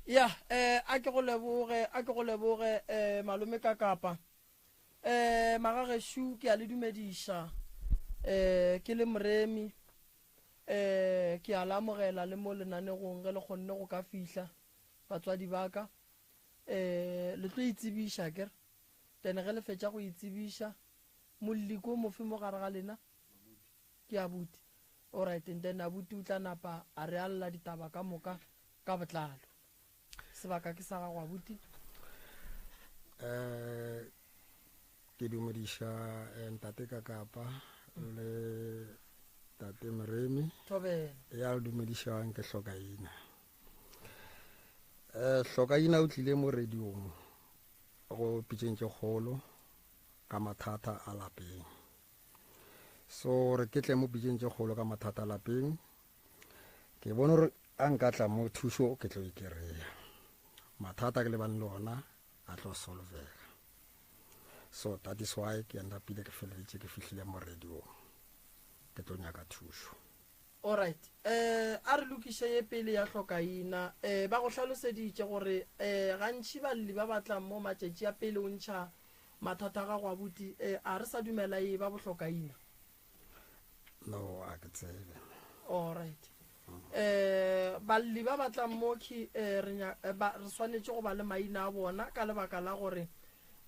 Ya, eh, a ke go leboge, a ke go leboge, eh, malome Kakapa. Eh, magagešo, ke a le dumediša, eh, ke le Moremi. Ee, ke a le amogela le mo lenanegong ge le kgonne go ka fihla, batswadi ba ka. Ee, le tlo itsebiša, akere? Then ge le fetša go itsebiša, molli ko mofe mo gare ga lena? Ke abuti. Alright, and then abuti o tla napa a re alla ditaba ka moka ka botlalo. Sebaka ke sa gago abuti.
Eh, ke dumediša eh, ntate Kakapa le tate Moremi.
Thobela.
Ya le dumedišang ke Hlokaina. Eh, Hlokaina o tlile mo radiong go pitšeng tše kgolo ka mathata a lapeng. So re ke tle mo pitšeng tše kgolo ka mathata a lapeng. Ke bone gore a nka tla mo thušo ke tlo e kry-a. Mathata ke lebane le ona a tlo solvega. So that is why ke endapile ke feleleditše ke fihlile mo radiong ke tlo nyaka thušo.
Alright, eh a re lokiše ye pele ya hlokaina. Eh ba go hlaloseditše gore eh gantši balli ba ba tlang mo matšatši a pele o ntšha mathata a gago abuti eh a re sa dumela e ba bohlokaina.
No, a ke tsebe.
Alright. Eh balli ba ba tlang mo khi eh re nya eh, ba re swanetše go ba le maina a bona ka lebaka la gore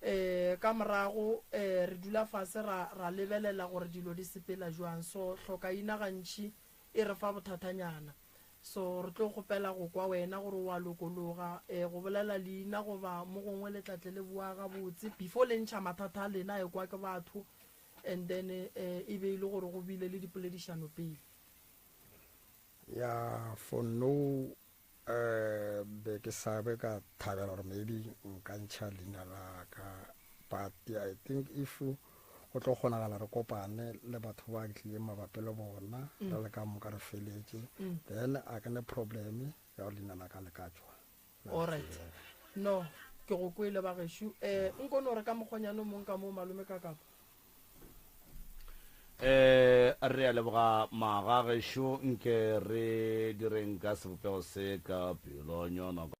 eh ka morago eh re dula fase ra ra lebelela gore dilo di sepela jwang so hlokaina gantši e re fa bothathanyana so re tlo kgopela go kwa wena gore wa lokologa eh go bolela leina goba mo gongwe le tlatle le boa gabotse before le ntšha mathata a lena e kwa ke batho and then eh e be e le gore go bile le dipoledišano pele.
Ya for no eh be ke sa be ka thabela gore maybe nka ntšha leina la ka but I think if go tlo kgonagala re kopane le batho ba ke tlileng mabapi le bona mm. re le ka moka re feletše mm. then a ke ne problem ya gore leina la ka le ka tšwa.
Alright. No, ke go kwele bagešo. Eh, nko no re ka mokgonyane o mong ka mo malome ka kapa.
Eh, re a leboga magagešo nke re direng ka sebopego se ka pelonyana.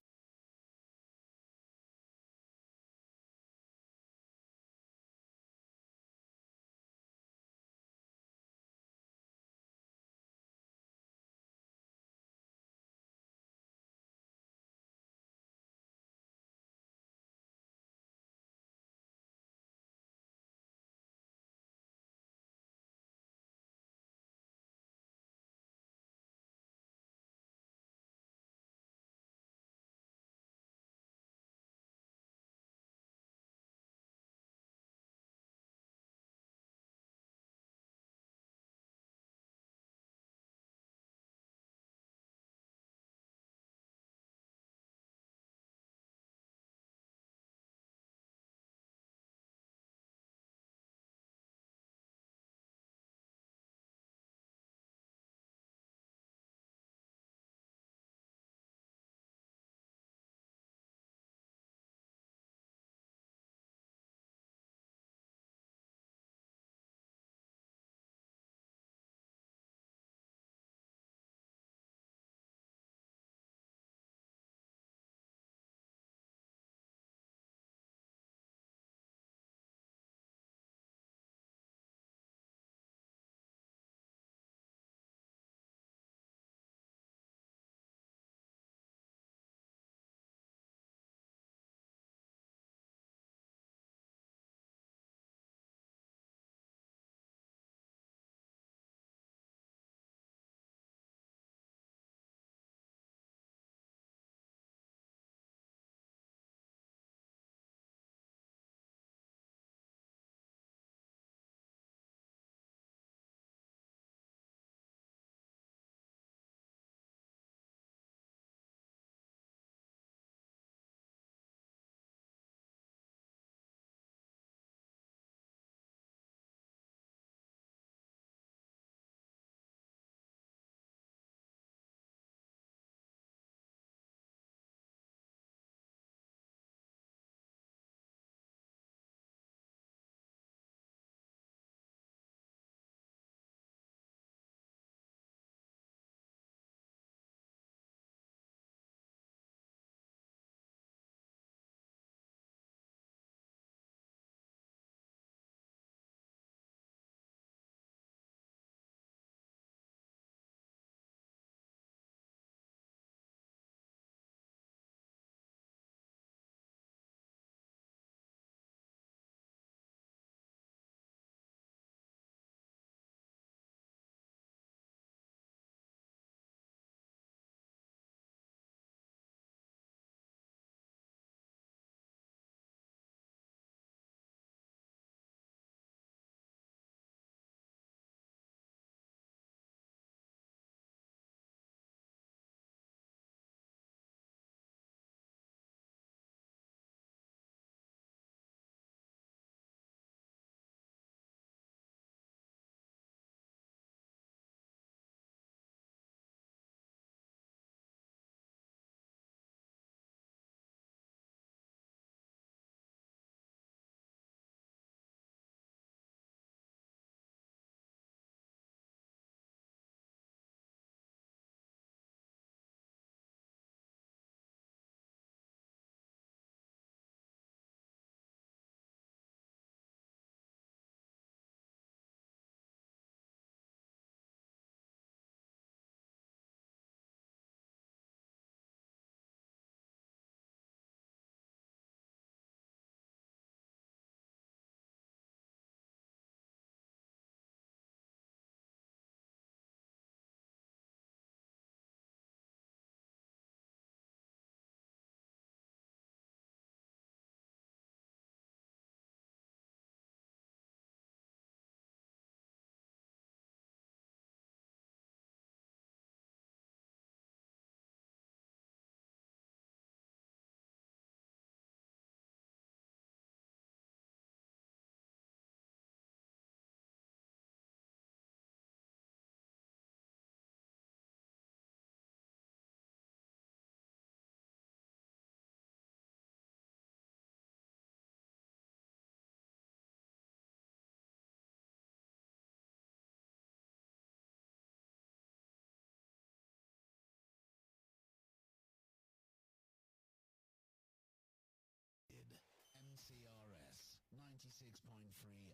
CRS 96.3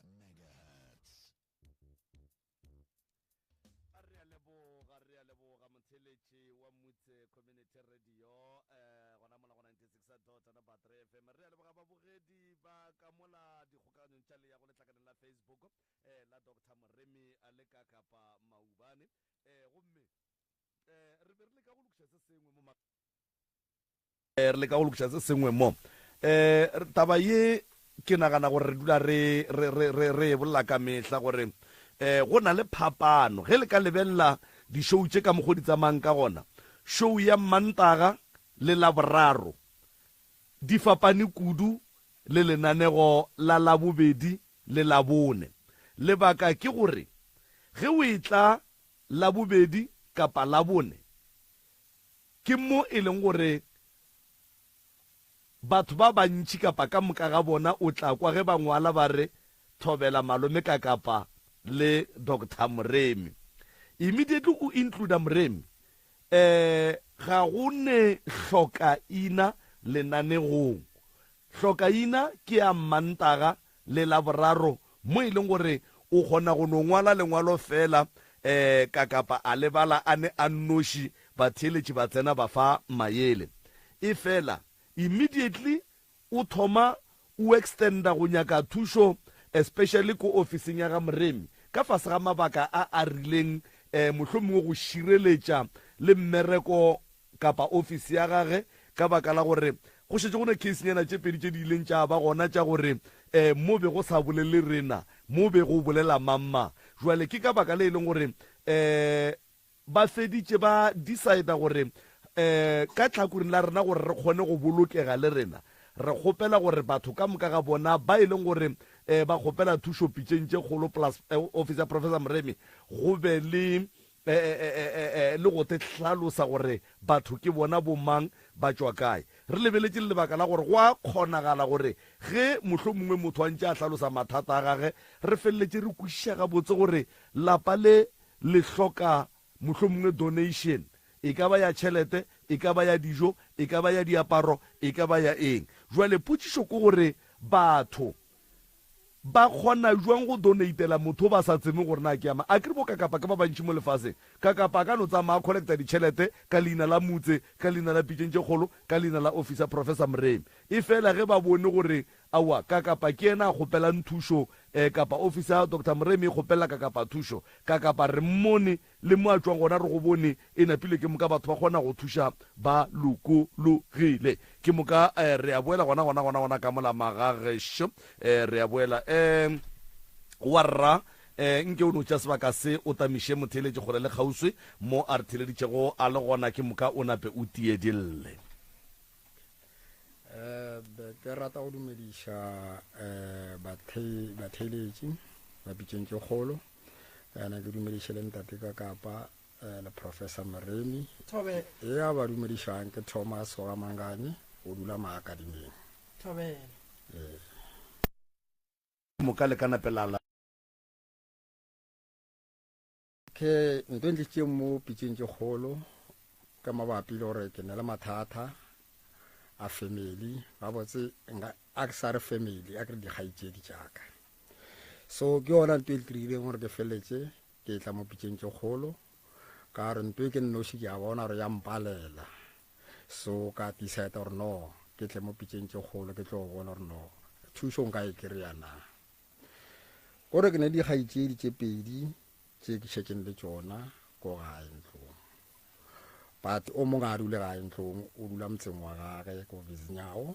megahertz.
Re a leboga, re a leboga motheletši wa Mutse Community Radio eh gona mola go 96 dot number 3 FM. Re a leboga babogedi ba ka mola dikgokaganyong tša leago letlakaneng la Facebook eh la Doctor Moremi a le ka Kapa Maubane eh gomme eh re be re leka go lokiša se sengwe mo re leka go lokiša se sengwe mo. Um taba ye ke nagana gore re dula re re re re re e bolela ka mehla gore um go na le phapano ge le ka lebelela di-show tše ka mokgo di tsamayang ka gona. Show ya Mantaga le Laboraro di fapane kudu le lenanego la Labobedi le Labone. Lebaka ke gore ge o etla Labobedi kapa Labone Ke mo e leng gore batho ba bantši kapa ka moka ga bona o tla kwa ge ba ngwala ba re Thobela Malome Kakapa le Doctor Moremi. Immediately o includa Moremi, eh ga go ne hlokaina lenanegong. Hlokaina ke ya Mmantaga le Laboraro mo e leng gore o kgona go no ngwala lengwalo feela um Kakapa a le bala a ne a nnoši, batheeletši ba tsena ba fa maele. Efela immediately o thoma o extenda go nyaka thušo especially ko ofising ya ga Moremi ka fase ga mabaka a a rileng um mohlomongwe go šireletša le mmereko kapa ofisi ya gage ka baka la gore go šetše go ne case-nyana tše pedi tše di ileng tša ba gona tša gore um mo be go sa bolele rena, mo be go bolela mang-mang. Jwale ke ka baka le e leng gore um ba feditše ba decide gore um ka tlhakoring la rena gore re kgone go bolokega le rena, re kgopela gore batho ka moka ga bona ba e leng gore um ba kgopela thušo pitšeng tše kgolo plus office ya Professor Moremi go be le le go te hlalosa gore batho ke bona bomang, ba tšwa kae. Re lebeletše le lebaka la gore go a kgonagala gore ge mohlomongwe motho a ntše a hlalosa mathata a gage, re feleletše re kwešiša gabotse gore lapa le le hloka mohlomongwe donation, e ka ba ya tšhelete, e ka ba ya dijo, e ka ba ya diaparo, e ka ba ya eng. Bjale potšišo ke gore batho Ba kgona jwang go donatela motho o ba sa tsebeng gore na ke ya mang? Akere bo Kakapa ke ba bantši mo lefaseng. Kakapa a ka no tsamaya a collecta ditšhelete ka leina la motse, ka leina la Pitšeng tše Kgolo, ka leina la office ya Professor Moremi. Efela ge ba bone gore aowa Kakapa ke yena a kgopelang thušo eh, kapa office ya Doctor Moremi e kgopelela Kakapa thušo, Kakapa re mmone Le mo a tšwang gona re go bone e napile ke moka batho ba kgona go thuša ba lokologile. Ke moka eh, re a boela gona gona gona gona ka mola magagešo eh, re a boela eh, wa rra eh, nke o no tša sebaka se o tamiše motheeletši kgole le kgauswi mo a re theeleditšego a le gona ke moka o nape o tiedille.
Eh, be ke rata go dumediša eh, batheeletši ba pitšeng tše kgolo ene ke dumediše le ntate ka kapa eh, le professor Moremi
Thobela.
e a ba dumedišang ke Thomas wa Mangane o dula Maakadimeng
Thobela.
ee
Moka le ka nape la la.
Ke nto e ntlisitšeng mo pitšeng tše kgolo ke mabapi le gore ke ne le mathata a family gabotse nka a ke sa re family a ke re dikgaetšedi tšaka so ke yona nto e ntirileng gore ke feletse ke tla mo pitšeng tše kgolo ka re nto e ke nnoši ke a bona gore ya mpalela so ka decide gore no ke tle mo pitšeng tše kgolo ke tlo bona gore no thušo nka e kry-a na Gore ke ne dikgaetšedi tše pedi tše ke šetšeng le tšona ko gae ntlong. But o mongwe a dule gae ntlong, o dula motseng wa gage ko Vizinyawo.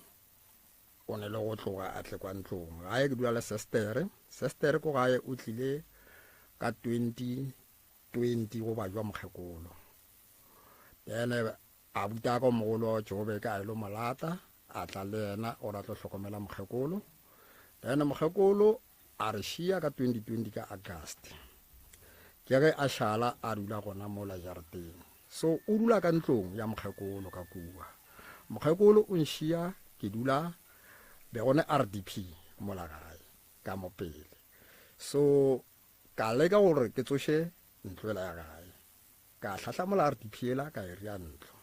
O ne le go tloga a tle kwa ntlong. Gae ke dula le sestere. Sestere ko gae o tlile ka 2020 go bajwa mokgekolo. Then Abuti a ka o mogolo Jobe ke a ilo mo lata, a tla le yena gore a tlo hlokomela mokgekolo. Then mokgekolo a re šia ka 2020 ka August. Ke ge a šala a dula gona mola jarateng. So o dula ka ntlong ya mokgekolo ka kua. Mokgekolo o nšia ke dula be go ne RDP mola gae ka mo pele. So ka leka gore ke tsoše ntlo ela ya gae. Ka hlahlamola RDP yela ka e rea ntlo.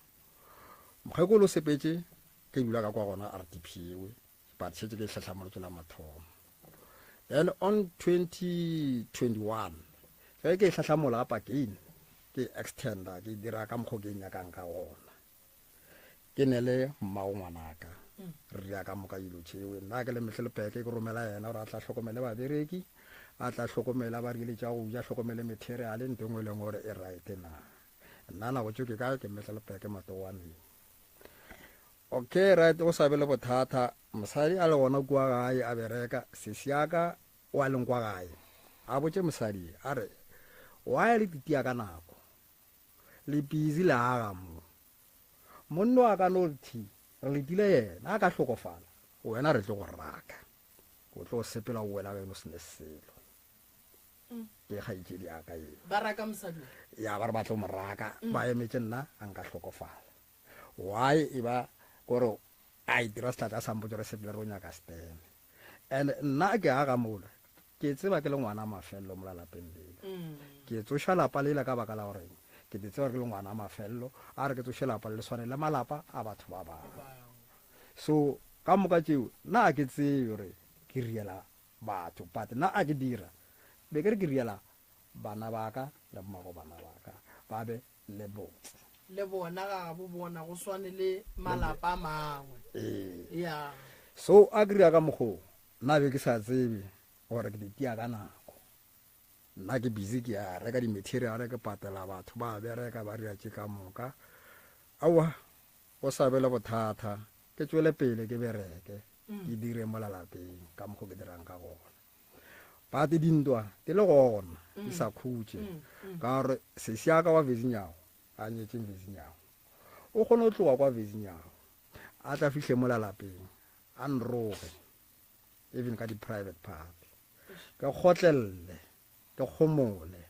Mokgekolo o sepetše ke dula ka kwa gona RDP ewe. But šetše ke e hlahlamolotše la mathomo. Then on 2021 ge ke e hlahlamola gape again, ke e extenda, ke e dira ka mokgwa o ke e nyakang ka gona. Ke ne le mmago ngwanaka, re dira ka moka dilo tšeo. Nna ke le Mehlelepeke ke romela yena gore a tla hlokomele babereki, a tla hlokomela ba rile tša go ja, hlokomele materiale, nto e nngwe le nngwe gore e right na. Nna nako tšeo ke kae ke Mehlelepeke Matogwaneng. Okay right, go sa be le bothata, mosadi a le gona kua gae a bereka, sesi ya ka o a leng kwa gae a botše mosadi a re, Why le titia ka nako? Le busy le aga mo. Monna wa ka no re thi, re letile yena, a ka hlokofala, wena re tlo go raka. O tlo sepela o wela geno se ne selo. Ke kgaetšedi ya ka eo.
Ba raka mosadi o?
Ya, ba re ba tlo mo raka, ba emetše nna a nka hlokofala. Why e ba gore a itira sehlahla a sa mpotše gore sepele re o nyaka stene. And nna ke aga mola, ke tseba ke le ngwana mafelelo mola lapeng lela. Ke tsoša lapa lela ka baka la gore ke te tseba ke le ngwana mafelelo, a re ke tsoše lapa le le swane le malapa a batho ba bangwe. So ka moka tšeo nna a ke tsebe gore ke riela batho, but nna a ke dira be ke re ke riela bana ba ka le mmago bana ba ka ba be le botse.
Le bona ga gabo bona go swane le malapa a mangwe.
Ee.
Ya.
So a ke dira ka mokgo nna be ke sa tsebe gore ke di tia ka nako. Nna ke busy ke ya reka di-material ke patela batho ba bereka ba dira tše ka moka. Aowa go sa be le bothata ke tšwele pele ke bereke ke dire mola lapeng ka mokgo ke dirang ka gona. But dintwa di le gona di sa khutše ka gore sesi ya ka wa Vezinyago a nyetšeng Vezinyago o kgone go tloga kwa Vezinyago a tla fihle mola lapeng a nroge even ka di-private part ke kgotlelele ke kgomole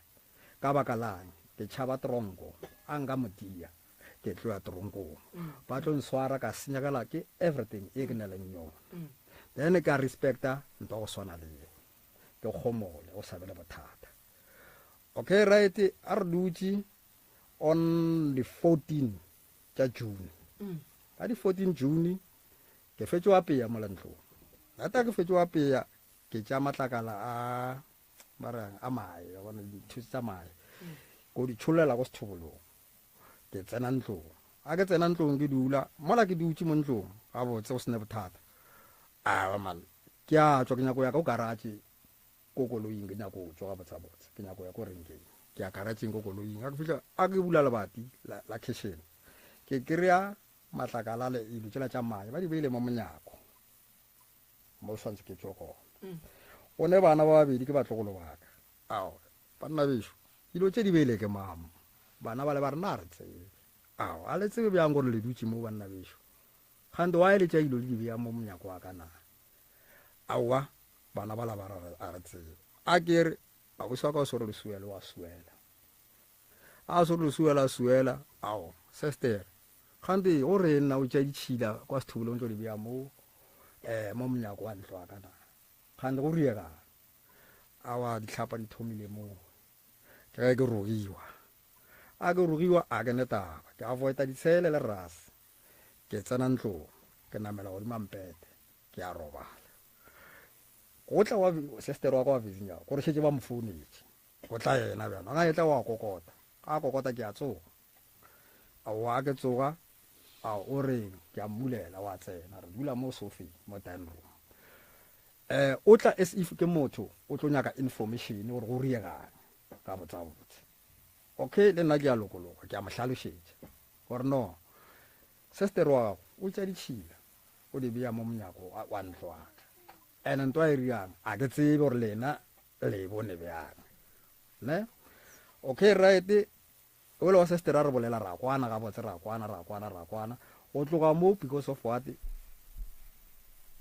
ka baka lang ke tšhaba tronko a nka motia ke tlo ya tronkong ba tlo nswara ka senyegela ke everything e ke neleng yona then ka respecta ntwa go swana le eo ke kgomole go sa be le bothata okay right a re dutše on the 14 tša June ka di 14 June ke fetše wa peya mola ntlong lata ke fetše wa peya ke tša matlakala a ba reng a mae wa bona dithusi tsa mae ko di tšhollela ko sethobolong ke tsena ntlong a ke tsena ntlong ke dula mola ke dutše mo ntlong gabotse go sene bothata awa man ke a tswa ke nyako ya ka o garage ko koloing ke nyako tswa gabotsabotse ke nyako ya ko renkeng ke ya garageng ko koloing a ke fihla a ke bula lebati la, la kitchen ke kry-a matlakala le dilo tšela tša mae ba di beile mo monyako mo swantse ke tšwe gona go ne bana ba babedi ke batlogolo baka ao banna bešo dilo tše di beile ke mamo bana ba le ba re na re tsebe ao a le tsebe bjang gore le dutše mo banna bešo gante wa eletša dilo le di beya mo monyako wa ka na aowa bana ba la ba re a re tsebe a ke re ausi wa ka o swere lesuela wa suela A swere lesuela a suela, ao, sestere, kgante go re nna o tšea ditšhila kwa sethobolong tlo di bea mo, eh, mo monyako wa ntlo wa ka na? Kgante go riegang? Awa, dihlapa di thomile moo. Ke ge ke rogiwa. A ke rogiwa, a ke ne taba. Ke avoida ditshele le rase. Ke tsena ntlong, ke namela godimo ga mpete, ke a robala. Go tla wa sestere wa ka wa Virginia, gore šetše ba mo founetše. Go tla yena bjalo. Ga etla wa kokota. Ga kokota ke a tsoga. Aowa ke tsoga, a o reng? Ke a mmulela wa tsena. Re dula mo sofeng mo dining room. Eh o tla as if ke motho o tlo nyaka information gore go riegang ka botsa botse. Okay le nna ke a lokologa ke a mo hlalošetša gore no sister wa gago o tša ditšhila o di bea mo monyako wa ntlo wa ka. Ene ntwa e riang a ke tsebe gore lena Le e bone bjang? Ne? Okay, right. Ole wa sister a re bolela ra kwana gabotse ra kwana ra kwana ra kwana. Go tloga mo because of what?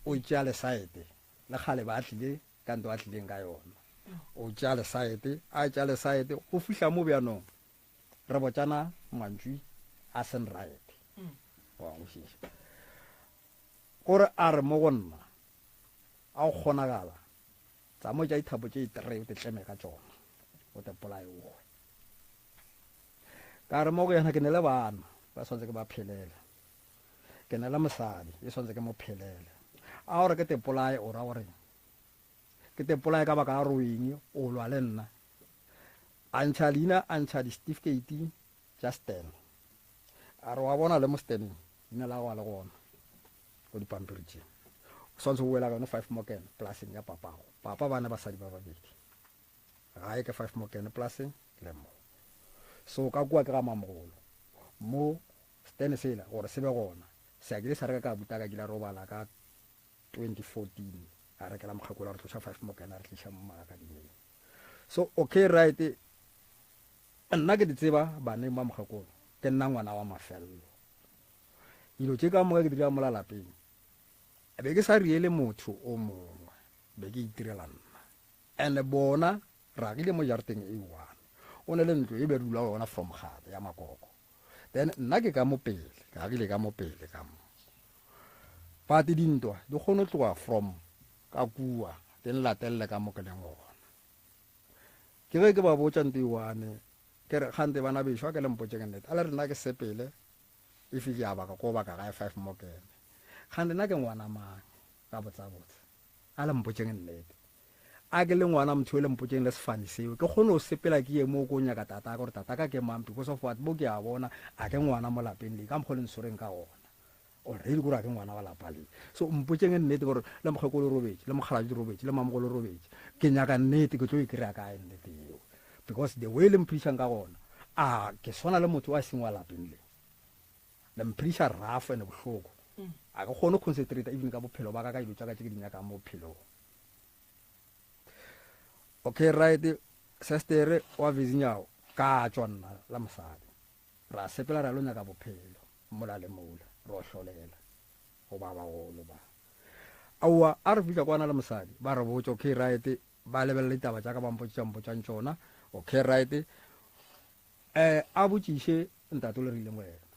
O tšea lesaete le kgale ba tlile ka nto a tlileng ka yona. O tšea lesaete, a tšea lesaete go fihla mo bjanong. Re botšana mantšu a seng right. Wa nkwešiša. Gore a re mo go nna a go kgonagala Tsamao tša dithapo tše itree o te tleme ka tšona, o te polaye o hwe. Ka re mo go yena ke ne le bana ba swantse ke ba phelele, ke ne le mosadi e swantse ke mo phelele. A gore ke te polaye o ra goreng? Ke te polaye ka baka la gore o eng o lwa le nna? A ntšha leina a ntšha di-certificate tša Stan. A re wa bona le mo Staneng leina la gago a le gona go dipampiri tše. O swanetše go boela ka yone Five Morgan polaseng ya papago. Papa ba ne basadi ba babedi. Gae ke Five Morgan polaseng le mo. So ka kua ke ga mamogolo. Mo Stan sela gore se be gona. Se a kile sa reka ka abuti a ka kile a robala ka 2014 a rekela mokgekolo a re tloša Five Morgan a re tliša mo Maakadimeng. So okay right nna ke di tseba baneng ba mokgekolo ke nna ngwana wa mafello. Dilo tše ka moka ke di dira mola lapeng. Be ke sa riele motho o mongwe, be ke itirela nna. And bona re agile mo jarateng e one. O ne le ntlo e be re dula go yona from kgale ya makoko. Then nna ke ka mo pele, ke agile ka mo pele ka mo. But dintwa di kgone go tloga from ka kua di nlatelele ka mo ke leng gona. Ke ge ke ba botša nto e one, ke re kgante bana bešo a ke le mpotšeng nnete, a le re nna ke sepele if ke a baka ko baka gae 5 mo kene. Kgante nna ke ngwana mang gabotsabotse? A le mpotšeng nnete. A ke le ngwana motho yo le mpotšeng le sefane seo. Ke kgone go sepela ke ye mo ko nyaka tata ka gore tata ka ke mang because of what bo ke a bona a ke ngwana mo lapeng le ka mokgwa le ntshwereng ka gona. Already kore a ke ngwana wa lapa le. So mpotšeng nnete gore le mokgekolo o robetše, le mokgalabje o robetše, le mamogolo o robetše. Ke nyaka nnete ke tlo e kry-a kae nnete yeo? Because the way le mphedišang ka gona a ke swana le motho a seng wa lapeng le. Le mphediša rough and bohloko. A ke kgone go concentrate even ka bophelo ba ka ka dilo tša ka tše ke di nyakang mo bophelong. Okay right sestere wa Vizinyawo ka tšwa nna la mosadi. Ra sepela ra lo nyaka bophelo mola le mola ro hlolela go ba bagolo ba. Aowa a re fihla kwana le mosadi ba re botša okay right ba lebelela ditaba tša ka ba mpotša mpotšang tšona okay right eh a botšiše ntate o le rileng go yena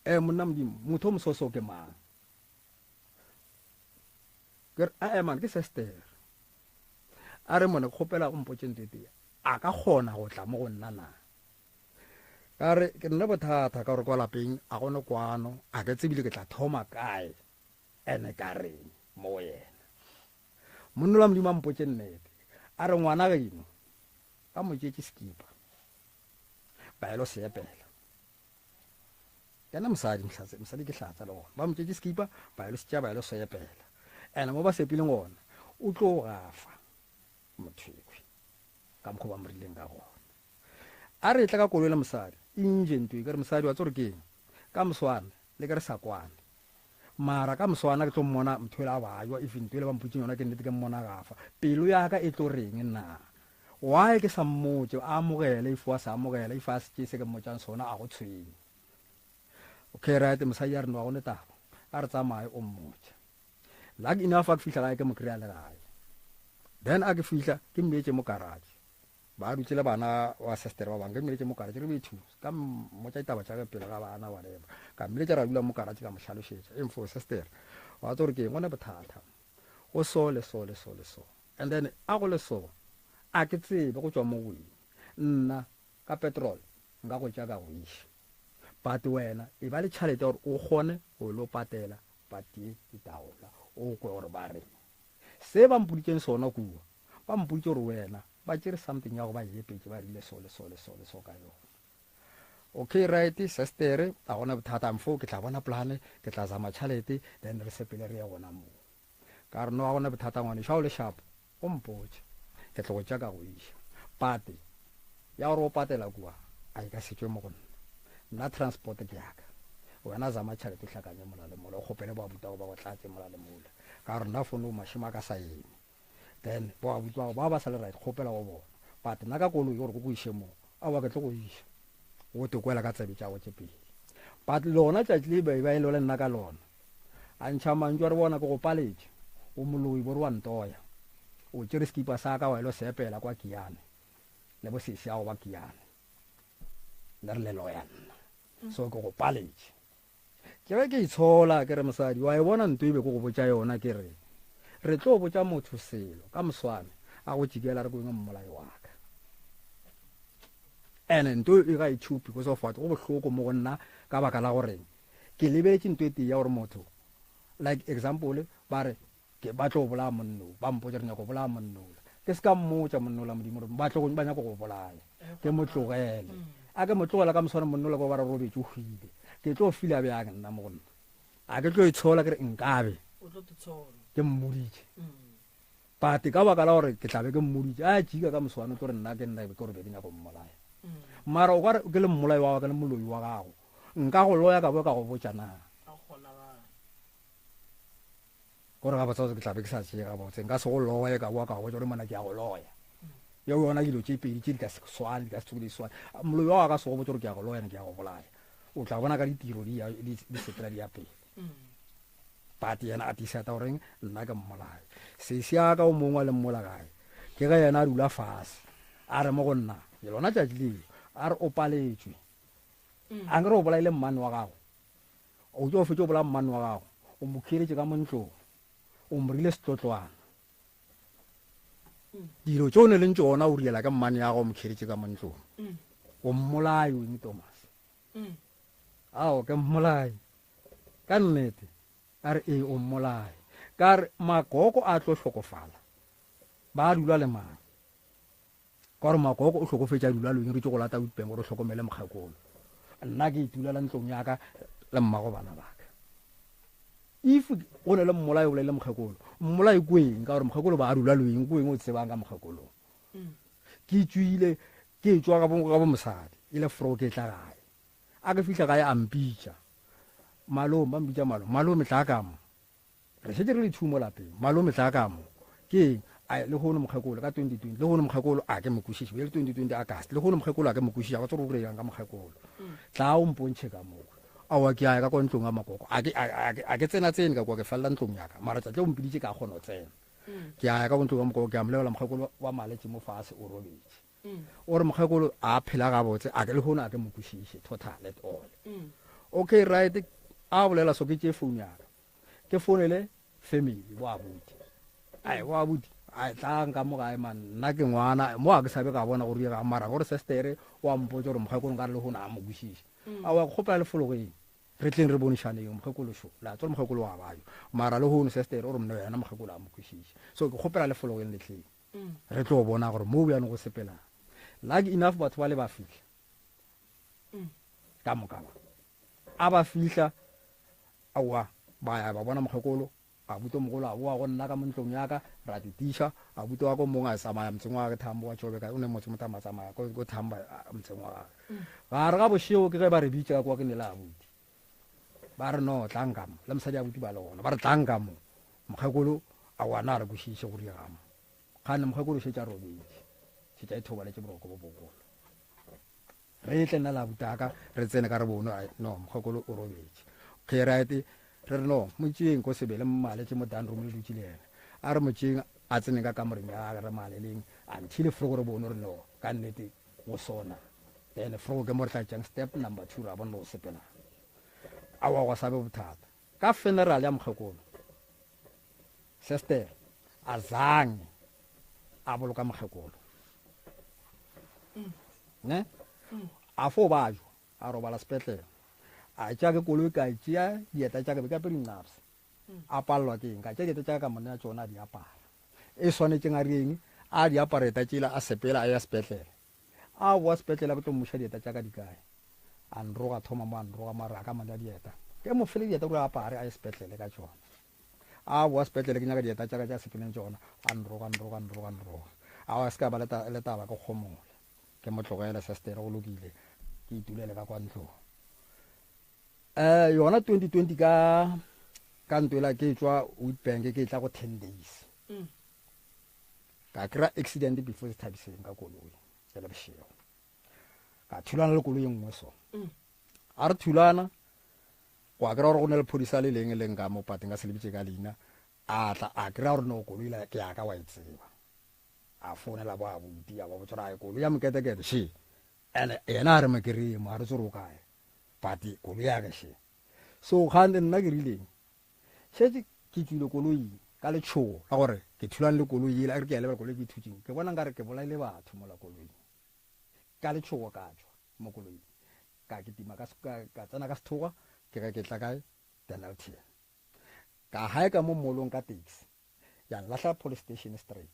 eh monna modimo motho o mososo ke mang ke re ae man ke sester a re mone kgopela o mpotše ntho e tee a ka kgona go tla mo go nna na ka re ke nne bothata ka gore kwa lapeng a gone kwano a ke tsebile ke tla thoma kae ene ka reng mo go yena monna la modimo a mpotše nnete a re ngwana geno ka mo tšetše sekipa ba elo se epela Yena mosadi, mhlatse, mosadi ke hlatsa le gona. Ba mo tšetše sekipa, ba elo se tšea, ba elo se epela. Ene mo ba se epileng gona, o tlo gafa motho ekhwi ka mokgwa ba mo rileng ka gona. A re etla ka koloi le mosadi, inje nto e, ka re mosadi wa tsore keng? Ka moswana le ke re sa kwane. Mara ka moswana ke tlo mmona motho ela a bajwa, if nto ele ba mpotšeng yona ke nnete ke mmona gafa. Pelo ya ka e tlo reng na? Why ke sa mmotše a amogele if wa sa amogela if a se tšee se ke mmotšang sona a go tshwenye. Okay right mosadi a re no a go ne taba a re tsamaye o mmotše. Luck enough a ke fihla gae ke mo kry-a le gae. Then a ke fihla ke mmeetše mo garage. Ba dutše le bana wa sister ba bangwe ke mmeetše mo garage re be two ka mmotša ditaba tša ge pele ga bana whatever. Ka mmeletša ra dula mo garage ka mo hlalošetša info sister wa tse gore ke eng go ne bothata go so le so le so le so. And then a go le so, a ke tsebe go tšwa mo go eng. Nna, ka petrol, nka go tšea ka go iša. But wena, e ba le tšhalete ya gore o kgone go lo patela ba tie ditaola, o kwe gore ba reng. Se ba mpoditšeng sona kua, ba mpoditše gore wena, ba tšere something ya go ba e epetše, ba rile so le so le so le so ka yona. Okay right, sestere, a gona bothata, mfo, ke tla bona plan, ke tla zama tšhalete, then re sepele re ye gona moo. Ka re, No, ga go na bothata ngwanešu, ga o le sharp, o mpotše. Ke tlo go tšea ka go iša. Pate ya gore o patela kua, a e ka se tšwe mo go nna. Nna transport ke ya ka. Wena zama tšhelete o hlakanye mola le mola, o kgopele boabutago ba go tlatše mola le mola. Ka re, nna fono mašemo a ka sa eme. Then boabuti ba gago ba ba sa le right, kgopela go bona. But nna ka koloi gore ke go iše moo, aowa ke tlo go iša. O te kwela ka tsebe tša go tše pedi. But lona tšatši le ba e lole nna ka lona. A ntšha mantšu a re bona ke go paletše. O moloi bo re wa ntoya. O tšere sekipa sa ka wa elo se epela kwa Kiane. Le bo sesi ya go ba Kiane. Le re le loya nna. So ke go paletše. Ke ge ke itshola ke re mosadi wa e bona nto e be ke go botša yona ke re re tlo botša motho selo ka moswane a go tšikela re kweng mmolai wa ka. Ene nto e ga e tšhupi because of what go bohloko mo go nna ka baka la goreng ke lebeletše nto e tee ya gore motho like example ba re. Ke ba tlo bolaya monno, ba mpotša re nyako bolaya monnola. Ke se ka mmotša monnola Modimo gore ba tlo ba nyako go bolaya. Ke mo tlogele. A ke mo tlogela ka moswane monnola ko ba re robetše o hwile. Ke tlo fila bjang nna mo go nna? A ke tlo itshola ke re nkabe.
O tlo titshola.
Ke mmoditše. But ka baka la gore ke tla be ke mmoditše, a jika ka moswane o tlo re nna ke nna ke gore be ke nyako mmolaya. Mara o ka re ke le mmolai wa gago, ke le moloi wa gago, nka go loya ka bo ka go botša na? Gore gabotse ke tla be ke sa tseye gabotse, nka se go loye ka boa ka go botša gore mona ke ya go loya. Yeo yona dilo tše pedi tše di ka se swane, di ka se tsoge di swane. Moloi wa ka se go botša gore ke ya go loya, ke ya go bolaya. O tla bona ka ditiro di ya di di sepela di ya pele. But yena a tiisa goreng nna ke mmolai. Sesi ya ka o mongwe a le mmola kae? Ke ge yena a dula fase a re mo go nna, ke lona tšatši leo, a re o paletšwe. A nkere o bolaile mmane wa gago. O tšo fetša o bolaya mmane wa gago, o mo khieletše ka mo ntlong, o mo rile setlotlwana. Dilo tše o ne leng tšona o riela ke mmane ya gago o mo khieletše ka mo ntlong. O mmolai o eng Thomas? Ao ke mmolai. Ka nnete. A re ee o mmolai. Ka re makoko a tlo hlokofala. Ba dula le mang? Ka gore Makoko o hlokofetše a dula loeng re tšo go lata Witbank gore o hlokomele mokgekolo. Nna ke itulela ntlong ya ka le mmago bana ba ka. If go ne le mmolai o bolaile mokgekolo, mmolai ko eng? Ka gore mokgekolo ba a dula loeng, ko eng o tsebang ka mokgekolong? Ke tšwile ke tšwa ga bo mosadi e le fro ke tla gae. A ke fihla gae a mpitša. Malome, ba mpitša malome. Malome tla ka mo. Re šetše re le two mo lapeng. Malome tla ka mo. Ke eng? Ai, lehono mokgekolo, ka 2020, lehono mokgekolo a ke mo kwešiše. Bjale 2020 August, lehono mokgekolo a ke mo kwešiše, ga ke tsebe gore o dirang ka mokgekolo. Tla o mpontšhe ka mo. Aowa, ke a ya ka kwa ntlong ya makoko. A ke, a, a, a ke tsena-tsene ka kwa, ke felela ntlong ya ka. Mara tšatši o mpiditše ka kgona go tsena. Ke a ya ka kwa ntlong ya mokoko, ke a mo lebelela mokgekolo wa maletše mo fase o robetše. O re mokgekolo a phela gabotse, a ke lehono a ke mo kwešiše total at all. Okay, right, a bolela so ke tšee phone ya ka. Ke founele family bo abuti. Ai bo abuti, ai tlang ka mo gae man, nna ke ngwana, mo a ke sabe ka bona gore ga mara gore sestere wa mpotsa gore mokgekolo nka re le gona a mo kwešiše. A wa kgopela le fologeng. Re tleng re bonišaneng mokgekolo sho. La tswa mokgekolo wa bayo. Mara le hono sestere o re mna yena mokgekolo a mo kwešiše. So ke kgopela le fologeng le tleng. Re tlo bona gore mo bjano go sepela. Lucky enough batho ba le ba fihla. Ka moka ba. A ba fihla Aowa, ba ya ba bona mokgekolo, abuti o mogolo a boa go nna ka mo ntlong ya ka, ra titiša, abuti wa ka o mongwe a tsamaya motseng wa gage Thambo wa Tšobe, o ne motse mo Thambo a tsamaya ko ko Thamba motseng wa gage. Gare ga bošego ke ge ba re bitša ka kwa ke ne le abuti. Ba re no tlang ka mo, le mosadi abuti ba le gona, ba re tlang ka mo. Mokgekolo aowa na re kwešiše go diega mo. Kgane mokgekolo o šetše a robetše, šetše a ithobaletše boroko bo bogolo. Re tle nna le abutaka re tsene ka re bone ai no mokgekolo o robetše. Okay right re re no mo tšeeng ko sebele mmaletše mo dan room le dutše le yena. A re mo tšeeng a tsene ka kamoreng ya gage re maleleng until frogo re bone gore no ka nnete go sona. Then frogo ke mo re tla tšang step number 2 ra bona go sepela. Aowa gwa sa be bothata. Ka funeral ya mokgekolo Sester a zange a boloka mokgekolo. Ne? A fo bajwa, a robala sepetlele. A tšea ke koloi ka tšea dieta tša ka be ke apere dinqapse. A palelwa ke eng? Ka tšea dieta tša ka ka mo nea tšona a di apara. E swanetšeng a reng? A di apara eta tšela a sepela a ya sepetlele. A boa sepetlele ke tlo mmuša dieta tša ka di kae? A nroga thoma mo a nroga mo a re a ka mo nea dieta. Ke mo fele dieta gore a apare a ye sepetlele ka tšona. A boa sepetlele ke nyaka dieta tša ka tša sepeleng tšona. A nroga nroga nroga nroga. A se ka ba le taba ke kgomola. Ke mo tlogele sestere go lokile ke itulele ka kwa ntlong. Eh yona 2020 ka ka ntlo ela ke tšwa Witbank ke tla go 10 days. Ka kry-a accident before Thabiseng ka koloi e le bošego. Ka thulana le koloi e nngwe so. A re thulana Gwa kry-a gore go na le phodisa le leng le nka mo pateng ka se le bitše ka leina, a tla a kry-a gore no koloi la ke ya ka wa e tseba. A founela bo abuti a ba botsa gore a koloi ya moketekete she. Ene yena a re mo kry-e mo a re tsore o kae but koloi ya ke she. So kgante nna ke rileng šetše ke tšwile koloing ka letšhogo la gore ke thulane le koloi yela, a re ke a lebala koloi ke e thutšeng, ke bona nkare ke bolaile batho mola koloing. Ka letšhogo ka tšwa mo koloing. Ka kitima ka, ka, ka tsena ka sethoga, ke ge ke tla kae? Dennilton. Ka haeka mo mall-ong ka taxi. Ya nlahla police station straight.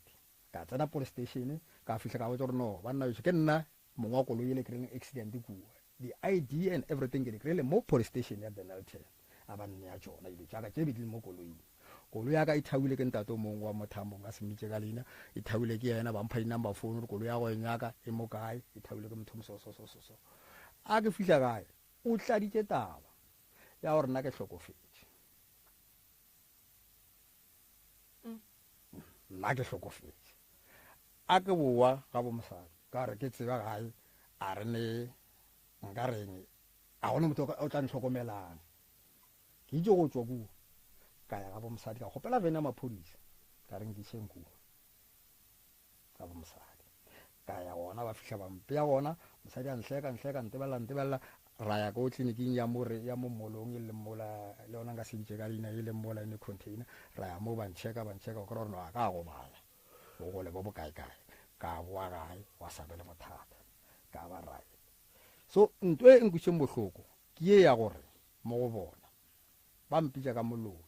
Ka tsena police station, ka fihla ka botša gore no, banna bešo, ke nna mong wa koloi yela e kry-ileng accident kua. Di-I_D and everything ke di kry-ile mo police station ya Dennilton. A ba nnea tšona dilo tša ka tše be di le mo koloing. Koloi ya ka e thawile ke ntate o mongwe wa mothambo, nka se mmitše ka leina, e thawile ke yena, ba mpha di-number phone gore koloi ya go e nyaka e mo kae, e thawile ke motho o so so so so so. A ke fihla gae, o tladitše taba ya gore nna ke hlokofetše. Nna ke hlokofetše. A ke bowa ga bo mosadi, ka gore ke tseba gae a re ne nka reng, a gona motho o tla ntlhokomelang. Ke itše go tšwa kua, ka ya ga bo mosadi, ka kgopela vene ya maphodisa, ka re nkišeng kua ga bo mosadi. Ka ya gona, ba fihla ba mpea gona, mosadi a nhleka, nhleka, ntebelela, ntebelela, ra ya ko tleliniking ya mo re, ya mo molong e leng mola, le yona nka se bitše ka leina, e leng mola e ne container, ra ya mo ba ntšheka, ba ntšheka, o kry-a gore no a ka gobala, bogole bo bokaekae, ka boa gae, gwa sa be le bothata, ka ba right. So nto e nkwešeng bohloko ke ye ya gore mo go bona ba mpitša ka moloi,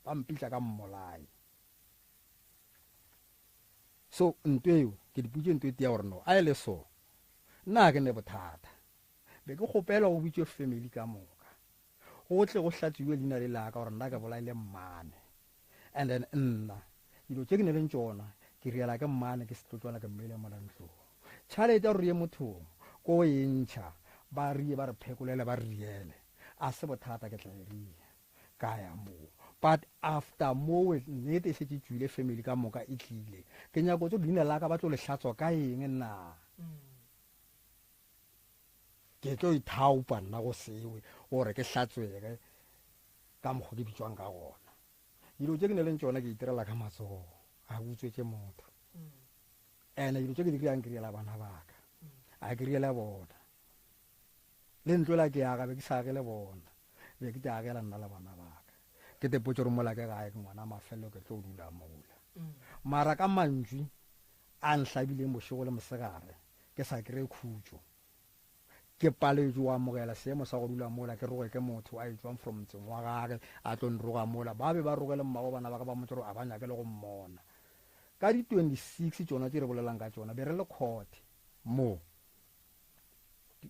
ba mpitša ka mmolai. So nto eo ke diputše nto e tia gore no a e le so nna ga ke ne bothata. Be ke kgopela go bitšwe family ka moka go tle go hlatswiwe leina le la ka gore nna ke bolaile mmane. And then nna dilo tše ke ne leng tšona ke riela ke mmane ke setlotlwana ke mmeile mola ntlong. Tšhalete ya gore re ye mothong ko e ntšha ba rie ba re phekolele ba re riele a se bothata ke tla e ria ka ya moo. But after mowe nnete e šetše e tšwile family ka moka e tlile ke nyako tso leina la ka ba tlo le hlatswa ka eng na? Ke tlo ithaopa nna go sewe gore ke hlatswege ka mokgo ke bitšwang ka gona. Dilo tše ke ne leng tšona ke itirela ka matsogo, ga ke utswetše motho. Ene dilo tše ke di dirang ke direla bana ba ka, ga ke direle bona. Le ntlo la ke aga be ke sa agele bona, be ke te agela nna le bana ba ka. Ke te potše gore mola ke gae ke ngwana mafelelo ke tlo dula mola. Mara ka mantšu a nhlabileng bošego le mosegare ke sa kry-e khutšo. Ke paletšwe go amogela seemo sa go dula mola ke roge ke motho a etšwang from motseng wa gage a tlo nroga mola. Ba be ba roge le mmago bana ba ka ba mmotša gore a ba nyake le go mmona. Ka di 26 tšona tše re bolelang ka tšona be re le court mo.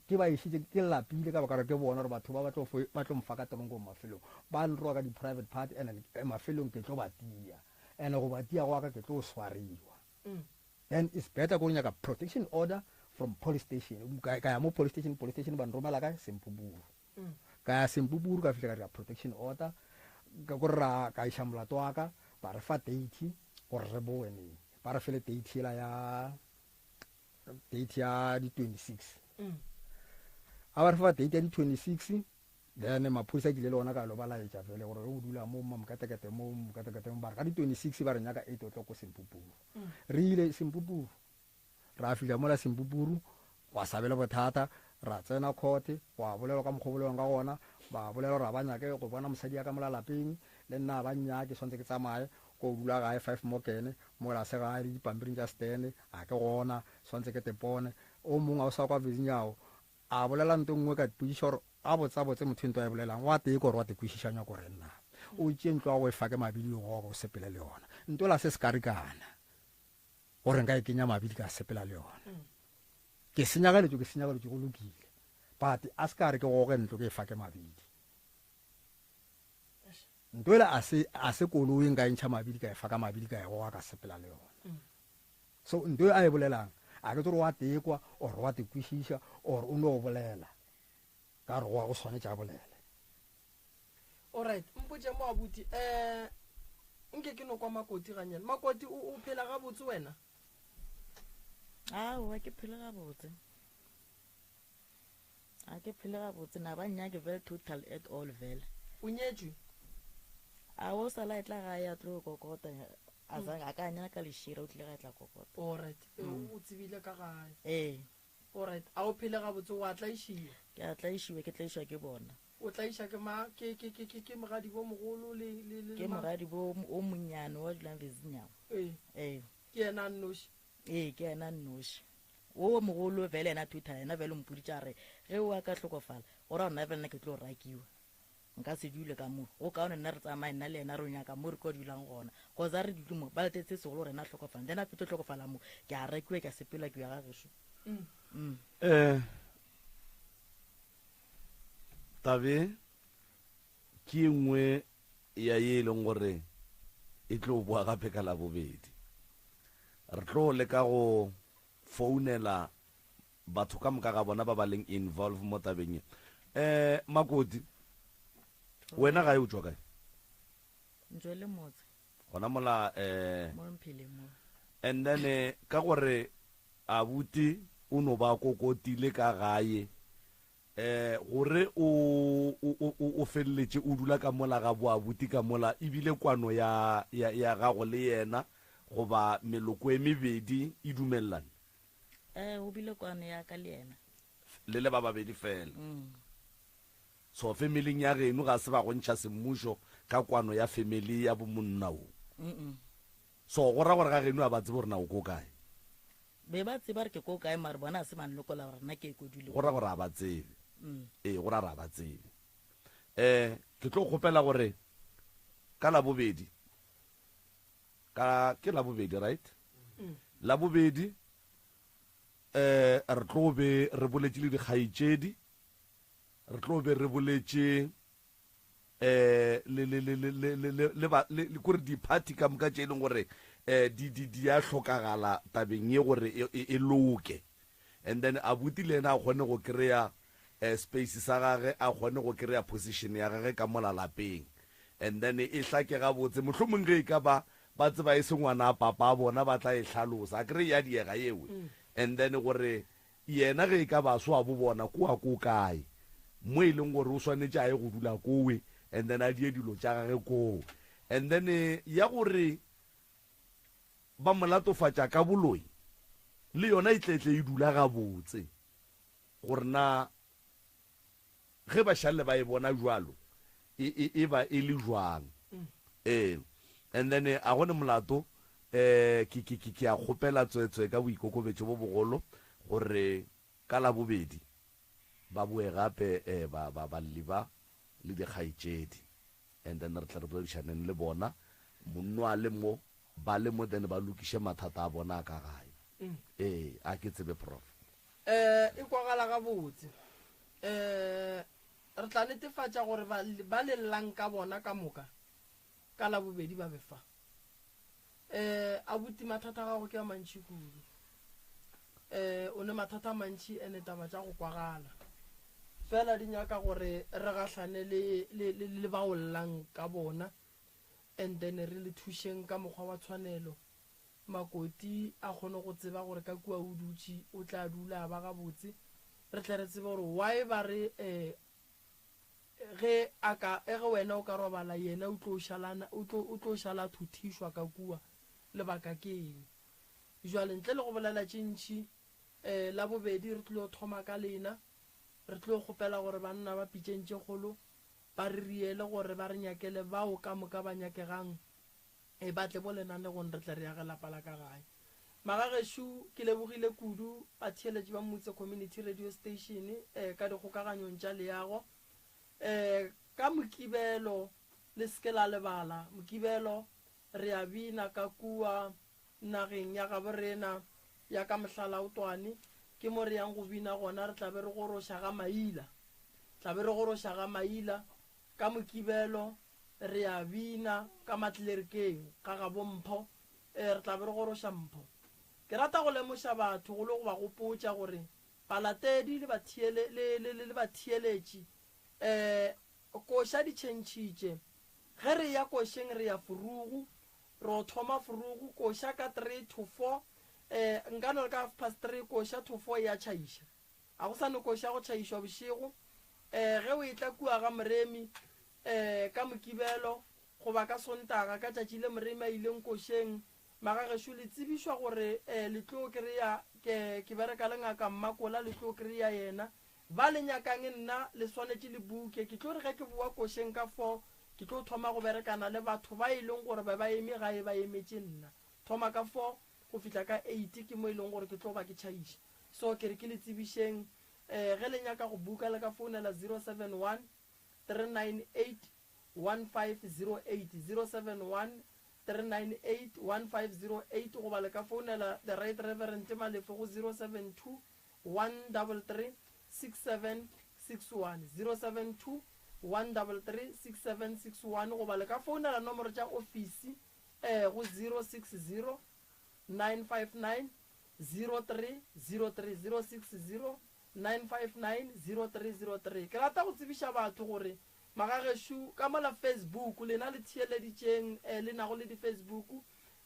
Ke ba išitše ke lapile ka baka gore ke bona gore batho ba ba tlo ba tlo mfa ka teronkong mafelong. Ba nroga ka di private part and mafelong ke tlo ba tia and go ba tia gwa ka ke tlo swariwa. Then it's better ko nyaka protection order from police station. Ka ya mo police station, police station ba nromela kae? Sempuburu. Ka ya Sempuburu ka fihla ka dira protection order. Ka ko ra ka iša molato wa ka, ba re fa date gore re boe neng. Ba re fele date yela ya date ya di 26. A ba re fa date ya di 26 Then maphodisa ke ile le ona ka lo ba laetša fele gore o dula mo Mamkatekete mo Mkatekete mo ba re ka di 26 ba re nyaka 8 o'clock ko Sempupuru. Re ile Sempupuru ra fihla mola Sempupuru gwa sa be le bothata ra tsena court gwa bolelwa ka mokgwa o bolelwang ka gona ba bolela gore ga ba nyake go bona mosadi ya ka mola lapeng le nna ga ba nnyake swantse ke tsamaye ko dula gae 5 Morgan mola se gae le dipampiring tša stand ga ke gona swantse ke tepone o mongwe a o sa kwa Virginia A bolela nto nngwe ka ipotšiša gore gabotsabotse motho nto a e bolelang wa tee kore wa te kwešiša nyako re nna. O tšee ntlo ya go e fa ke mabili o goge o sepele le yona. Nto la se sekarikana gore nka e kenya mabili ka sepela le yona. Ke senyageletšwe ke senyageletšwe go lokile. But a se ka re ke goge ntlo ke e fa ke mabili. Nto ela a se a se koloi nka e ntšha mabili ka e fa ka mabili ka e goga ka sepela le yona. So nto e a e bolelang a ke tsore wa tekwa or wa te kwešiša or o no bolela ka gore go swanetše a bolele.
Alright, mpotše mo abuti eh nke ke no kwa Makoti ganyane. Makoti o o phela gabotse wena?
Aowa ke phele gabotse. A ke phele gabotse na ba nnyake vele total at all vele.
O nyetšwe?
A o sala e tla gae a tlo kokota a sa a ka nyaka lešira o tlile ga e tla kokota.
Alright, o tsebile ka gae.
Ee.
Alright, a o phele gabotse wa tlaišiwa?
Ke a tlaišiwa, ke tlaišwa ke bona.
O tlaiša ke ma ke ke ke ke ke mogadibo mogolo le le le
Ke mogadibo o monnyane wa dulang Vezinyawo.
Ee.
Ee.
Ke yena a nnoši?
Ee, ke yena a nnoši. Wo mogolo vele yena Twitter yena vele o mpoditše a re ge o a ka hlokofala go ra gore nna vele nna ke tlo rakiwa. Nka se dule ka mo. Go kaone nna re tsamaye nna le yena re yo nyaka mo re tlo dulang gona. Cause a re dule mo, ba letetse segolo gore yena a hlokofale. Then a fetše go hlokofala mo, ke a rekiwa ke a sepela ke ya ga gešo. Mm.
Eh, tabe ke ye nngwe ya ye e leng gore e tlo boa gape ka Labobedi. Re tlo leka go founela batho ka moka ga bona ba ba leng involve mo tabeng ye. Eh, Makoti, wena gae o tšwa kae?
Ntšwe le motse.
Gona mola eh.
Mo Mphele mo.
And then eh, ka gore abuti o no ba kokotile ka gae eh gore o o o feleletše o dula ka mola ga boabuti ka mola ebile kwano ya ya ya gago le yena goba meloko e mebedi e dumelelane.
Eh, o bile kwano ya ka le yena.
Le le ba babedi fela. Mm. So familing ya geno ga se ba go ntšha semmušo ka kwano ya family ya bo monna wo.
Mm.
So go ra gore ga geno a ba tsebe gore na o ko kae.
Be ba tseba re ke ko kae mare bona a se ba nlokola gore nna ke ko dule.
Go ra gore a ba tsebe. Mm. Ee, go ra re a ba tsebe. Eh, ke tlo kgopela gore ka labobedi ka ke labobedi right mm. labobedi eh re tlo be re boletše le dikgaetšedi re tlo be re boletše eh le le le le le le le ba le kore di-party ka moka tše e leng gore eh di di di a hlokagala tabeng ye gore e, e, e loke and then abuti le yena a kgone go kry-a eh, space sa gage a kgone go kry-a position ya gage ka mola lapeng and then e hlake gabotse mohlomong ge e ka ba ba tseba e se ngwana a papa a bona ba tla e hlalosa a kry ya diega yewe mm. and then gore yena ge e ka ba so a bo bona koa ko kae mo e leng gore o swanetše a ye go dula kowe and then a die dilo tša gage koo and then eh, ya gore ba mo latofatša ka boloi le yona e tletle e dula gabotse gore na ge ba šalle ba e bona jwalo e, e, e ba e le jwang. Ee. And then a go ne molato, eh, ke, ke, ke, ke a kgopela tswetswe ka boikokobetšo bo bogolo gore ka Labobedi ba boe gape, eh, ba, ba, balli ba le dikgaetšedi. And then re tle re boledišaneng le bona, monno a le mo, ba le mo, then ba lokiše mathata a bona a ka gae. Ee, a ke tsebe, Prof.
Eh, e kwagala gabotse. Eh, re tla netefatša gore ba, ba le llang ka bona ka moka ka Labobedi ba be fa. Eh, abuti mathata a gago ke a mantši kudu. Eh, o ne mathata a mantši ene taba tša go kwagala. Fela di nyaka gore re gahlane le, le, le, le bao llang ka bona and then re le thušeng ka mokgwa wa tshwanelo. Makoti a kgone go tseba gore ka kua o dutše o tla dula a ba gabotse, re tle re tsebe gore why ba re um ge a ka ge wena o ka robala yena o tlo šalana o tlo o tlo šala a thuthišwa ka kua lebaka ke eng. Jwale ntle le go bolela tše ntši um Labobedi re tlilo thoma ka lena, re tlo kgopela gore banna ba pitšeng tše kgolo ba re riele gore ba re nyakele bao ka moka ba nyakegang E ba tle bo lenanegong re tle re age lapa la ka gae. Magagešo, ke lebogile kudu batheeletši ba Mmutse Community Radio Station eh, ka dikgokaganyong tša leago. Eh, ka Mokibelo, le se ke la lebala, Mokibelo re a bina ka kua nageng ya gabo rena ya ka Mohlalaotwane. Ke mo re yang go bina gona, re tla be re goroša ga Maila. Tla be re goroša ga Maila ka Mokibelo. Re a bina ka matlerkeng ga gabo Mpho. Ee, re tla be re goroša Mpho. Ke rata go lemoša batho go le go ba gopotša gore balatedi le batheele, le, le, le, le batheeletši, ee, koša di tšhentšhitše. Ge re eya košeng re ya Furugu, re o thoma Furugu, koša ka three to four, ee, nka no re ka half past three, koša to four e a tšhaiša. Ga go sa no koša go tšhaišwa bošego. Ee, ge o etla kua ga Moremi, ee, ka Mokibelo goba ka Sontaga, ka tšatši le Moremi a ileng košeng, magagešo le tsebišwa gore, ee, le tlo kry-a, ke, ke bereka le Ngaka Mmakola, le tlo kry-a yena. Ba le nyakang nna, le swanetše le buke. Ke tlo re ge ke bowa košeng ka four, ke tlo thoma go berekana le batho ba e leng gore be ba eme gae ba emetše nna. Thoma ka four go fihla ka eight ke mo e leng gore ke tlo ba ke tšhaiša. So ke re ke le tsebišeng, eh, ge le nyaka go buka le ka founela 071. 398 1508, 071 398 1508, goba le ka founela The Right Reverend Malefe go 072 133 6761, 072 133 6761, goba le ka founela nomoro tša ofisi eh, go 060 959 0303, 060 959 0303. Ke rata go tsebiša batho gore magagešo ka mola Facebook, lena le theeleditšeng eh, le nago le di-Facebook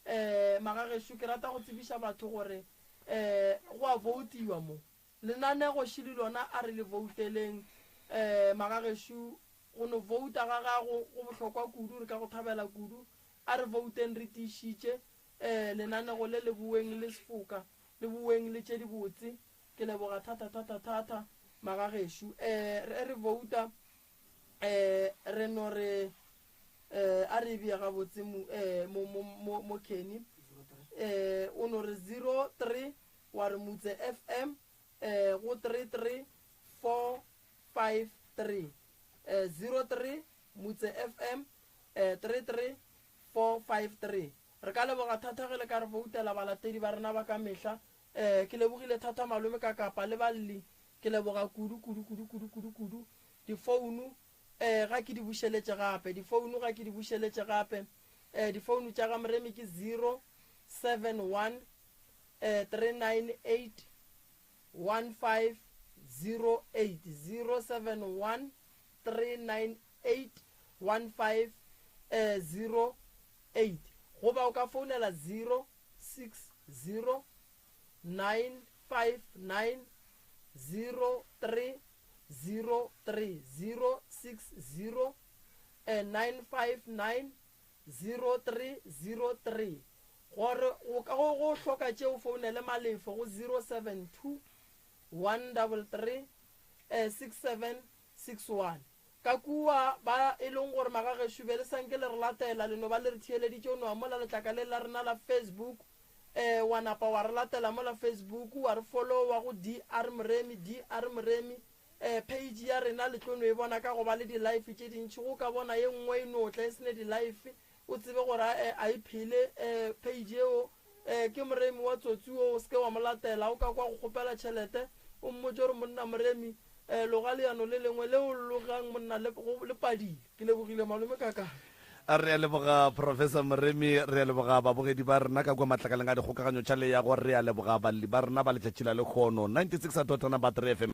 eh, magagešo, ke rata go tsebiša batho gore eh, go a voutiwa mo. Lenanego šele lona a re le vouteleng eh, magagešo, go no vouta ga gago go bohlokwa kudu, re ka go thabela kudu. A re vouteng re tiišitše eh, lenanego le le boeng le sefoka, le boeng le tše dibotse. Ke leboga thata thata thata magagešo. Eh, re re vouta eh, re no re eh, a re e bee gabotse mo, eh, mo, mo, mo, mo Kenny. Eh, o no re 03 wa re Mutse FM eh, go 33453. Eh, 03 Mutse FM eh, 33453. Re ka leboga thata ge le ka re voutela balatedi ba rena ba ka mehla. Eh, ke lebogile thata malome ka kapa le balli. Ke leboga kudu, kudu, kudu, kudu, kudu, kudu. Difounu, eh, ga ke di bušeletše gape. Difounu ga ke di bušeletše gape. Eh, difounu tša ga Moremi ke 071 eh, 398 1508. 071 398 15 eh, 08. Goba o ka founela 060 959 0303. 060 eh, 959 0303. Gore go ka go go hloka tše o founele Malefo go 072 133 eh, 6761. Ka kua ba e leng gore magagešo be le sa nke le re latela, le no ba le re theeleditše, o no amola letlaka le la rena la Facebook, eh, wa napa wa re latela mola Facebook, wa re followa go DR Moremi, DR Moremi, eh, page ya rena le tlo no e bona ka go ba le di-life tše dintši. Go ka bona ye nngwe e no tla e se ne di-life, o tsebe gore a, a e phele, eh, page yeo, eh, ke Moremi wa tsotsi wo, o se ke wa mo latela. O ka kwa go kgopela tšhelete, o mmotše gore monna Moremi, eh, loga leano le lengwe le o logang monna le, go, le padile. Ke lebogile malome kaka.
A re a leboga Professor Moremi, re a leboga babogedi ba rena ka kua matlakaleng a dikgokaganyo tša leago, re a leboga balli ba rena ba letšatši la lekgono. 96.3 FM.